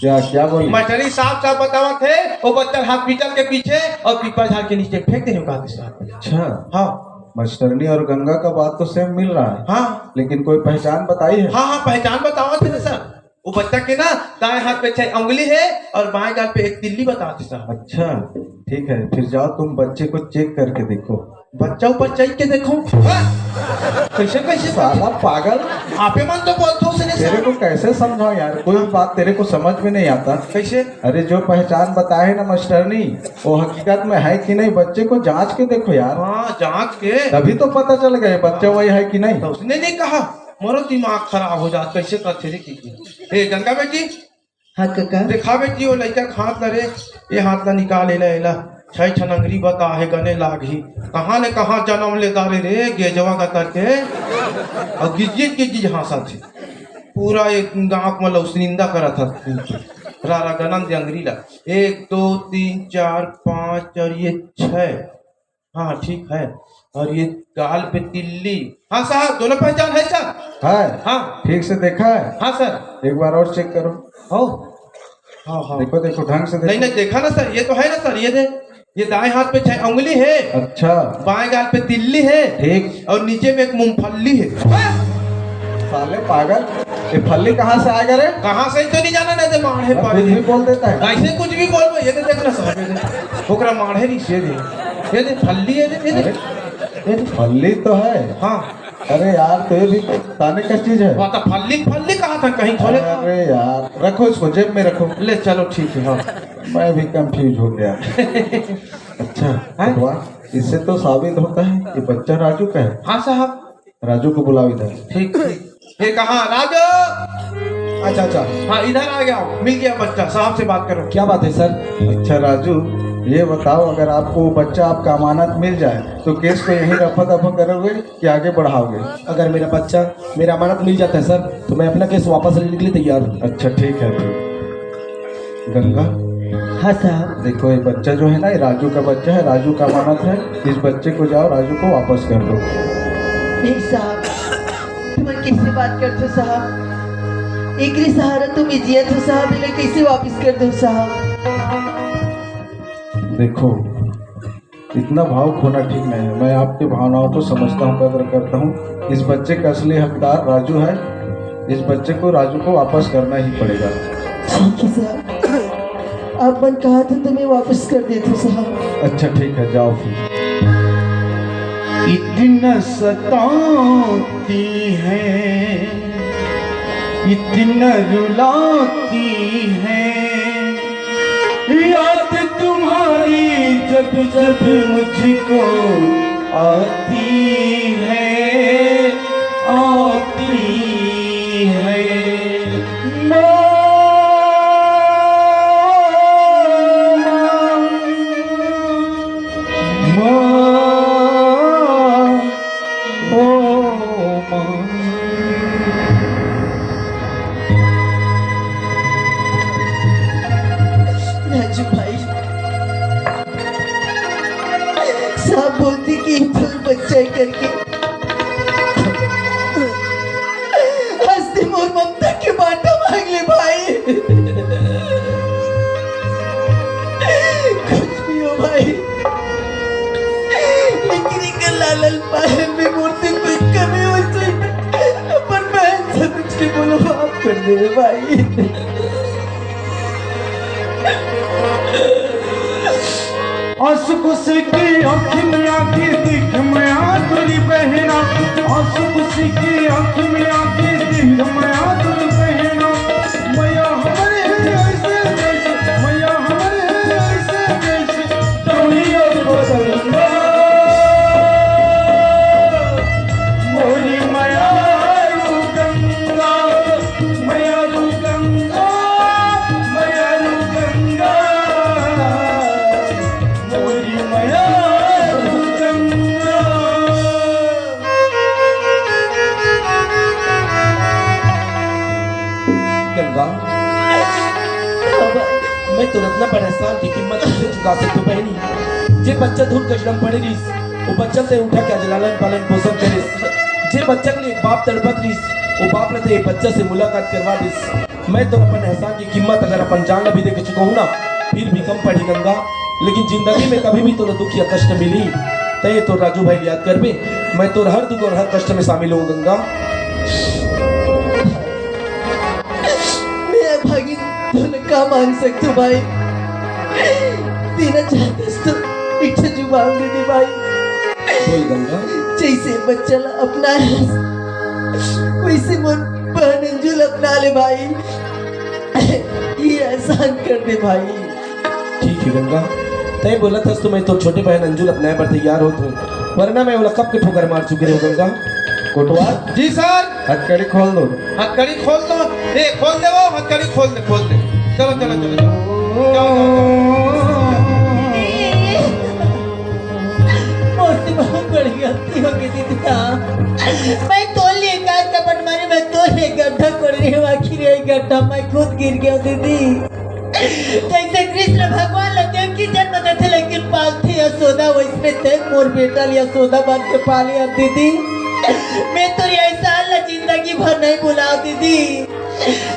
क्या, क्या बोले? मास्टरनी साफ साफ बतावत हे, वो बच्चा हॉस्पिटल के पीछे और पीपल झाड़ के नीचे फेंक देने का साहब। अच्छा। हाँ। मास्टरनी और गंगा का बात तो सेम मिल रहा है। हाँ। लेकिन कोई पहचान बताई है? हाँ, हाँ, पहचान बतावत हे ना सर। वो बच्चा के ना दाएं हाथ पे छह उंगली है और बाएं गाल पे एक तिल्ली बतावत हे साहब। अच्छा, ठीक है, फिर जाओ तुम बच्चे को चेक करके देखो। बच्चा ऊपर चढ़ के देखो। हाँ? कैसे, कैसे? साला पागल। आपे मन तो बोलते हो उसने तेरे सर। को कैसे समझाओ यार, कोई बात तेरे को समझ में नहीं आता। कैसे? अरे जो पहचान बताए ना मास्टरनी, वो हकीकत में है कि नहीं, बच्चे को जांच के देखो यार। हाँ, जांच के। तभी तो पता चल गए बच्चा वही है कि नहीं। तो उसने नहीं कहा, मोरो दिमाग खराब हो जात, कैसे करथे रे की। ए गंगा बेटी, हाँ कका। देखा बेटी, वो लइका खात ल रे, ये हाथ ला निकाल, एला, एला, छह ठन अंगरी बता हे, गने लागही। कहाँ ले कहाँ जनम ले डारे रे, गेजवा का करके, और गिजित गिजित हाँसत हे। पूरा एक गाँव में लौसनिंदा करत हस। रा रा गनन दे अंगरी ला, एक, दो, तीन, चार, पाँच और ये छह। हाँ, ठीक है। और ये गाल पे तिल्ली। हाँ साहब, दोनों पहचान है सर? है। हाँ। ठीक से देखा है? हाँ सर। एक बार और चेक करो। हो। हाँ, हाँ। देखो, देखो, ढंग से देखो। नहीं, नहीं, देखा ना सर, ये तो है ना सर, ये दे, ये दाएं हाथ पे छह उंगली है। अच्छा। बाएं गाल पे तिल्ली है। ठीक। और नीचे में एक मूंगफली है। साले पागल, ये फल्ली कहाँ से आएगा रे? कहाँ से तो नहीं जाना, नहीं तो मार है हाँ, पागल। कुछ भी बोल देता है। ऐसे कुछ भी बोल, ये तो देखना सर, ये दे। ओकरा माढ़े नहीं से दे। ये दे फल्ली है, ये दे, ये दे। अरे, ये दे। फल्ली तो है। हाँ। अरे यार, तो ये भी ताने का चीज है। हाँ, तो फल्ली, फल्ली कहा था कहीं थोड़े। अरे यार, रखो इसको, जेब में रखो। ले चलो, ठीक है, हाँ। मैं भी कंफ्यूज हो गया। अच्छा, हैं? वाह, इससे तो साबित होता है कि बच्चा राजू का है। हाँ साहब। राजू को बुलाओ इधर। ठीक, ठीक। ये कहाँ राजू? अच्छा, अच्छा। हाँ, इधर आ गया, मिल गया बच्चा, साहब से बात करो। क्या बात है सर? अच्छा राजू, ये बताओ, अगर आपको वो बच्चा आपका अमानत मिल जाए तो केस को यहीं रफा दफा करोगे कि आगे बढ़ाओगे? अगर मेरा बच्चा, मेरा अमानत मिल जाता है सर, तो मैं अपना केस वापस लेने के लिए तैयार हूँ। अच्छा, ठीक है फिर। गंगा, हाँ साहब। देखो, ये बच्चा जो है ना, ये राजू का बच्चा है, राजू का अमानत है। इस बच्चे को जाओ, राजू को वापस कर दो। नहीं साहब, तुम कैसे बात करते हो साहब? एकरे सहारा तुम जियत हो साहब, इन्हें कैसे वापस कर दो साहब? देखो, इतना भावुक होना ठीक नहीं है। मैं आपकी भावनाओं को समझता हूँ, कदर करता हूँ। इस बच्चे का असली हकदार राजू है। इस बच्चे को, राजू को वापस करना ही पड़ेगा। ठीक है सर, आप मन कहा था तो मैं वापस कर देता हूँ साहब। अच्छा, ठीक है, जाओ फिर। इतना सताती है, इतना रुलाती है, याद तुम्हारी जब जब मुझको आती है, आती है। मैं कि बोलो, माफ कर दे रे भाई। आंसू खुशी की आंख में आके दिख मया तुरी बहना, आंसू खुशी की आंख में आके दिख मया तुरी बहना। मैया हमरे ऐसे जैसे, मैया हमरे ऐसे जैसे, दुनिया को गंगा, मोरी मयारू गंगा, मयारू गंगा, मयारू गंगा, मोरी मयारू गंगा। गंगा, मैं तोर अतना बड़ एहसान के कीमत कइसे चुका सकथों बहिनी? जे बच्चा धूल कचरा म पड़े रहिस, वो बच्चा ल तैं उठा के आज लालन पालन पोषण करिस। जे बच्चा के लिए बाप तड़पत रहिस, वो बाप ल तैं बच्चा से मुलाकात करवा दिस। मैं तोर अपन एहसान की कीमत अगर अपन जान ला भी दे के चुकाहूँ ना, फिर भी कम पड़ही गंगा। लेकिन जिंदगी में कभी भी तोला दुख या कष्ट मिली, तैं तोर राजू भाई ल याद करबे। मैं तोर हर दुख और हर कष्ट में शामिल हूँ गंगा। मैं भागिन तोला का मांग सकथों भाई? देना चाहतेस तो एक ठो जुबान दे दे भाई। बोल गंगा। जैसे बच्चा ला अपनाए हस, वैसे मोर बहन अंजू ल अपना ले भाई। ये एहसान कर दे भाई। ठीक है गंगा, तैं बोलत हस तो मैं तोर छोटे बहन अंजू ल अपनाए बर तैयार होत हूँ, वरना मैं ओला कब के ठोकर मार चुके रहूँ गंगा। कोटवार। जी सर। हथकड़ी खोल दो। हथकड़ी खोल दो। ए, खोल दे वो, हथकड़ी खोल दे, खोल दे। चलो, चलो, चलो, चलो। जाओ, जाओ, जाओ। मोर से बहुत बड़ी गलती हो गई दीदी। हाँ। मैं तोर लिए काट के अपन मारे, मैं तोर लिए गड्ढा कोड़ रही हूँ। आखिर यही गड्ढा मैं खुद गिर गया दीदी। जैसे कृष्ण भगवान ला देवकी जन्म देथे लेकिन पालथे यशोदा, वैसने तैं मोर बेटा ल यशोदा बन के पाले हस दीदी। मैं तोर एहसान ला जिंदगी भर नहीं भुलाओं दीदी।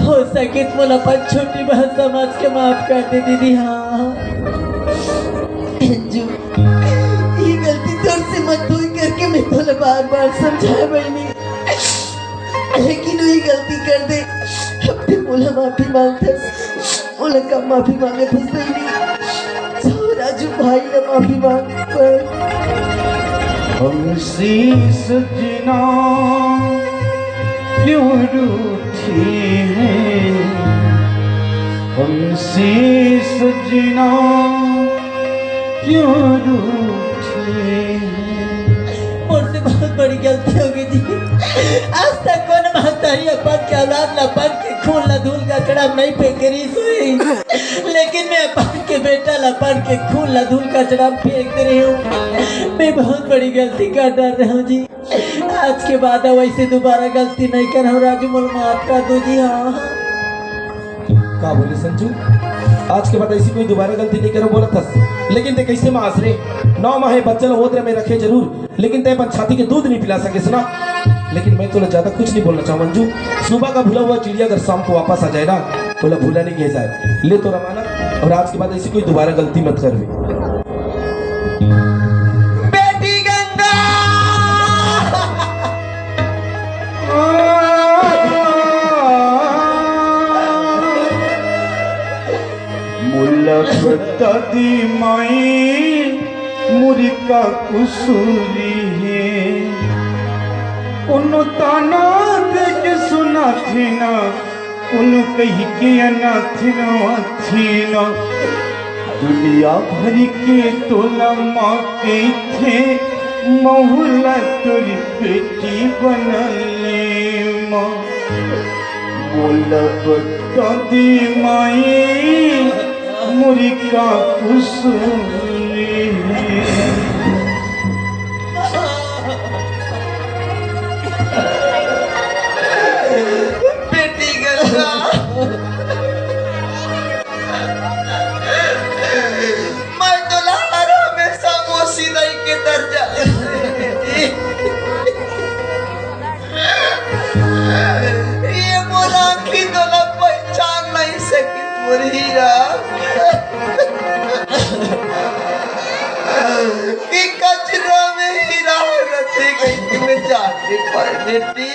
हो सके त मोला अपन छोटी बहन समझ के माफ कर दे दीदी। हाँ अंजू, ये गलती तोर से मत होई करके मैं तोला बार बार समझाए बहिनी, लेकिन वही गलती कर दे। अब तैं मोला माफी मांगथस, मोला का माफी मांगथस बहिनी? जाओ राजू भाई ला माफी मांग पर। हमसे सजना क्यों रूठी है, हमसे सजना क्यों रूठी है। मोर से बहुत बड़ी गलती हो गई जी। आज तक कोनो महतारी अपन के औलाद ला अपन के खून ला धूल कचरा में नहीं फेंक रही सोई, लेकिन मैं अपन के बेटा ला अपन के खून ला धूल कचरा में फेंक दे रही हूँ। मैं बहुत बड़ी गलती कर डाल रहा हूँ जी। आज के बाद अब ऐसे दोबारा गलती नहीं करहूँ राजू, मोला माफ कर दो जी। हाँ। का बोले संजू, आज के बाद ऐसी कोई दोबारा गलती नहीं करहूँ बोलत हस, लेकिन तैं कैसे माँ हस रे? नौ माह हे बच्चा ल गोद में रखे जरूर, लेकिन तैं अपन छाती के दूध नहीं पिला सकेस ना। लेकिन मैं तोला ज्यादा कुछ नहीं बोलना चाहूँ अंजू। सुबह का भूला हुआ चिड़िया अगर शाम को वापस आ जाए ना, ओला भूला नहीं कहे जाए। ले तोर अमानत, और आज के बाद ऐसी कोई दोबारा गलती मत करबे। बेटी गंगा। मोला बता दे माई, मोर का कुसूरी हे? कोनो ताना दे के सुनाथे ना, कोनो कहि के अनाथिन वाथिन। दुनिया भर के तोला माँ कहिथे, महू ला तोर बेटी बना ले माँ। मोला बता दे माई, मोर का कुसूरी हे? बेटी गंगा, मैं तोला हर हमेशा मौसी दाई के दर्जा देथे। ये मोर आँखी तोला पहचान नहीं सके मोर हीरा। कि कचरा में हीरा रथे कहि के मैं जान नहीं पाए बेटी।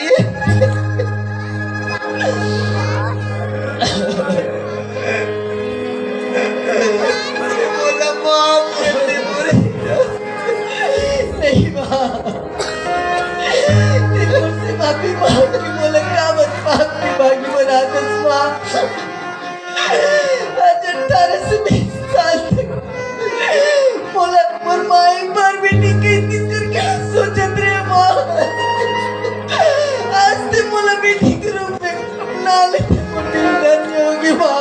कि मोला काबर पाप के भागी बनाथस माँ। आज अठारह से बीस साल तक मोला मोर माँ एक बार बेटी कहितिस करके सोचत रहे माँ। आज ते मोला बेटी के रूप में अपना ले, मोर दिल धन्य होगे माँ।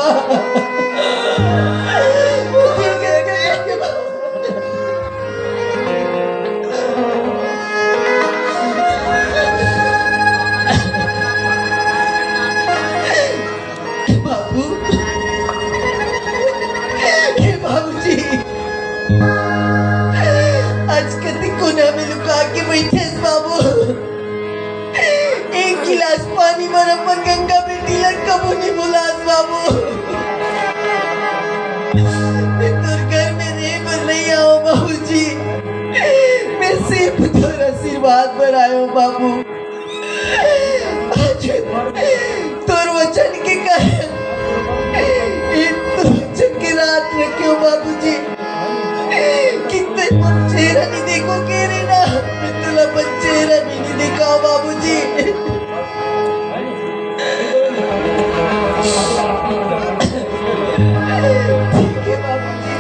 मोर दिल धन्य होगे माँ। हे बाबू, हे बाबूजी, आज कति कोना में लुका के बैठेस बाबू। एक गिलास पानी बर अपन गंगा बेटी ला कबू नहीं भुलास बाबू। मैं तोर घर में रहे बर नहीं आयो बाबूजी, मैं सिर्फ तोर आशीर्वाद बर आयो बाबू। आज तोर वचन के कारण, ये तोर वचन के रात रखे हो बाबूजी। कितने मन चेहरा नहीं देखो के रे ना, मैं तोला अपन चेहरा भी नहीं देखा बाबूजी। ठीक है बाबूजी,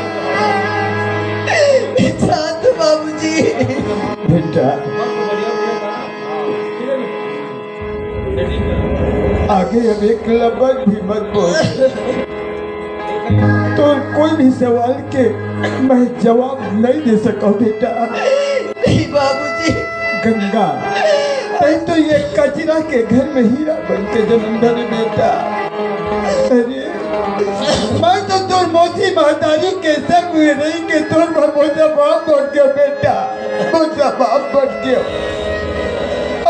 मैं जात हूँ बाबूजी। बेटा, आगे अब एक लफ्ज भी मत बोल। तोर कोई भी सवाल के मैं जवाब नहीं दे सकूं बेटा। नहीं बाबूजी। गंगा, तैं तो ये कचरा के घर में हीरा बन के जन्म धरे बेटा। अरे, मैं तो तोर मौसी महतारी के संग में रही के तोर बर मोजा बाप बन गयो बेटा, मोजा बाप बन गयो।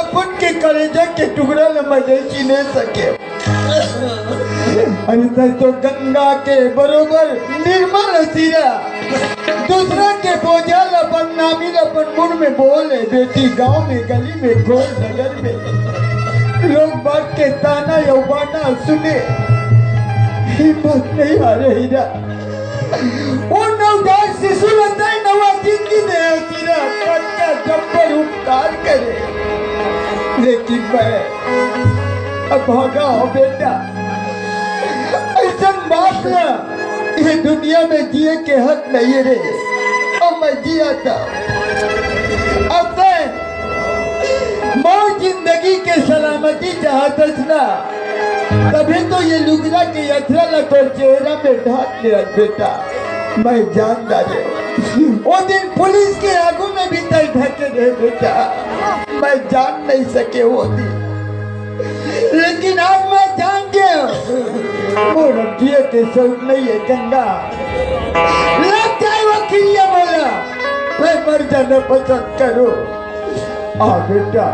अपन के कलेजा के टुकड़ा ल मैं नहीं चिन्हे सके। अरे तैं तो गंगा के बरोबर निर्मल हसीरा, दूसरा के बोझा ल बदनामी ल अपन मुड़ में बोले बेटी, गांव में गली में घोर नगर में लोग बाग के ताना या बाना सुने, हिम्मत नहीं हारे हीरा। वो नवजात शिशु ल तैं नवा जिंदगी दे हसीरा, कतका जब्बर उपकार करे। लेकिन मैं अभागा हो बेटा, ऐसन बाप ला ये दुनिया में जिए के हक नहीं रे। अब मैं जिया था, अब तैं मौत जिंदगी के सलामती चाहत हस ना, तभी तो ये लुगरा के अथरा ला तोर चेहरा में ढांक ले हस बेटा। मैं जान डारे, वो दिन पुलिस के आगू में भी तैं ढके रहे बेटा, मैं जान नहीं सके वो दिन। लेकिन आज मैं जान गया, मोर जिए के शौक नहीं है गंगा। लग जाए वो किरिया मोला, मैं मर जाना पसंद करूं। आ बेटा,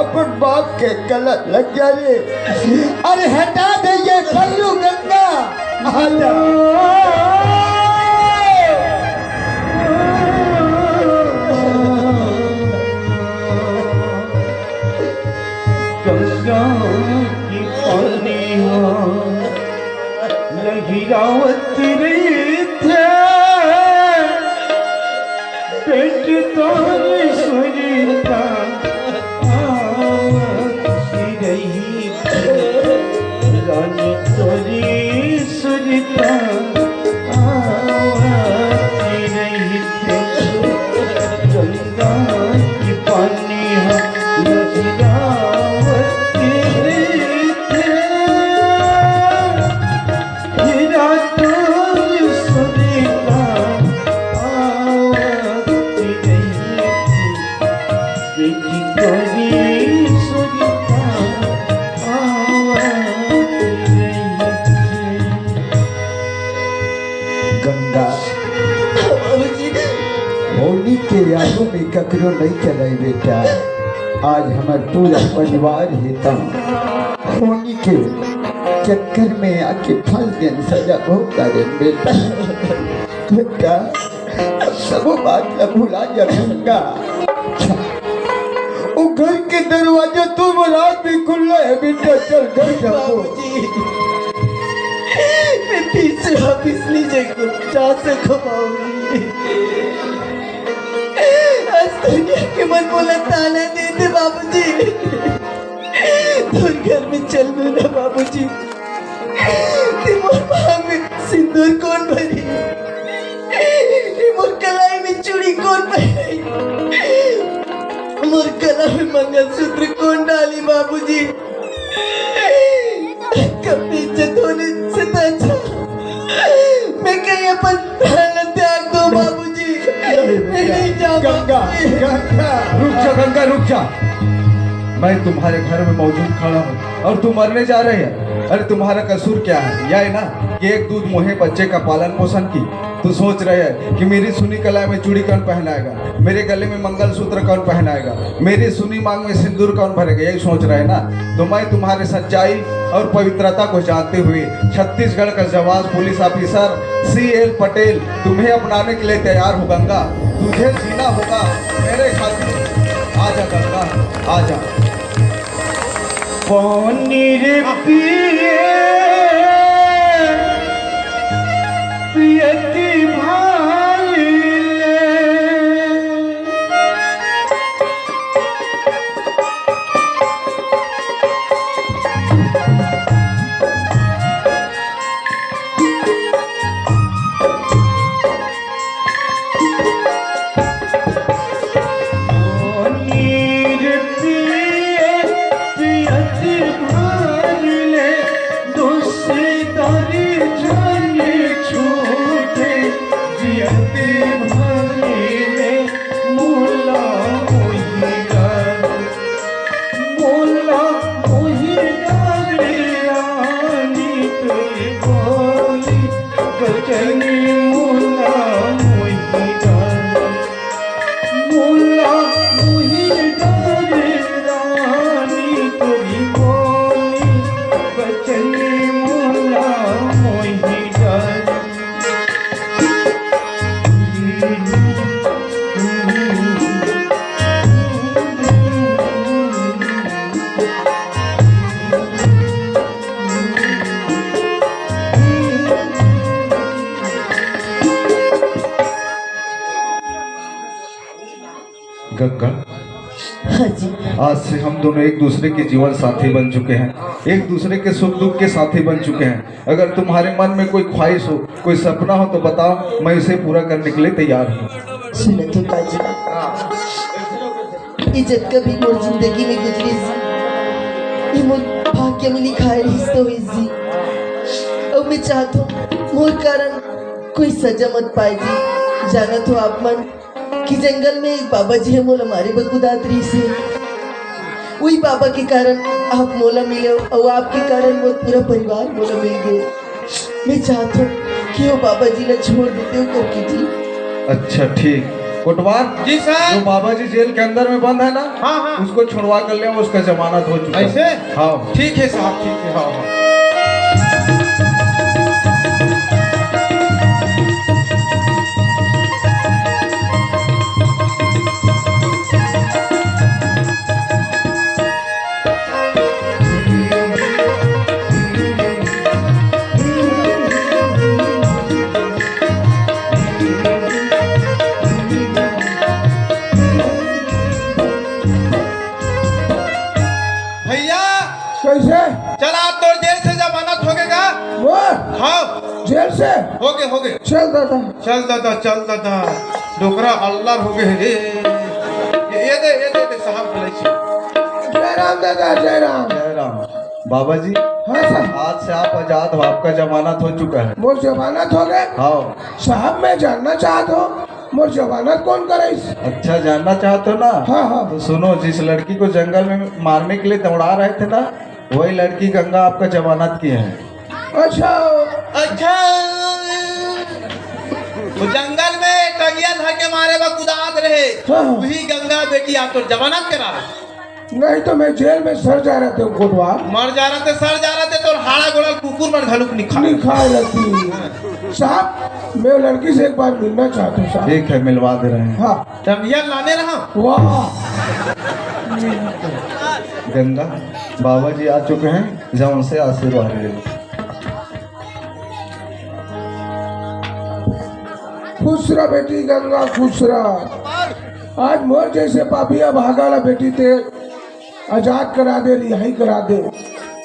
अपन बाप के गला लग जा रे। अरे हटा दे ये पल्लू गंगा, आ जा। गंगा की पानी हो लहरावत रहिथे, बेटी तोरी सुरता आवत रहिथे, रानी तोरी सुरता आवत रहिथे। गंगा की पानी हो लहरावत रहिथे, हीरा तोर सुरता आवत रहिथे, बेटी तोरी सुरता आवत रहिथे। गंगा, बाबूजी। होनी के आगू में ककरो नहीं चलाई बेटा। आज हमर पूरा परिवार हे त होनी के चक्कर में आके फंस गेन, सजा भोग डारेन बेटा। बेटा, अब सबो बात ला भुला जा गंगा। वो घर के दरवाजा तो वो रात भी खुला है बेटा, चल घर जाओ। बाबूजी, मैं फिर से वापिस नहीं जाऊंगा, जा सको बाबूजी। आज दुनिया के मन मोला ताना देथे बाबूजी। चल मेरा बाबूजी, ते मोर मांग में सिंदूर कौन भरी? ते मोर कलाई में चूड़ी कौन पहनाई? मोर गला में मंगलसूत्र कौन डाली बाबूजी? कब इज्जत होने से तो अच्छा मैं कहीं अपन प्राण त्याग दो बाबूजी। मैं नहीं जा गंगा, गंगा, रुक जा गंगा, रुक जा। मैं तुम्हारे घर में मौजूद खड़ा हूँ और तुम मरने जा रहे हैं। अरे तुम्हारा कसूर क्या है? यह है ना कि एक दूध मुहे बच्चे का पालन पोषण की तू सोच रहे है कि मेरी सुनी कलाई में चूड़ी कौन पहनाएगा, मेरे गले में मंगलसूत्र कौन पहनाएगा, मेरी सुनी मांग में सिंदूर कौन भरेगा, यही सोच रहे ना। तो मैं तुम्हारे सच्चाई और पवित्रता को जानते हुए छत्तीसगढ़ का जवान police officer C L Patel तुम्हें अपनाने के लिए तैयार हूँ गंगा। तुझे जीना होगा मेरे खातिर। आजा गंगा, आजा। पानी रे पिए पियती भाई ले। गंगा, हाँ जी। आज से हम दोनों एक दूसरे के जीवन साथी बन चुके हैं, एक दूसरे के सुख दुख के साथी बन चुके हैं। अगर तुम्हारे मन में कोई ख्वाहिश हो, कोई सपना हो तो बताओ, मैं उसे पूरा करने के लिए तैयार हूँ। सुनो तो काजी, ये जतका भी मोर जिंदगी में गुजरिस, ये मोर भाग्य में लिखाए रहिस तो होइस जी। अब मैं चाहत हूँ मोर कारण कोई सजा मत पाए जी। जानत हो आप मन कि जंगल में एक बाबा जी हे मोला मारे बर कुदात रहिस हे। उही बाबा के कारण आप मोला मिले अउ आपके कारण मोर पूरा परिवार मोला मिल गए। मैं चाहत हूँ कि वो बाबा जी ला छोड़ देते हो करके जी। अच्छा ठीक। कोटवार, जी सर। जो बाबा जी जेल के अंदर में बंद है ना, हाँ, हाँ। उसको छुड़वा कर ले, उसका जमानत हो चुका है। ऐसे? हाँ। ठीक है साहब, ठीक है, हाँ, हाँ। भैया, कैसे? चल, आज तोर जेल से जमानत हो गए का? वो? हाँ। जेल से? हो गए, हो गए। चल दादा। चल दादा, चल दादा। डोकरा अल्लर हो गए रे। ये, ये दे, ये दे, दे साहब बोले छी। जय राम दादा, जय राम। जय राम। बाबा जी, हाँ साहब। आज से आप आजाद हो, आपका जमानत हो चुका है। मोर जमानत हो गए? हाँ। साहब, मैं जानना चाहत हूँ, मोर जमानत कौन कराइस? अच्छा, जानना चाहते हो ना? हाँ, हाँ। तो सुनो, जिस लड़की को जंगल में मारने के लिए दौड़ा रहे थे ना, वही लड़की गंगा आपका जमानत की है। अच्छा। अच्छा, वो जंगल में टंगिया धर के मारे बर कुदात रहे, हाँ। वही गंगा बेटी आप तो जमानत करा रहे। नहीं तो मैं जेल में सड़ जा रहा था कोटवार। मर जा रहा थे, सड़ जा रहा थे, तो हाड़ा गोड़ा कुकुर मन घलुक नहीं खा। नहीं खा रहती। साहब, मैं लड़की से एक बार मिलना चाहता हूँ साहब। ठीक है, मिलवा दे रहे हैं। हाँ। टंगिया लाने रहा। वाह। गंगा, बाबा जी आ चुके हैं, जाओ उनसे आशीर्वाद ले लो। खुश रह बेटी गंगा, खुश रह। आज मोर जैसे पापिया भागा ला बेटी ते आजाद करा दे, रिहाई करा दे।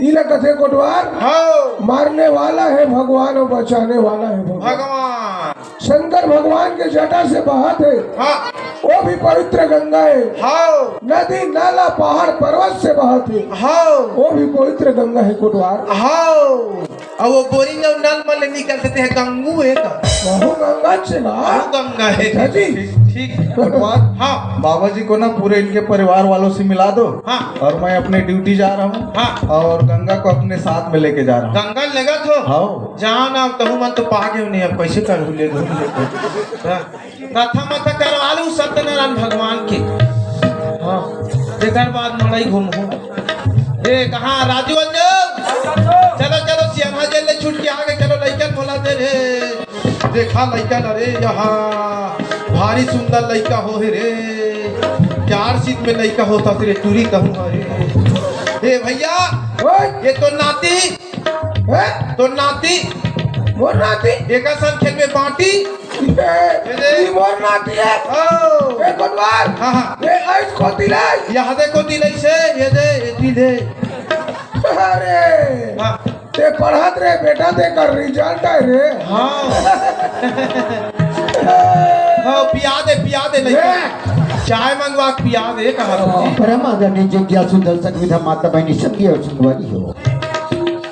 इला कथे कोटवार, हाँ। मारने वाला है भगवान और बचाने वाला है भगवान। भगवान। शंकर भगवान के जटा से बहत हे, हाँ। वो भी पवित्र गंगा हे। हाँ। नदी, नाला, पहाड़, पर्वत से बहत हे, हाँ। वो भी पवित्र गंगा हे कोटवार। हाँ। अउ वो बोरिंग अउ नल मन ले निकलथे, तेहा गंगू हे का? वहू गंगा चे ना। वो गंगा हे। अच्छा जी। ठीक। कोटवार। हाँ। बाबा जी को ना पूरे इनके परिवार वालों से मिला दो। हाँ। और मैं अपने ड्यूटी जा रहा हूँ। हाँ। और गंगा को अपने साथ में लेके जा रहा हूँ। गंगा लेगत हो? हाँ। जान, अब तहू मन तो पा गए नहीं, अब कैसे कर ले दो? हाँ। कथा मथा करवा लू सत्यनारायण भगवान के। हाँ। तेकर बाद मड़ई घूमहू। ए, कहाँ राजू अंजू? चलो, चलो, सियाना जेल ले छूट के आ गए, चलो, लइकन बोला दे रे। देखा लइकन, अरे, यहाँ भारी सुंदर लइका हो हे रे। चार सीट में लइका होता तेरे टूरी कहूँ, अरे। ए, भैया, ओए। ये तो नाती। हैं? तो नाती। मोर नाती? एका संग खेल में बांटी। ये, ये दे। ये मोर नाती हे। ओ। ए, कोटवार। हाँ, हाँ। ये आइस को दिलाई। यहाँ दे को दिलाई से, ये दे, ये दिले। अरे। हाँ। ते पढ़त रे बेटा, तेकर रिजल्ट आय रे। हाँ। हाँ, पिया दे, पिया दे, लइका। ए। चाय मंगवा के पिया दे, कहा तो। परम आदरणीय जिज्ञासु दर्शक विधा माता बहिनी संगी और संगवारी हो।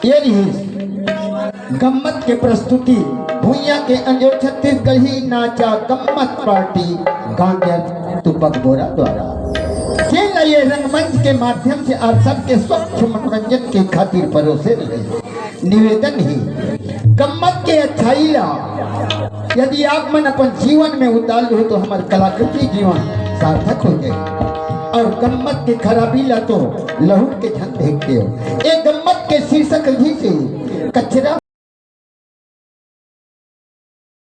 ये रही गम्मत के प्रस्तुति, भुइयां के अंजोर छत्तीसगढ़ी नाचा गम्मत पार्टी गांजर तुपक बोरा द्वारा। जेला ये रंगमंच के माध्यम से आप सबके स्वच्छ मनोरंजन के खातिर परोसे रहे। निवेदन हे, गम्मत के अच्छाई ला यदि आप मन अपन जीवन में उतार लो तो हमर कलाकृति जीवन सार्थक हो जाए, और गम्मत के खराबी ला तो लहुट के झन फेंक देव। ए गम्मत के शीर्षक रही से कचरा